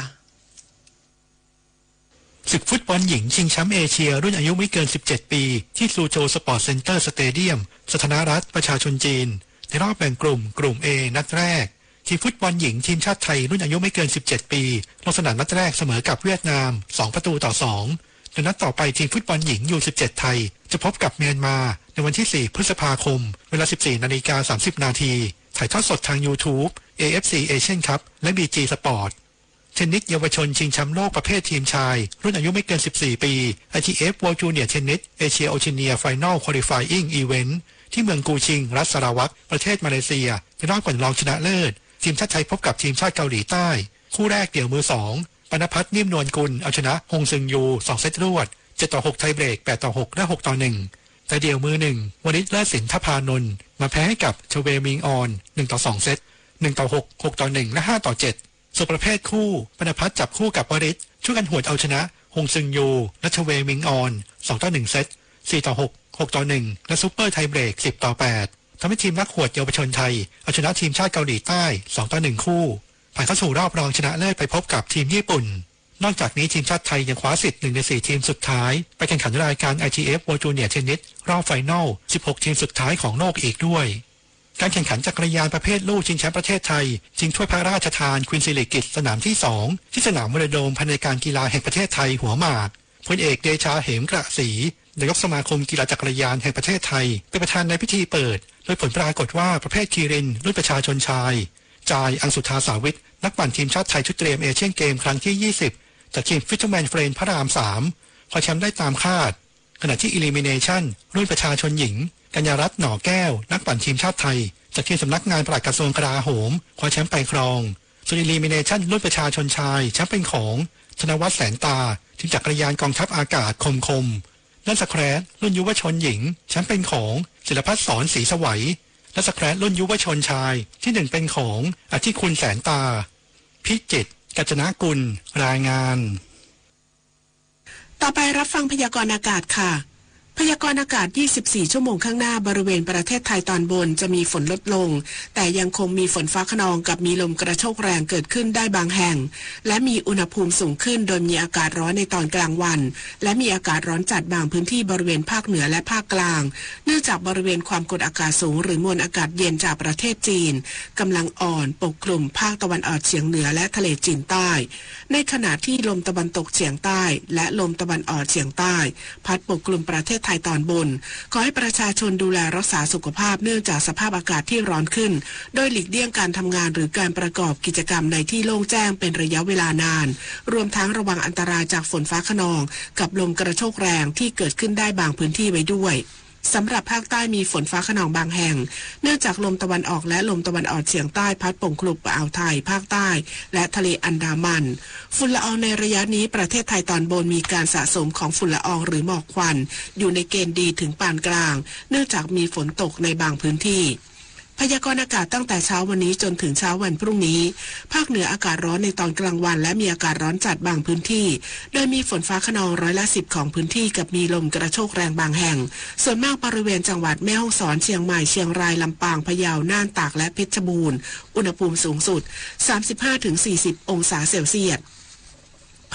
ศึกฟุตบอลหญิงชิงแชมป์เอเชียรุ่นอายุไม่เกินสิบเจ็ดปี ที่ซูโจวสปอร์ตเซ็นเตอร์สเตเดียม สาธารณรัฐประชาชนจีน ในรอบแบ่งกลุ่ม กลุ่ม A นัดแรก ทีมฟุตบอลหญิงทีมชาติไทยรุ่นอายุไม่เกินสิบเจ็ดปี ลงสนามนัดแรกเสมอกับเวียดนาม สองประตูต่อสอง โดยนัดต่อไปทีมฟุตบอลหญิง ยู สิบเจ็ด ไทย จะพบกับเมียนมาในวันที่ สี่ พฤษภาคม เวลา สิบสี่นาฬิกาสามสิบนาที ถ่ายทอดสดทาง YouTube เอ เอฟ ซี Asian Cup และ บี จี Sport เทนนิสเยาวชนชิงแชมป์โลกประเภททีมชาย รุ่นอายุไม่เกินสิบสี่ปี ไอ ที เอฟ World Junior Tennis Asia Oceania Final Qualifying Event ที่เมืองกูชิง รัฐสาราวัก ประเทศมาเลเซีย ในรอบก่อนรองชนะเลิศ ทีมชาติไทยพบกับทีมชาติเกาหลีใต้ คู่แรกเดี่ยวมือสอง ปณพัฒน์ นิ่มนวลกุล เอาชนะ ฮงซึงยู สองเซตรวด เจ็ดต่อหก ไทเบรก แปดต่อหก และ หกต่อหนึ่ง แต่เดี่ยวมือหนึ่ง วริศ เลิศสินทภานนท์ มาแพ้ให้กับ ชเวมิงออน หนึ่งต่อสองเซต หนึ่งต่อหก หกต่อหนึ่ง และ ห้าต่อเจ็ด ส่วนประเภทคู่ ปณพัฒน์จับคู่กับวริศ ช่วยกันหวดเอาชนะ ฮงซึงยู และ ชเวมิงออน สองต่อหนึ่งเซต สี่ต่อหก หกต่อหนึ่ง และซูเปอร์ไทเบรก สิบต่อแปด ทำให้ทีมนักหวดเยาวชนไทย เอาชนะทีมชาติเกาหลีใต้ สองต่อหนึ่งคู่ ผ่านเข้าสู่รอบรองชนะเลิศไปพบกับทีมญี่ปุ่น นอกจากนี้ทีมชาติไทยยังคว้าสิทธิ์หนึ่งในสี่ทีมสุดท้าย ไปแข่งขันรายการ ไอทีเอฟ World Junior Tennis รอบไฟนอล สิบหกทีมสุดท้ายของโลกอีกด้วย การแข่งขันจักรยานประเภทลู่ชิงแชมป์ประเทศไทย ชิงถ้วยพระราชทานควีนสิริกิติ์สนามที่สอง ที่สนามเวโลโดรม ภายในการกีฬาแห่งประเทศไทยหัวหมาก พลเอกเดชา เหมกระศรี นายกสมาคมกีฬาจักรยานแห่งประเทศไทย เป็นประธานในพิธีเปิด โดยผลปรากฏว่าประเภทคีริน รุ่นประชาชนชาย จาย อังสุธา สาวิท นักปั่นทีมชาติไทยชุดเตรียมเอเชียนเกมครั้งที่ยี่สิบ จากทีม Fisherman Friend พระรามสาม คว้าแชมป์ได้ตามคาด ขณะที่ Elimination รุ่นประชาชนหญิง กัญญารัตน์ หน่อแก้ว นักปั่นทีมชาติไทย จากทีมสำนักงานปลัดกระทรวงกลาโหม คว้าแชมป์ไปครอง ส่วน Elimination รุ่นประชาชนชาย แชมป์เป็นของ ธนวัฒน์ แสนตา ทีมจักรยานกองทัพอากาศ คมคม และ Squash รุ่นยุวชนหญิง แชมป์เป็นของ ศิลพัฒน์ สอนศรีสวัย และ Squash รุ่นยุวชนชาย ที่หนึ่งเป็นของ อธิคุณ แสนตา พิจิตร กัญจนกุล รายงาน ต่อไปรับฟังพยากรณ์อากาศค่ะ พยากรณ์อากาศ ยี่สิบสี่ ชั่วโมงข้างหน้า บริเวณประเทศไทยตอนบนจะมีฝนลดลง แต่ยังคงมีฝนฟ้าคะนองกับมีลมกระโชกแรงเกิดขึ้นได้บางแห่ง และมีอุณหภูมิสูงขึ้น โดยมีอากาศร้อนในตอนกลางวัน และมีอากาศร้อนจัดบางพื้นที่บริเวณภาคเหนือและภาคกลาง เนื่องจากบริเวณความกดอากาศสูงหรือมวลอากาศเย็นจากประเทศจีน กำลังอ่อนปกคลุมภาคตะวันออกเฉียงเหนือและทะเลจีนใต้ ในขณะที่ลมตะวันตกเฉียงใต้ และลมตะวันออกเฉียงใต้ พัดปกคลุมประเทศไทยตอนบน ขอให้ประชาชนดูแลรักษาสุขภาพเนื่องจากสภาพอากาศที่ร้อนขึ้น โดยหลีกเลี่ยงการทำงานหรือการประกอบกิจกรรมในที่โล่งแจ้งเป็นระยะเวลานาน รวมทั้งระวังอันตรายจากฝนฟ้าคะนอง กับลมกระโชกแรงที่เกิดขึ้นได้บางพื้นที่ไว้ด้วย สำหรับภาคใต้มีฝนฟ้าคะนองบางแห่ง เนื่องจากลมตะวันออกและลมตะวันออกเฉียงใต้พัดปกคลุมอ่าวไทยภาคใต้ และทะเลอันดามัน ฝุ่นละอองในระยะนี้ประเทศไทยตอนบนมีการสะสมของฝุ่นละอองหรือหมอกควัน อยู่ในเกณฑ์ดีถึงปานกลาง เนื่องจากมีฝนตกในบางพื้นที่ พยากรณ์อากาศตั้งแต่เช้าวันนี้จนถึงเช้าวันพรุ่งนี้ ภาคเหนืออากาศร้อนในตอนกลางวัน และมีอากาศร้อนจัดบางพื้นที่ โดยมีฝนฟ้าคะนองร้อยละสิบของพื้นที่กับมีลมกระโชกแรงบางแห่ง ส่วนมากบริเวณจังหวัดแม่ฮ่องสอน เชียงใหม่ เชียงราย ลำปาง พะเยา น่าน ตาก และเพชรบูรณ์ อุณหภูมิสูงสุด สามสิบห้าถึงสี่สิบองศาเซลเซียส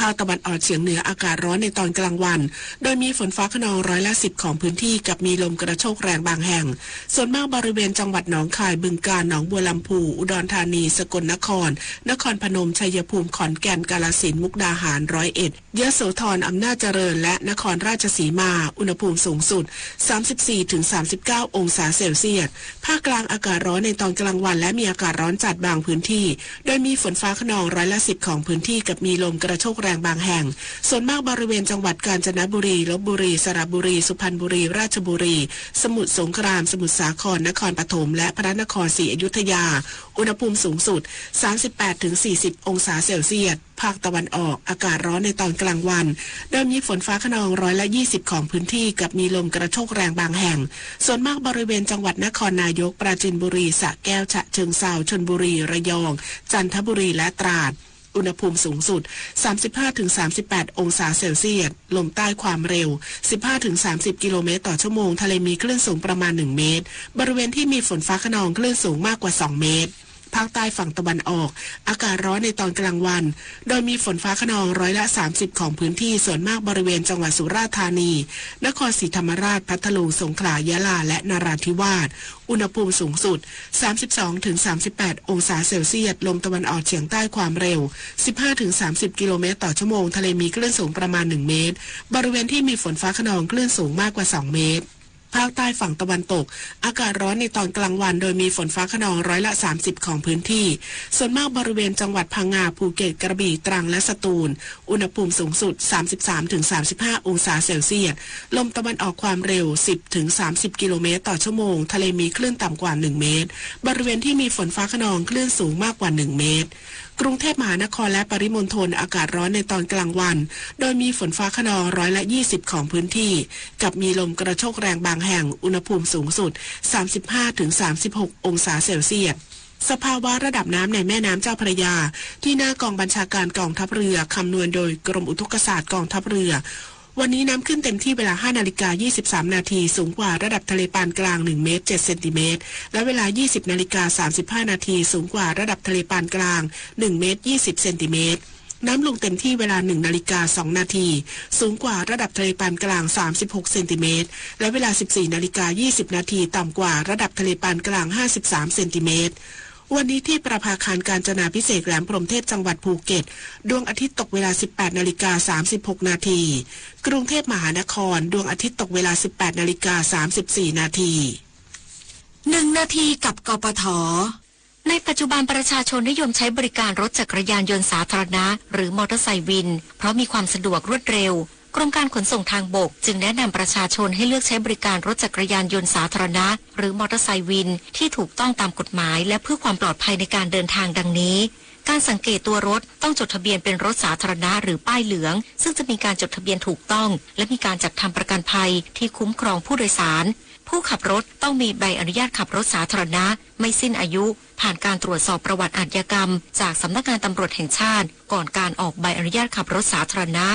ภาคตะวันออกเฉียงเหนืออากาศร้อนในตอนกลางวัน โดยมีฝนฟ้าคะนองร้อยละสิบของพื้นที่กับมีลมกระโชกแรงบางแห่ง ส่วนมากบริเวณจังหวัดหนองคาย บึงกาฬ หนองบัวลำภู อุดรธานี สกลนคร นครพนม ชัยภูมิ ขอนแก่น กาฬสินธุ์ มุกดาหาร ร้อยเอ็ด ยโสธร อำนาจเจริญ และนครราชสีมา อุณหภูมิสูงสุด สามสิบสี่ถึงสามสิบเก้าองศาเซลเซียส ภาคกลางอากาศร้อนในตอนกลางวัน และมีอากาศร้อนจัดบางพื้นที่ โดยมีฝนฟ้าคะนองร้อยละสิบของพื้นที่กับมีลมกระโชกแรงบางแห่ง ส่วนมากบริเวณจังหวัดกาญจนบุรี ลพบุรี สระบุรี สุพรรณบุรี ราชบุรี สมุทรสงคราม สมุทรสาคร นครปฐม และพระนครศรีอยุธยา อุณหภูมิสูงสุด สามสิบแปดถึงสี่สิบองศาเซลเซียส ภาคตะวันออกอากาศร้อนในตอนกลางวัน โดยมีฝนฟ้าคะนองร้อยละยี่สิบของพื้นที่กับมีลมกระโชกแรงบางแห่ง ส่วนมากบริเวณจังหวัดนครนายก ปราจีนบุรี สระแก้ว ฉะเชิงเทรา ชลบุรี ระยอง จันทบุรี และตราด อุณหภูมิสูงสุด สามสิบห้าถึงสามสิบแปดองศาเซลเซียส ลมใต้ความเร็ว สิบห้าถึงสามสิบกิโลเมตรต่อชั่วโมง ทะเลมีคลื่นสูงประมาณหนึ่งเมตร บริเวณที่มีฝนฟ้าคะนองคลื่นสูงมากกว่าสองเมตร ภาคใต้ฝั่งตะวันออก อากาศร้อนในตอนกลางวัน โดยมีฝนฟ้าคะนองร้อยละสามสิบของพื้นที่ ส่วนมากบริเวณจังหวัดสุราษฎร์ธานี นครศรีธรรมราช พัทลุง สงขลา ยะลา และนราธิวาส อุณหภูมิสูงสุด สามสิบสองถึงสามสิบแปดองศาเซลเซียส ลมตะวันออกเฉียงใต้ความเร็ว สิบห้าถึงสามสิบกิโลเมตรต่อชั่วโมง ทะเลมีคลื่นสูงประมาณหนึ่งเมตร บริเวณที่มีฝนฟ้าคะนองคลื่นสูงมากกว่าสองเมตร ภาคใต้ฝั่งตะวันตก อากาศร้อนในตอนกลางวัน โดยมีฝนฟ้าคะนองร้อยละสามสิบของพื้นที่ ส่วนมากบริเวณจังหวัดพังงา ภูเก็ต กระบี่ ตรัง และสตูล อุณหภูมิสูงสุด สามสิบสามถึงสามสิบห้าองศาเซลเซียส ลมตะวันออกความเร็ว สิบถึงสามสิบกิโลเมตรต่อชั่วโมง ทะเลมีคลื่นต่ำกว่าหนึ่งเมตร บริเวณที่มีฝนฟ้าคะนองคลื่นสูงมากกว่าหนึ่งเมตร กรุงเทพมหานครและปริมณฑลอากาศร้อนในตอนกลางวัน โดยมีฝนฟ้าคะนองร้อยละยี่สิบของพื้นที่ กับมีลมกระโชกแรงบางแห่ง อุณหภูมิสูงสุด สามสิบห้าถึงสามสิบหกองศาเซลเซียส สภาวะระดับน้ำในแม่น้ำเจ้าพระยา ที่หน้ากองบัญชาการกองทัพเรือ คำนวณโดยกรมอุทกศาสตร์กองทัพเรือ วันนี้น้ำขึ้นเต็มที่เวลาห้านาฬิกายี่สิบสามนาที สูงกว่าระดับทะเลปานกลางหนึ่งเมตรเจ็ดเซนติเมตร และเวลายี่สิบนาฬิกาสามสิบห้านาที สูงกว่าระดับทะเลปานกลางหนึ่งเมตรยี่สิบเซนติเมตร น้ำลงเต็มที่เวลาหนึ่งนาฬิกาสองนาที สูงกว่าระดับทะเลปานกลางสามสิบหกเซนติเมตร และเวลาสิบสี่นาฬิกายี่สิบนาที ต่ำกว่าระดับทะเลปานกลางห้าสิบสามเซนติเมตร วันนี้ที่ประภาคารกาญจนาภิเษกแหลมพรหมเทพจังหวัดภูเก็ต ดวงอาทิตย์ตกเวลาสิบแปดนาฬิกาสามสิบหกนาที กรุงเทพมหานคร ดวงอาทิตย์ตกเวลาสิบแปดนาฬิกาสามสิบสี่นาที หนึ่งนาทีกับ กปท. ในปัจจุบันประชาชนนิยมใช้บริการรถจักรยานยนต์สาธารณะ หรือมอเตอร์ไซค์วิน เพราะมีความสะดวกรวดเร็ว กรมการขนส่งทางบกจึงแนะนำประชาชนให้เลือกใช้บริการรถจักรยานยนต์สาธารณะ หรือมอเตอร์ไซค์วิน ที่ถูกต้องตามกฎหมาย และเพื่อความปลอดภัยในการเดินทางดังนี้ การสังเกตตัวรถต้องจดทะเบียนเป็นรถสาธารณะหรือป้ายเหลือง ซึ่งจะมีการจดทะเบียนถูกต้อง และมีการจัดทำประกันภัยที่คุ้มครองผู้โดยสาร ผู้ขับรถต้องมีใบอนุญาตขับรถสาธารณะไม่สิ้นอายุ ผ่านการตรวจสอบประวัติอาชญากรรมจากสำนักงานตำรวจแห่งชาติ ก่อนการออกใบอนุญาตขับรถสาธารณะ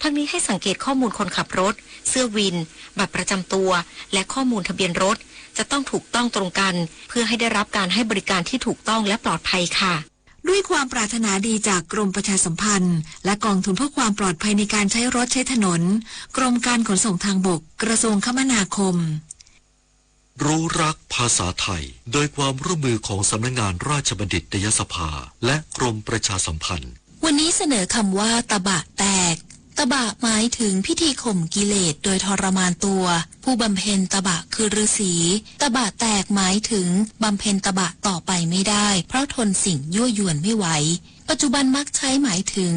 ทั้งนี้ให้สังเกตข้อมูลคนขับรถ เสื้อวิน บัตรประจำตัว และข้อมูลทะเบียนรถ จะต้องถูกต้องตรงกัน เพื่อให้ได้รับการให้บริการที่ถูกต้องและปลอดภัยค่ะ ด้วยความปรารถนาดีจากกรมประชาสัมพันธ์ และกองทุนเพื่อความปลอดภัยในการใช้รถใช้ถนน กรมการขนส่งทางบก กระทรวงคมนาคม รู้รักภาษาไทย โดยความร่วมมือของสำนักงานราชบัณฑิตยสภา และกรมประชาสัมพันธ์ วันนี้เสนอคำว่าตบะแตก ตบะหมายถึงพิธีข่มกิเลสโดยทรมานตัว ผู้บำเพ็ญตบะคือฤๅษี ตบะแตกหมายถึงบำเพ็ญตบะต่อไปไม่ได้ เพราะทนสิ่งยั่วยวนไม่ไหว ปัจจุบันมักใช้หมายถึง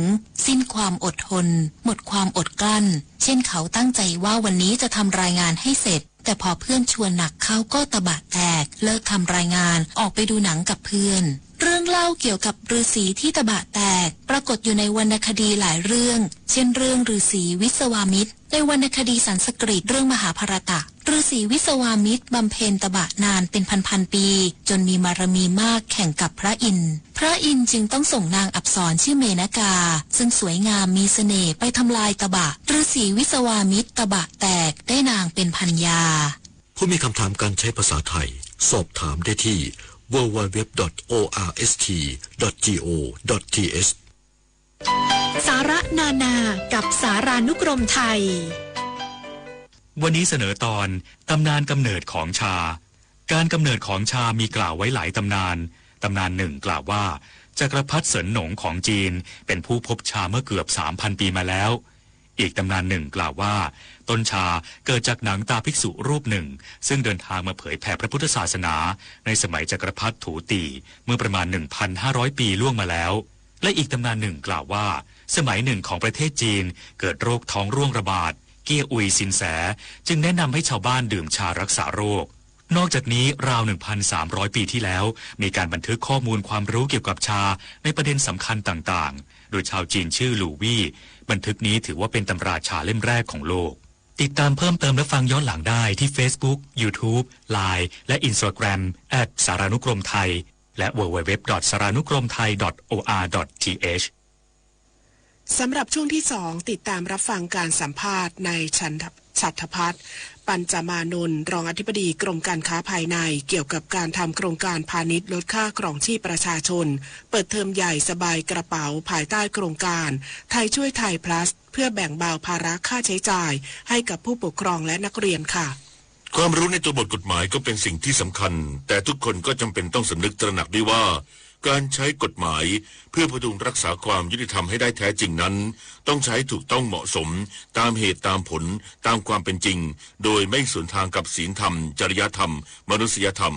สิ้นความอดทน หมดความอดกลั้น เช่นเขาตั้งใจว่าวันนี้จะทำรายงานให้เสร็จ แต่พอเพื่อนชวนหนักเข้าก็ตบะแตก เลิกทำรายงาน ออกไปดูหนังกับเพื่อน เรื่องเล่าเกี่ยวกับฤๅษีที่ตบะแตก ปรากฏอยู่ในวรรณคดีหลายเรื่อง เช่นเรื่องฤๅษีวิศวามิตร ในวรรณคดีสันสกฤตเรื่องมหาภารตะ ฤๅษีวิศวามิตรบำเพ็ญตบะนานเป็นพันๆ ปี จนมีบารมีมากแข่งกับพระอินทร์ พระอินทร์จึงต้องส่งนางอัปสรชื่อเมนกา ซึ่งสวยงามมีเสน่ห์ไปทำลายตบะ ฤๅษีวิศวามิตรตบะแตกได้นางเป็นภรรยา ผู้มีคำถามการใช้ภาษาไทย สอบถามได้ที่ ดับเบิลยู ดับเบิลยู ดับเบิลยู ดอท โอ อาร์ เอส ที ดอท จี โอ ดอท ที เอช สาระนานากับสารานุกรมไทย วันนี้เสนอตอน ตำนานกำเนิดของชา การกำเนิดของชามีกล่าวไว้หลายตำนาน ตำนานหนึ่งกล่าวว่า จักรพรรดิเสินหนงของจีน เป็นผู้พบชาเมื่อเกือบสามพันปีมาแล้ว อีกตำนานหนึ่งกล่าวว่า ต้นชาเกิดจากหนังตาภิกษุรูปหนึ่ง ซึ่งเดินทางมาเผยแผ่พระพุทธศาสนา ในสมัยจักรพรรดิถูตี เมื่อประมาณ หนึ่งพันห้าร้อย ปีล่วงมาแล้ว และอีกตำนานหนึ่งกล่าวว่า สมัยหนึ่งของประเทศจีน เกิดโรคท้องร่วงระบาด เก้ยอุยซินแส จึงแนะนำให้ชาวบ้านดื่มชารักษาโรค นอกจากนี้ราว หนึ่งพันสามร้อย ปีที่แล้ว มีการบันทึกข้อมูลความรู้เกี่ยวกับชาในประเด็นสำคัญต่างๆ โดยชาวจีนชื่อหลู่อี้ บันทึกนี้ถือว่าเป็นตำราชาเล่มแรกของโลก ติดตามเพิ่มเติมและฟังย้อนหลังได้ที่ Facebook YouTube Line และ Instagram แอท สารานุกรมไทย และ ดับเบิลยู ดับเบิลยู ดับเบิลยู ดอท สารานุกรมไทย ดอท โอ อาร์ ดอท ที เอช สำหรับช่วงที่สอง ติดตามรับฟังการสัมภาษณ์นายฉันท- ฉัตรพัฒน์ ปัญจมานนท์ รองอธิบดีกรมการค้าภายใน เกี่ยวกับการทำโครงการพาณิชย์ลดค่าครองชีพประชาชน เปิดเทอมใหญ่สบายกระเป๋า ภายใต้โครงการ ไทยช่วยไทย พลัส เพื่อแบ่งเบาภาระค่าใช้จ่ายให้กับผู้ปกครองและนักเรียนค่ะ ความรู้ในตัวบทกฎหมายก็เป็นสิ่งที่สำคัญ แต่ทุกคนก็จำเป็นต้องสำนึกตระหนักด้วยว่า การใช้กฎหมายเพื่อพดุงรักษาความยุติธรรมให้ได้แท้จริงนั้น ต้องใช้ถูกต้องเหมาะสม ตามเหตุตามผล ตามความเป็นจริง โดยไม่สวนทางกับศีลธรรม จริยธรรม มนุษยธรรม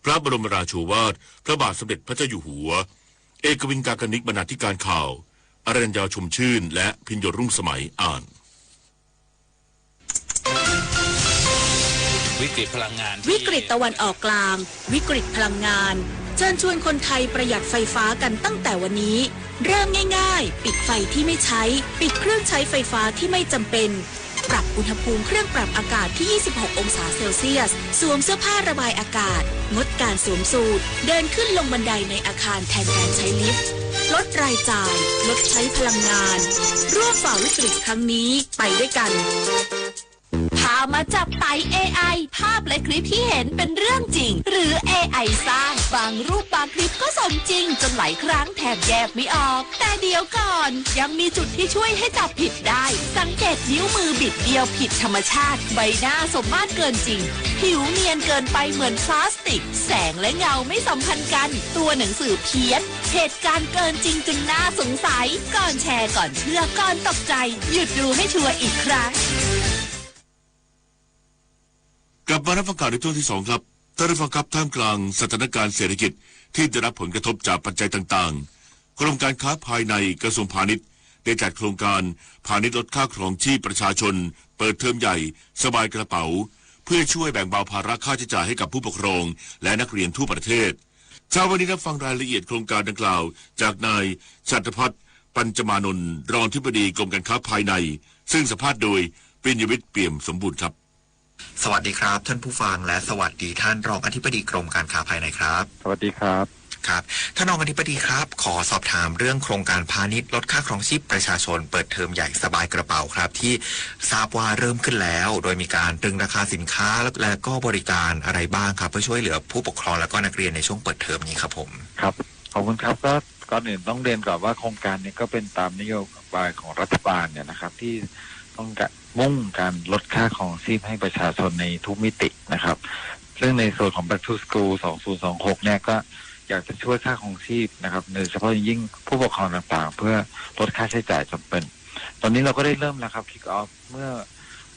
พระบรมราโชวาท พระบาทสมเด็จพระเจ้าอยู่หัว เอกวิน กากนิก บรรณาธิการข่าว อรัญญา ชมชื่น และพิญโยรุ่งสมัย อ่าน วิกฤตพลังงานที่ วิกฤตตะวันออกกลาง วิกฤตพลังงาน เชิญชวนคนไทยประหยัดไฟฟ้ากันตั้งแต่วันนี้ เริ่มง่ายๆ ปิดไฟที่ไม่ใช้ ปิดเครื่องใช้ไฟฟ้าที่ไม่จำเป็น ปรับอุณหภูมิเครื่องปรับอากาศที่ ยี่สิบหก องศาเซลเซียส สวมเสื้อผ้าระบายอากาศ งดการสวมสูท เดินขึ้นลงบันไดในอาคารแทนการใช้ลิฟต์ ลดรายจ่าย ลดใช้พลังงาน ร่วมฝ่าวิกฤตครั้งนี้ไปด้วยกัน พามาจับไต เอไอ ภาพและคลิปที่เห็นเป็นเรื่องจริง หรือ เอไอ สร้าง บางรูปบางคลิปก็สมจริง จนหลายครั้งแทบแยกไม่ออก แต่เดี๋ยวก่อน ยังมีจุดที่ช่วยให้จับผิดได้ สังเกตนิ้วมือบิดเดียวผิดธรรมชาติ ใบหน้าสมมาตรเกินจริง ผิวเนียนเกินไปเหมือนพลาสติก แสงและเงาไม่สัมพันธ์กัน ตัวหนังสือเพี้ยน เหตุการณ์เกินจริงจนน่าสงสัย ก่อนแชร์ ก่อนเชื่อ ก่อนตกใจ หยุดดูให้ชัวร์อีกครั้ง กลับมารับฟังข่าวในช่วงที่สองครับ ท่านผู้ฟังครับ ท่ามกลางสถานการณ์เศรษฐกิจที่ได้รับผลกระทบจากปัจจัยต่างๆ กรมการค้าภายในกระทรวงพาณิชย์ได้จัดโครงการพาณิชย์ลดค่าครองชีพประชาชน เปิดเทอมใหญ่สบายกระเป๋า เพื่อช่วยแบ่งเบาภาระค่าใช้จ่ายให้กับผู้ปกครองและนักเรียนทั่วประเทศ เช้าวันนี้รับฟังรายละเอียดโครงการดังกล่าวจากนายฉัตรพัฒน์ ปัญจมานนท์ รองอธิบดีกรมการค้าภายใน ซึ่งสัมภาษณ์โดยปิญญวิทย์ เปี่ยมสมบูรณ์ครับ สวัสดีครับท่านผู้ฟัง และสวัสดีท่านรองอธิบดีกรมการค้าภายในครับ สวัสดีครับ ครับ ท่านรองอธิบดีครับ ขอสอบถามเรื่องโครงการพาณิชย์ลดค่าครองชีพประชาชนเปิดเทอมใหญ่สบายกระเป๋าครับ ที่ทราบว่าเริ่มขึ้นแล้ว โดยมีการตรึงราคาสินค้า และ และก็บริการอะไรบ้างครับ เพื่อช่วยเหลือผู้ปกครองและก็นักเรียนในช่วงเปิดเทอมนี้ครับผม ครับ ขอบคุณครับ ก็ก่อนอื่นต้องเรียนก่อนว่าโครงการนี้ก็เป็นตามนโยบายของรัฐบาลเนี่ยนะครับ ที่ต้องการมุ่งการลดค่าครองชีพให้ประชาชนในทุกมิตินะครับ ซึ่งในส่วนของ Back to School สองศูนย์สองหก เนี่ยก็อยากจะช่วยค่าครองชีพนะครับ โดยเฉพาะอย่างยิ่งผู้ปกครองต่างๆ เพื่อลดค่าใช้จ่ายจำเป็น ตอนนี้เราก็ได้เริ่มแล้วครับ Kick off เมื่อ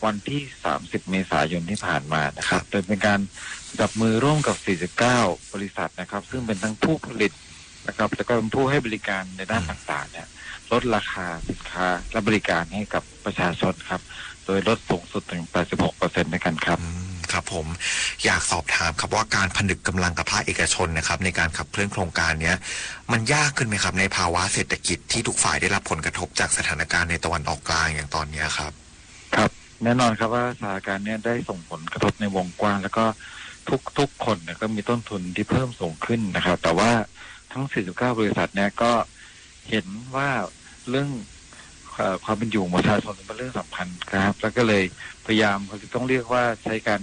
วันที่ สามสิบ เมษายนที่ผ่านมานะครับ ครับ โดยเป็นการจับมือร่วมกับ สี่สิบเก้า บริษัทนะครับ ซึ่งเป็นทั้งผู้ผลิตนะครับ แล้วก็เป็นผู้ให้บริการในด้าน อืม ต่างๆ เนี่ย ลดราคาสินค้าและบริการให้กับประชาชนครับ โดยลดสูงสุดถึง แปดสิบหกเปอร์เซ็นต์ ด้วยกันครับ อืม ครับผม อยากสอบถามครับว่าการผนึกกำลังกับภาคเอกชนนะครับ ในการขับเคลื่อนโครงการเนี้ย มันยากขึ้นไหมครับ ในภาวะเศรษฐกิจที่ทุกฝ่ายได้รับผลกระทบจากสถานการณ์ในตะวันออกกลางอย่างตอนเนี้ยครับ ครับ แน่นอนครับว่าสถานการณ์เนี้ยได้ส่งผลกระทบในวงกว้าง แล้วก็ทุกๆ คนเนี่ยก็มีต้นทุนที่เพิ่มสูงขึ้นนะครับ แต่ว่าทั้ง สี่สิบเก้า บริษัทเนี่ยก็เห็นว่าเรื่อง เอ่อ ความเป็นอยู่ของประชาชนเป็นเรื่องสำคัญครับ แล้วก็เลยพยายาม เขาจะต้องเรียกว่าใช้การ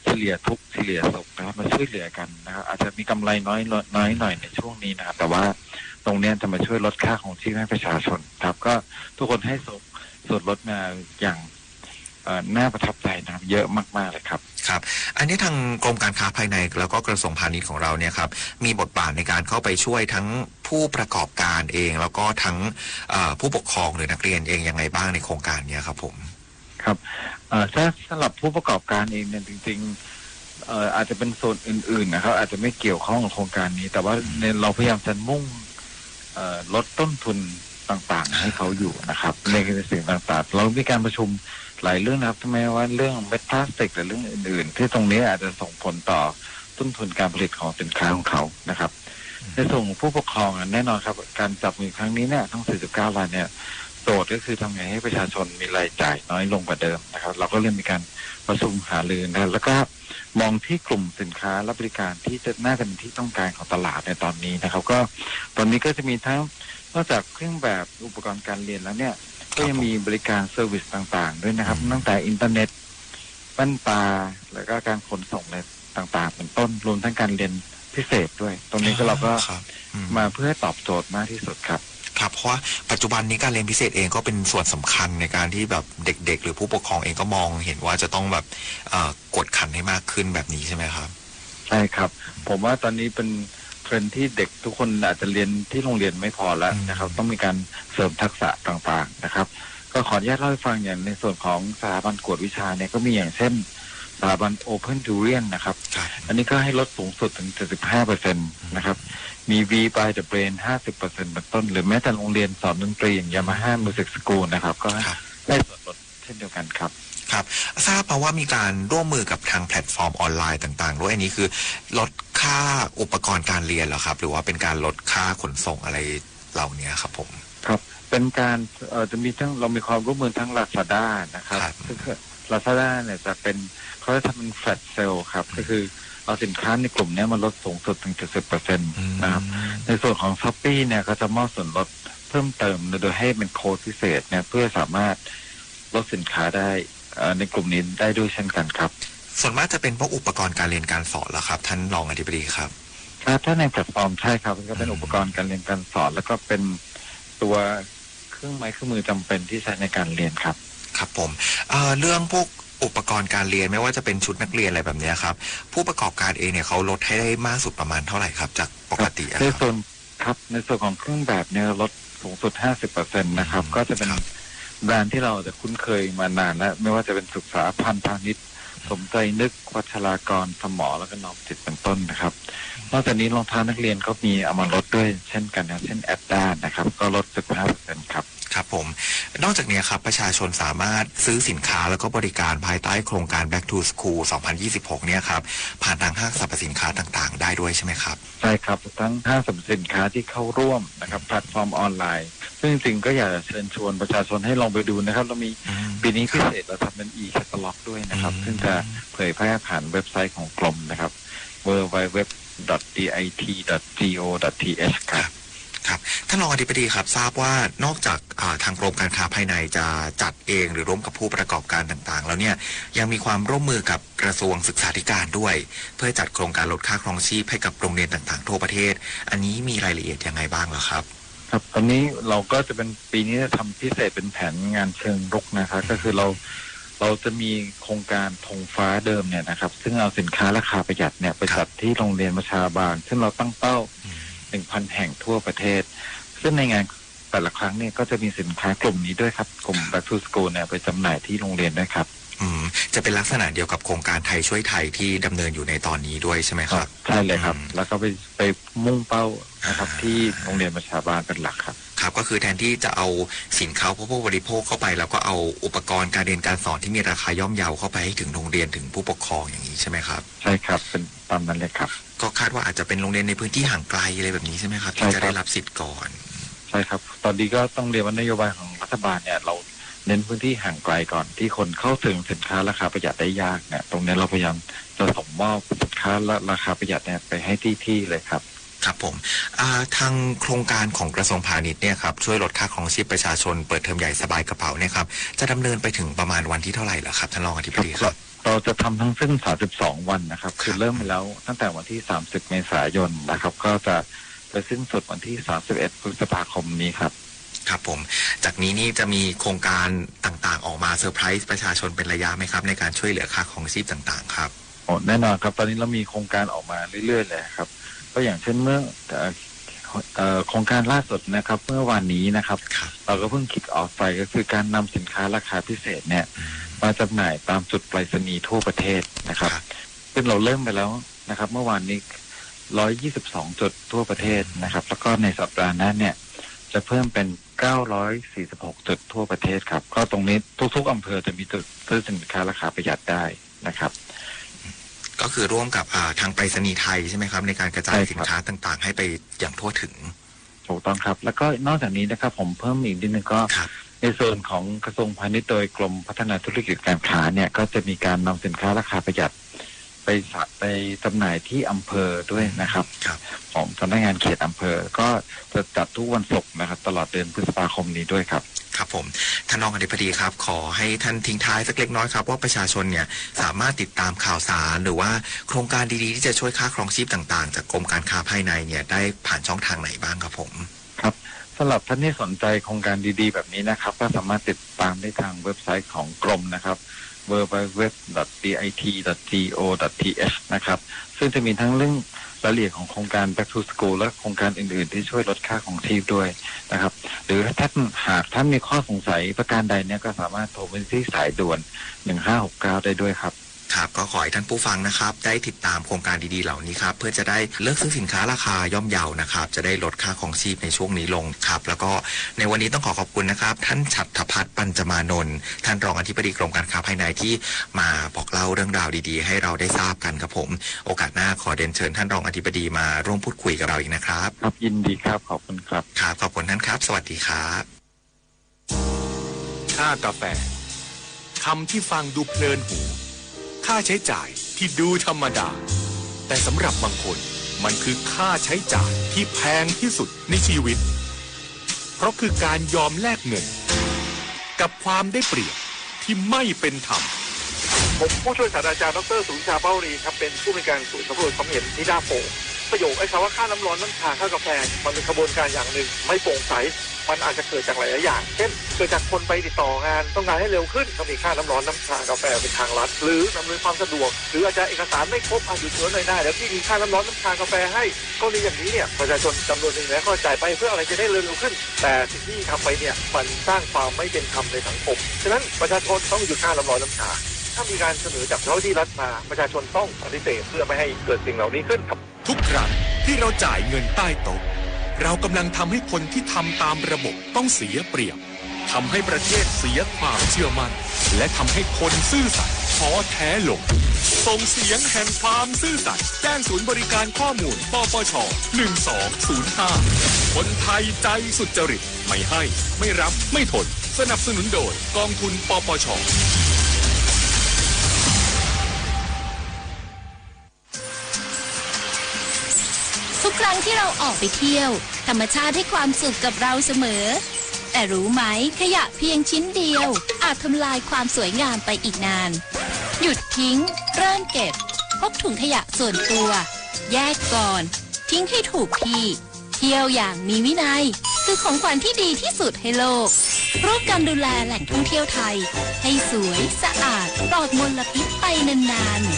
เฉลี่ยทุกข์เฉลี่ยสุขนะครับ มาช่วยเหลือกันนะครับ อาจจะมีกำไรน้อย น้อยหน่อยในช่วงนี้นะครับ แต่ว่าตรงเนี้ยจะมาช่วยลดค่าครองชีพให้ประชาชนครับ ก็ทุกคนให้ส่วน ส่วนลดมาอย่าง เอ่อ น่าประทับใจนะครับ เยอะมากๆ เลยครับ ครับ อันนี้ทางกรมการค้าภายในแล้วก็กระทรวงพาณิชย์ของเราเนี่ยครับ มีบทบาทในการเข้าไปช่วยทั้งผู้ประกอบการเอง แล้วก็ทั้ง เอ่อ ผู้ปกครองหรือนักเรียนเองยังไงบ้างในโครงการเนี้ยครับผม ครับ เอ่อ ถ้าสำหรับผู้ประกอบการเองเนี่ยจริงๆ เอ่อ อาจจะเป็นส่วนอื่นๆ นะครับ อาจจะไม่เกี่ยวข้องกับโครงการนี้ แต่ว่า อืม ใน เราพยายามจะมุ่ง เอ่อ ลดต้นทุนต่างๆ ให้เขาอยู่นะครับ ในสิ่งต่างๆ เรามีการประชุมหลายเรื่องนะครับ ไม่ว่าเรื่องเม็ดพลาสติกหรือเรื่องอื่นๆ ที่ตรงนี้อาจจะส่งผลต่อต้นทุนการผลิตของสินค้าของเขานะครับ ในส่วนของผู้ปกครองอ่ะ แน่นอนครับ การจับมือครั้งนี้เนี่ย ทั้ง สี่สิบเก้า รายเนี่ย โจทย์ก็คือทำไงให้ประชาชนมีรายจ่ายน้อยลงกว่าเดิมนะครับ เราก็เลยมีการประชุมหารือนะครับ แล้วก็มองที่กลุ่มสินค้าและบริการที่จะน่าจะเป็นที่ต้องการของตลาดในตอนนี้นะครับ ก็ตอนนี้ก็จะมีทั้ง นอกจากเครื่องแบบอุปกรณ์การเรียนแล้วเนี่ย ครับ ก็ยังมีบริการเซอร์วิสต่างๆ ด้วยนะครับ อืม ตั้งแต่อินเทอร์เน็ต แว่นตา แล้วก็การขนส่งอะไรต่างๆ เป็นต้น รวมทั้งการเรียนพิเศษด้วย ตรงนี้ก็ อ๋อ เราก็ ครับ อืม มาเพื่อตอบโจทย์มากที่สุดครับ ครับ เพราะว่าปัจจุบันนี้การเรียนพิเศษเองก็เป็นส่วนสำคัญในการที่แบบเด็กๆ หรือผู้ปกครองเองก็มองเห็นว่าจะต้องแบบ เอ่อ กวดขันให้มากขึ้นแบบนี้ใช่ไหมครับ ใช่ครับ ผมว่าตอนนี้เป็นเทรนด์ที่เด็กทุกคนอาจจะเรียนที่โรงเรียนไม่พอแล้วนะครับ อืม ต้องมีการเสริมทักษะต่างๆ นะครับ ก็ขออนุญาตเล่าให้ฟัง อย่างในส่วนของสถาบันกวดวิชาเนี่ย ก็มีอย่างเช่น สถาบัน Open Tuition นะครับ ครับ อันนี้ก็ให้ลดสูงสุดถึง เจ็ดสิบห้าเปอร์เซ็นต์ นะครับ มี V by the Brain ห้าสิบเปอร์เซ็นต์ เป็นต้น หรือแม้แต่โรงเรียนสอนดนตรีอย่าง Yamaha Music School นะครับ ก็ ครับ ให้ส่วนลดเช่นเดียวกันครับ ครับ ครับ ทราบมาว่ามีการร่วมมือกับทางแพลตฟอร์มออนไลน์ต่างๆ ด้วย อันนี้คือลดค่าอุปกรณ์การเรียนเหรอครับ หรือว่าเป็นการลดค่าขนส่งอะไรเหล่านี้ครับผม ครับ เป็นการ เอ่อ จะมีทั้ง เรามีความร่วมมือทั้ง Lazada นะครับ ครับ ซึ่ง Lazada เนี่ยจะเป็น เขาจะทำเป็น flash sale ครับ อืม ก็คือเอาสินค้าในกลุ่มเนี้ยมาลดสูงสุดถึง เจ็ดสิบเปอร์เซ็นต์ อืม นะครับ ในส่วนของ Shopee เนี่ยก็จะมอบส่วนลดเพิ่มเติมนะ โดยให้เป็นโค้ดพิเศษเนี่ย เพื่อสามารถลดสินค้าได้ เอ่อ ในกลุ่มนี้ได้ด้วยเช่นกันครับ ส่วนมากจะเป็นพวกอุปกรณ์การเรียนการสอนเหรอครับ ท่านรองอธิบดีครับ ครับ ถ้าในแพลตฟอร์มใช่ครับ ก็เป็น อืม อุปกรณ์การเรียนการสอน แล้วก็เป็นตัวเครื่องไม้เครื่องมือจำเป็นที่ใช้ในการเรียนครับ ครับผม เอ่อ เรื่องพวกอุปกรณ์การเรียน ไม่ว่าจะเป็นชุดนักเรียนอะไรแบบเนี้ยครับ ผู้ประกอบการเองเนี่ยเขาลดให้ได้มากสุดประมาณเท่าไหร่ครับ จากปกติอะครับ ในส่วน ครับ ในส่วนของเครื่องแบบเนี่ยลดสูงสุด ห้าสิบเปอร์เซ็นต์ นะครับ อืม ก็จะเป็น ครับ แบรนด์ที่เราจะคุ้นเคยมานานแล้ว ไม่ว่าจะเป็นศึกษาพันธ์พาณิชย์ สมใจนึก วัชรากร สมอ แล้วก็นอมจิต เป็นต้นนะครับ นอกจากนี้รองเท้านักเรียนก็มีเอามาลดด้วยเช่นกันนะ เช่น Adidas นะครับ ก็ลด สิบห้าเปอร์เซ็นต์ ครับ ครับผม นอกจากนี้ครับ ประชาชนสามารถซื้อสินค้าแล้วก็บริการภายใต้โครงการ Back to School สองพันยี่สิบหก เนี่ยครับ ผ่านทางห้างสรรพสินค้าต่างๆ ได้ด้วยใช่ไหมครับ ใช่ครับ ทั้งห้างสรรพสินค้าที่เข้าร่วมนะครับ แพลตฟอร์มออนไลน์ ซึ่งจริงๆ ก็อยากจะเชิญชวนประชาชนให้ลองไปดูนะครับ เรามี อืม ปีนี้พิเศษ ครับ เราทำเป็น e-catalog ด้วยนะครับ อืม ซึ่งจะเผยแพร่ผ่านเว็บไซต์ของกรมนะครับ ดับเบิลยู ดับเบิลยู ดับเบิลยู ดอท ดี ไอ ที ดอท จี โอ ดอท ที เอช ครับ ครับ ท่านรองอธิบดีครับ ทราบว่านอกจาก อ่า ทางกรมการค้าภายในจะจัดเองหรือร่วมกับผู้ประกอบการต่างๆ แล้วเนี่ย ยังมีความร่วมมือกับกระทรวงศึกษาธิการด้วย เพื่อจัดโครงการลดค่าครองชีพให้กับโรงเรียนต่างๆ ทั่วประเทศ อันนี้มีรายละเอียดยังไงบ้างเหรอครับ ครับ ตอนนี้เราก็จะเป็น ปีนี้จะทำพิเศษเป็นแผนงานเชิงรุกนะครับ อืม ก็คือเรา เราจะมีโครงการธงฟ้าเดิมเนี่ยนะครับ ซึ่งเอาสินค้าราคาประหยัดเนี่ยไป ครับ จัดที่โรงเรียนประชาบาล ซึ่งเราตั้งเป้า อืม หนึ่งพันแห่งทั่วประเทศ ซึ่งในงานแต่ละครั้งเนี่ยก็จะมีสินค้ากลุ่มนี้ด้วยครับ กลุ่ม ครับ Back to School เนี่ยไปจำหน่ายที่โรงเรียนด้วยครับ อืม จะเป็นลักษณะเดียวกับโครงการไทยช่วยไทยที่ดำเนินอยู่ในตอนนี้ด้วยใช่ไหมครับ ใช่เลยครับ อืม แล้วก็ไป ไปมุ่งเป้านะครับ อ่า ที่โรงเรียนประชาบาลเป็นหลักครับ ครับ ก็คือแทนที่จะเอาสินค้าอุปโภคบริโภคเข้าไป แล้วก็เอาอุปกรณ์การเรียนการสอนที่มีราคาย่อมเยาเข้าไปให้ถึงโรงเรียนถึงผู้ปกครองอย่างนี้ใช่ไหมครับ ใช่ครับ เป็นตามนั้นเลยครับ ก็คาดว่าอาจจะเป็นโรงเรียนในพื้นที่ห่างไกลอะไรแบบนี้ใช่ไหมครับ ใช่ครับ ที่จะได้รับสิทธิ์ก่อน ใช่ครับ ตอนนี้ก็ต้องเรียนว่านโยบายของรัฐบาลเนี่ย เราเน้นพื้นที่ห่างไกลก่อน ที่คนเข้าถึงสินค้าราคาประหยัดได้ยากเนี่ย ตรงนี้เราพยายามจะส่งมอบสินค้าราคาประหยัดเนี่ยไปให้ที่ๆ เลยครับ ครับผม อ่า ทางโครงการของกระทรวงพาณิชย์เนี่ยครับ ช่วยลดค่าครองชีพประชาชน เปิดเทอมใหญ่สบายกระเป๋าเนี่ยครับ จะดำเนินไปถึงประมาณวันที่เท่าไหร่เหรอครับ ท่านรองอธิบดีครับ เราจะทำทั้งสิ้น สามสิบสอง วันนะครับ ครับ คือเริ่มไปแล้วตั้งแต่วันที่ สามสิบ เมษายนนะครับ ก็จะไปสิ้นสุดวันที่ สามสิบเอ็ด พฤษภาคมนี้ครับ ครับผม จากนี้นี่จะมีโครงการต่างๆ ออกมาเซอร์ไพรส์ประชาชนเป็นระยะไหมครับ ในการช่วยเหลือค่าครองชีพต่างๆ ครับ โอ้ แน่นอนครับ ตอนนี้เรามีโครงการออกมาเรื่อยๆ เลยครับ ก็อย่างเช่นเมื่อ เอ่อ เอ่อ โครงการล่าสุดนะครับ เมื่อวานนี้นะครับ ครับ เราก็เพิ่ง kick off ไป ก็คือการนำสินค้าราคาพิเศษเนี่ย อืม มาจำหน่ายตามจุดไปรษณีย์ทั่วประเทศนะครับ ครับ ซึ่งเราเริ่มไปแล้วนะครับ เมื่อวานนี้ ร้อยยี่สิบสอง จุดทั่วประเทศนะครับ แล้วก็ในสัปดาห์หน้าเนี่ย จะเพิ่มเป็น เก้าร้อยสี่สิบหก จุดทั่วประเทศครับ ก็ตรงนี้ทุกๆ อำเภอจะมีจุดซื้อสินค้าราคาประหยัดได้นะครับ ก็คือร่วมกับ อ่า ทางไปรษณีย์ไทยใช่ไหมครับ ในการกระจาย ใช่ครับ สินค้าต่างๆ ให้ไปอย่างทั่วถึง ถูกต้องครับ แล้วก็นอกจากนี้นะครับ ผมเพิ่มอีกนิดนึงก็ ครับ ในส่วนของกระทรวงพาณิชย์โดยกรมพัฒนาธุรกิจการค้าเนี่ย ก็จะมีการนำสินค้าราคาประหยัดไปสะ- ไปจำหน่ายที่อำเภอด้วยนะครับ ครับ ของสำนักงานเขตอำเภอ ก็จะจัดทุกวันศุกร์นะครับ ตลอดเดือนพฤษภาคมนี้ด้วยครับ ครับผม ท่านรองอธิบดีครับ ขอให้ท่านทิ้งท้ายสักเล็กน้อยครับ ว่าประชาชนเนี่ยสามารถติดตามข่าวสารหรือว่าโครงการดีๆ ที่จะช่วยค่าครองชีพต่างๆ จากกรมการค้าภายในเนี่ย ได้ผ่านช่องทางไหนบ้างครับผม ครับ สำหรับท่านที่สนใจโครงการดีๆ แบบนี้นะครับ ก็สามารถติดตามได้ทางเว็บไซต์ของกรมนะครับ ดับเบิลยู ดับเบิลยู ดับเบิลยู ดอท ดี ไอ ที ดอท จี โอ ดอท ที เอช นะครับ ซึ่งจะมีทั้งเรื่องรายละเอียดของโครงการ Back to School และโครงการอื่นๆ ที่ช่วยลดค่าครองชีพด้วยนะครับ หรือถ้าท่าน หากท่านมีข้อสงสัยประการใดเนี่ย ก็สามารถโทรไปที่สายด่วน หนึ่งห้าหกเก้า ได้ด้วยครับ ครับ ก็ขอให้ท่านผู้ฟังนะครับ ได้ติดตามโครงการดีๆเหล่านี้ครับ เพื่อจะได้เลือกซื้อสินค้าราคาย่อมเยานะครับ จะได้ลดค่าครองชีพในช่วงนี้ลงครับ แล้วก็ในวันนี้ต้องขอขอบคุณนะครับ ท่านฉัตรพัฒน์ ปัญจมานนท์ ท่านรองอธิบดีกรมการค้าภายในที่มาบอกเล่าเรื่องราวดีๆให้เราได้ทราบกันครับผม โอกาสหน้าขอเรียนเชิญท่านรองอธิบดีมาร่วมพูดคุยกับเราอีกนะครับ ครับ ยินดีครับ ขอบคุณครับ ครับ ขอบคุณท่านครับ สวัสดีครับ ค่ากาแฟ คำที่ฟังดูเพลินหู ค่าใช้จ่ายที่ดูธรรมดา แต่สำหรับบางคนมันคือค่าใช้จ่ายที่แพงที่สุดในชีวิต เพราะคือการยอมแลกเงิน กับความได้เปรียบที่ไม่เป็นธรรม ผมผู้ช่วยศาสตราจารย์ดอกเตอร์สุวิชา เป้ารีครับ เป็นผู้อำนวยการศูนย์สำรวจความเห็นนิด้าโพล ประโยคไอ้คำว่าค่าน้ำร้อนน้ำชาค่ากาแฟ มันเป็นขบวนการอย่างหนึ่ง ไม่โปร่งใส มันอาจจะเกิดจากหลายๆอย่าง เช่น เกิดจากคนไปติดต่องาน ต้องการให้เร็วขึ้น ก็มีค่าน้ำร้อนน้ำชากาแฟเป็นทางลัด หรืออำนวยความสะดวก หรืออาจจะเอกสารไม่ครบ อ่ะ หยุดชดเชยหน่อยนะ เดี๋ยวพี่มีค่าน้ำร้อนน้ำชากาแฟให้ กรณีอย่างนี้เนี่ย ประชาชนจำนวนหนึ่งนะ ก็จ่ายไปเพื่ออะไร จะได้เร็วๆขึ้น แต่สิ่งที่ทำไปเนี่ย มันสร้างความไม่เป็นธรรมในสังคม ฉะนั้นประชาชนต้องหยุดค่าน้ำร้อนน้ำชา ถ้ามีการเสนอจากเจ้าหน้าที่รัฐมา ประชาชนต้องปฏิเสธเพื่อไม่ให้เกิดสิ่งเหล่านี้ขึ้นครับ ทุกครั้งที่เราจ่ายเงินใต้โต๊ะ เรากำลังทำให้คนที่ทำตามระบบต้องเสียเปรียบ ทำให้ประเทศเสียความเชื่อมั่น และทำให้คนซื่อสัตย์ท้อแท้ลง ส่งเสียงแห่งความซื่อสัตย์แจ้งศูนย์บริการข้อมูล ปปช หนึ่งสองศูนย์ห้า คนไทยใจสุจริต ไม่ให้ ไม่รับ ไม่ทน สนับสนุนโดยกองทุน ปปช ทุกครั้งที่เราออกไปเที่ยว ธรรมชาติให้ความสุขกับเราเสมอ แต่รู้ไหม ขยะเพียงชิ้นเดียว อาจทำลายความสวยงามไปอีกนาน หยุดทิ้ง เริ่มเก็บ พกถุงขยะส่วนตัว แยกก่อน ทิ้งให้ถูกที่ เที่ยวอย่างมีวินัย คือของขวัญที่ดีที่สุดให้โลก ร่วมกันดูแลแหล่งท่องเที่ยวไทย ให้สวย สะอาด ปลอดมลพิษไปนานๆ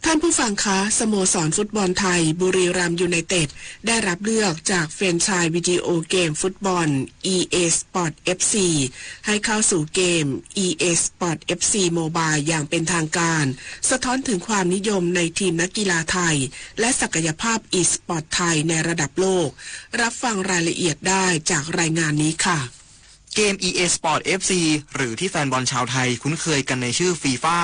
ท่านผู้ฟังคะ สโมสรฟุตบอลไทย บุรีรัมย์ยูไนเต็ด ได้รับเลือกจากแฟรนไชส์วิดีโอเกมฟุตบอล อีเอ สปอร์ต เอฟซี ให้เข้าสู่เกม อีเอ สปอร์ต เอฟซี โมบาย อย่างเป็นทางการ สะท้อนถึงความนิยมในทีมนักกีฬาไทย และศักยภาพอีสปอร์ตไทยในระดับโลก รับฟังรายละเอียดได้จากรายงานนี้ค่ะ เกม อีเอ สปอร์ต เอฟซี หรือที่แฟนบอลชาวไทยคุ้นเคยกันในชื่อฟีฟ่า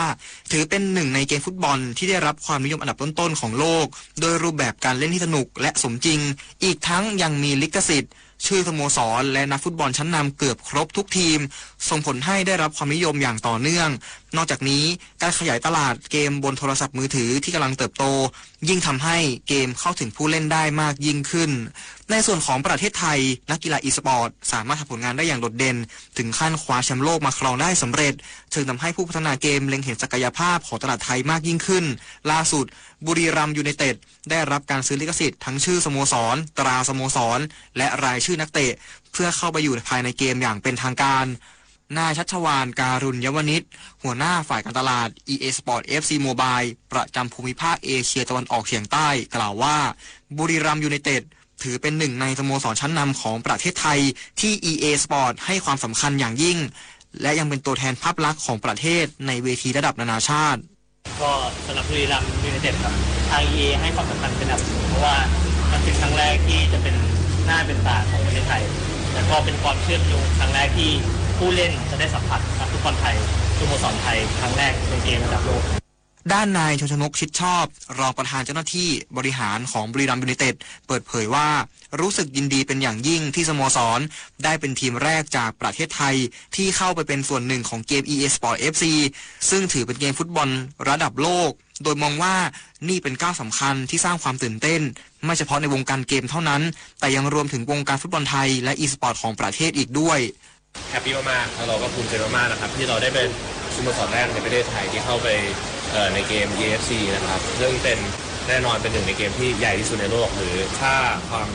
ถือเป็นหนึ่งในเกมฟุตบอลที่ได้รับความนิยมอันดับต้นๆของโลก ด้วยรูปแบบการเล่นที่สนุกและสมจริง อีกทั้งยังมีลิขสิทธิ์ ชื่อสโมสร และนักฟุตบอลชั้นนำเกือบครบทุกทีม ส่งผลให้ได้รับความนิยมอย่างต่อเนื่อง นอกจากนี้ การขยายตลาดเกมบนโทรศัพท์มือถือที่กำลังเติบโต ยิ่งทำให้เกมเข้าถึงผู้เล่นได้มากยิ่งขึ้น ในส่วนของประเทศไทย นักกีฬาอีสปอร์ตสามารถทำผลงานได้อย่างโดดเด่น ถึงขั้นคว้าแชมป์โลกมาครองได้สำเร็จ จึงทำให้ผู้พัฒนาเกมเล็งเห็นศักยภาพของตลาดไทยมากยิ่งขึ้น ล่าสุด บุรีรัมย์ยูไนเต็ด ได้รับการซื้อลิขสิทธิ์ทั้งชื่อสโมสร ตราสโมสร และรายชื่อนักเตะ เพื่อเข้าไปอยู่ภายในเกมอย่างเป็นทางการ นายชัชวาล การุญยวณิช หัวหน้าฝ่ายการตลาด อีเอ สปอร์ต เอฟซี โมบาย ประจำภูมิภาคเอเชียตะวันออกเฉียงใต้ กล่าวว่า บุรีรัมย์ยูไนเต็ด ถือเป็นหนึ่งในสโมสรชั้นนำของประเทศไทย ที่ อีเอ สปอร์ต ให้ความสำคัญอย่างยิ่ง และยังเป็นตัวแทนภาพลักษณ์ของประเทศในเวทีระดับนานาชาติ ก็สำหรับบุรีรัมย์ยูไนเต็ดครับ ทาง อีเอ ให้ความสำคัญเป็นอันดับหนึ่ง เพราะว่ามันเป็นครั้งแรกที่จะเป็นหน้าเป็นตาของประเทศไทย แล้วก็เป็นความเชื่อมโยงครั้งแรกที่ผู้เล่นจะได้สัมผัสนักฟุตบอลไทย สโมสรไทย ครั้งแรกในเกมระดับโลก ด้านนายชนชนก ชิดชอบ รองประธานเจ้าหน้าที่บริหารของบุรีรัมย์ยูไนเต็ด เปิดเผยว่า รู้สึกยินดีเป็นอย่างยิ่งที่สโมสรได้เป็นทีมแรกจากประเทศไทย ที่เข้าไปเป็นส่วนหนึ่งของเกม อีเอ สปอร์ต เอฟซี ซึ่งถือเป็นเกมฟุตบอลระดับโลก โดยมองว่านี่เป็นก้าวสำคัญที่สร้างความตื่นเต้น ไม่เฉพาะในวงการเกมเท่านั้น แต่ยังรวมถึงวงการฟุตบอลไทย และอีสปอร์ตของประเทศอีกด้วย แฮปปี้มากๆ แล้วเราก็ภูมิใจมากๆ นะครับ ที่เราได้เป็นสโมสรแรกในประเทศไทยที่เข้าไป เอ่อ ในเกม อีเอ เอฟซี นะครับ ซึ่งเป็นแน่นอนเป็นหนึ่งในเกมที่ใหญ่ที่สุดในโลก หรือถ้าความ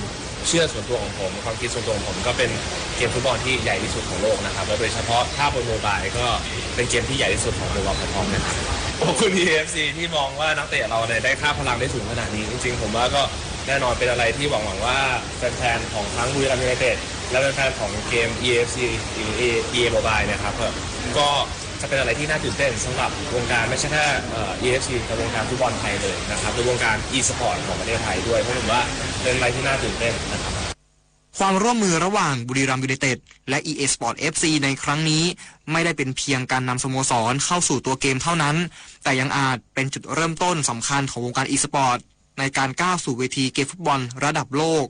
เชื่อส่วนตัวของผม ความคิดส่วนตัวของผมก็เป็นเกมฟุตบอลที่ใหญ่ที่สุดของโลกนะครับ แล้วโดยเฉพาะถ้าบนโมบายก็เป็นเกมที่ใหญ่ที่สุดของโมบายแพลตฟอร์มนะครับ ขอบคุณ อีเอ เอฟซี ที่มองว่านักเตะเราเนี่ยได้ค่าพลังได้สูงขนาดนี้ จริงๆ ผมว่าก็แน่นอนเป็นอะไรที่หวังๆ ว่าแฟนๆ ของทั้งบุรีรัมย์ยูไนเต็ด และแฟนๆ ของเกม อีเอ เอฟซี หรือ อีเอ โมบาย เนี่ยครับ ก็ เป็นอะไรที่น่าตื่นเต้นสำหรับวงการไม่ใช่แค่เอ่อ อี เอฟ ซี แต่วงการฟุตบอลไทยเลยนะครับในวงการ อีสปอร์ต ของประเทศไทยด้วยเพราะผมว่าเป็นอะไรที่น่าตื่นเต้นนะครับ ความร่วมมือระหว่างบุรีรัมย์ยูไนเต็ดและ อี เอ Sport เอฟ ซี ในครั้งนี้ ไม่ได้เป็นเพียงการนำสโมสรเข้าสู่ตัวเกมเท่านั้น แต่ยังอาจเป็นจุดเริ่มต้นสำคัญของวงการ อีสปอร์ต ในการก้าวสู่เวทีเกมฟุตบอลระดับโลก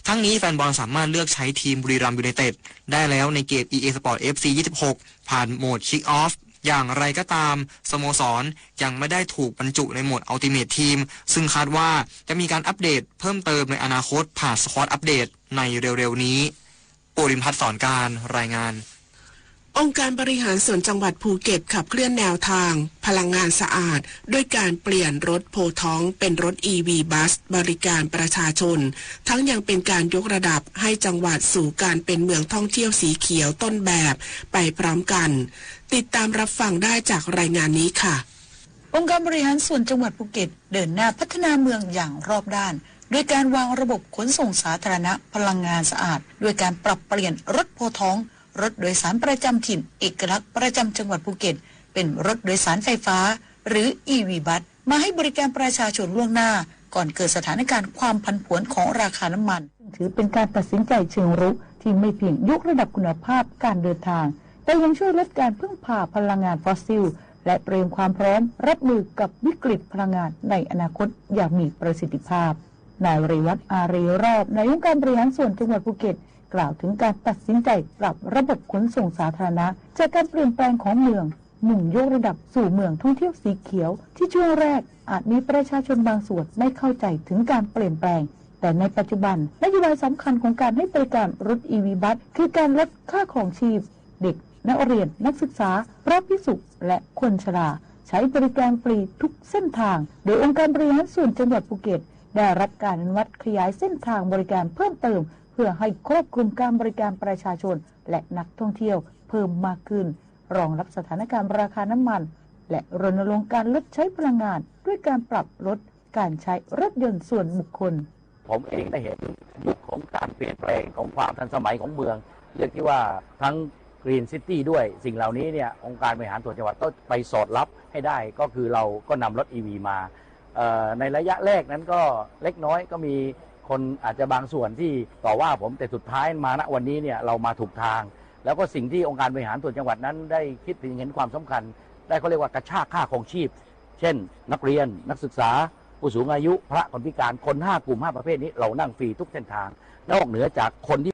ทั้งนี้แฟนบอลสามารถเลือกใช้ทีมบุรีรัมย์ยูไนเต็ดได้แล้วในเกม อี เอ Sport เอฟ ซี ยี่สิบหก ผ่านโหมด Kick Off อย่างไรก็ตาม สโมสรยังไม่ได้ถูกบรรจุในโหมด Ultimate Team ซึ่งคาดว่าจะมีการอัปเดตเพิ่มเติมในอนาคตผ่าน Squad Update ในเร็วๆนี้ ปูริมพัฒน์ สอนการ รายงาน องค์การบริหารส่วนจังหวัดภูเก็ตขับเคลื่อนแนวทางพลังงานสะอาด ด้วยการเปลี่ยนรถโพธิ์ทองเป็นรถ อี วี บัส บริการประชาชน ทั้งยังเป็นการยกระดับให้จังหวัดสู่การเป็นเมืองท่องเที่ยวสีเขียวต้นแบบไปพร้อมกัน ติดตามรับฟังได้จากรายงานนี้ค่ะ องค์การบริหารส่วนจังหวัดภูเก็ตเดินหน้าพัฒนาเมืองอย่างรอบด้าน ด้วยการวางระบบขนส่งสาธารณะพลังงานสะอาด ด้วยการปรับเปลี่ยนรถโพธิ์ทอง รถโดยสารประจำถิ่นเอกลักษณ์ประจำจังหวัดภูเก็ต เป็นรถโดยสารไฟฟ้า หรือ อี วี บัส มาให้บริการประชาชนล่วงหน้า ก่อนเกิดสถานการณ์ความผันผวนของราคาน้ำมัน ซึ่งถือเป็นการตัดสินใจเชิงรุกที่ไม่เพียงยกระดับคุณภาพการเดินทาง แต่ยังช่วยลดการพึ่งพาพลังงานฟอสซิล และเตรียมความพร้อมรับมือกับวิกฤตพลังงานในอนาคตอย่างมีประสิทธิภาพ นายเรวัต อารีรอบ นายกองค์การบริหารส่วนจังหวัดภูเก็ต กล่าวถึงการตัดสินใจปรับระบบขนส่งสาธารณะ จากการเปลี่ยนแปลงของเมือง มุ่งยกระดับสู่เมืองท่องเที่ยวสีเขียว ที่ช่วงแรกอาจมีประชาชนบางส่วนไม่เข้าใจถึงการเปลี่ยนแปลง แต่ในปัจจุบันนโยบายสำคัญของการให้บริการรถ อี วี บัส คือการลดค่าครองชีพ เด็ก นักเรียน นักศึกษา พระภิกษุ และคนชรา ใช้บริการฟรีทุกเส้นทาง โดยองค์การบริหารส่วนจังหวัดภูเก็ต ได้รับการอนุมัติขยายเส้นทางบริการเพิ่มเติม เพื่อให้ครอบคลุมการบริการประชาชน และนักท่องเที่ยวเพิ่มมากขึ้น รองรับสถานการณ์ราคาน้ำมัน และรณรงค์การลดใช้พลังงาน ด้วยการปรับลดการใช้รถยนต์ส่วนบุคคล ผมเองได้เห็นยุคของการเปลี่ยนแปลงของความทันสมัยของเมือง เรียกที่ว่าทั้ง Green City ด้วย สิ่งเหล่านี้เนี่ย องค์การบริหารส่วนจังหวัดต้องไปสอดรับให้ได้ ก็คือเราก็นำรถ อี วี มา เอ่อ ในระยะแรกนั้นก็เล็กน้อย ก็มีคนอาจจะบางส่วนที่ต่อว่าผม แต่สุดท้ายมา ณ วันนี้เนี่ย เรามาถูกทาง แล้วก็สิ่งที่องค์การบริหารส่วนจังหวัดนั้นได้คิดถึงเห็นความสำคัญ ได้เขาเรียกว่ากระชากค่าครองชีพ เช่น นักเรียน นักศึกษา ผู้สูงอายุ พระ คนพิการ คนห้ากลุ่มห้าประเภทนี้ เรานั่งฟรีทุกเส้นทาง นอกเหนือจากคนที่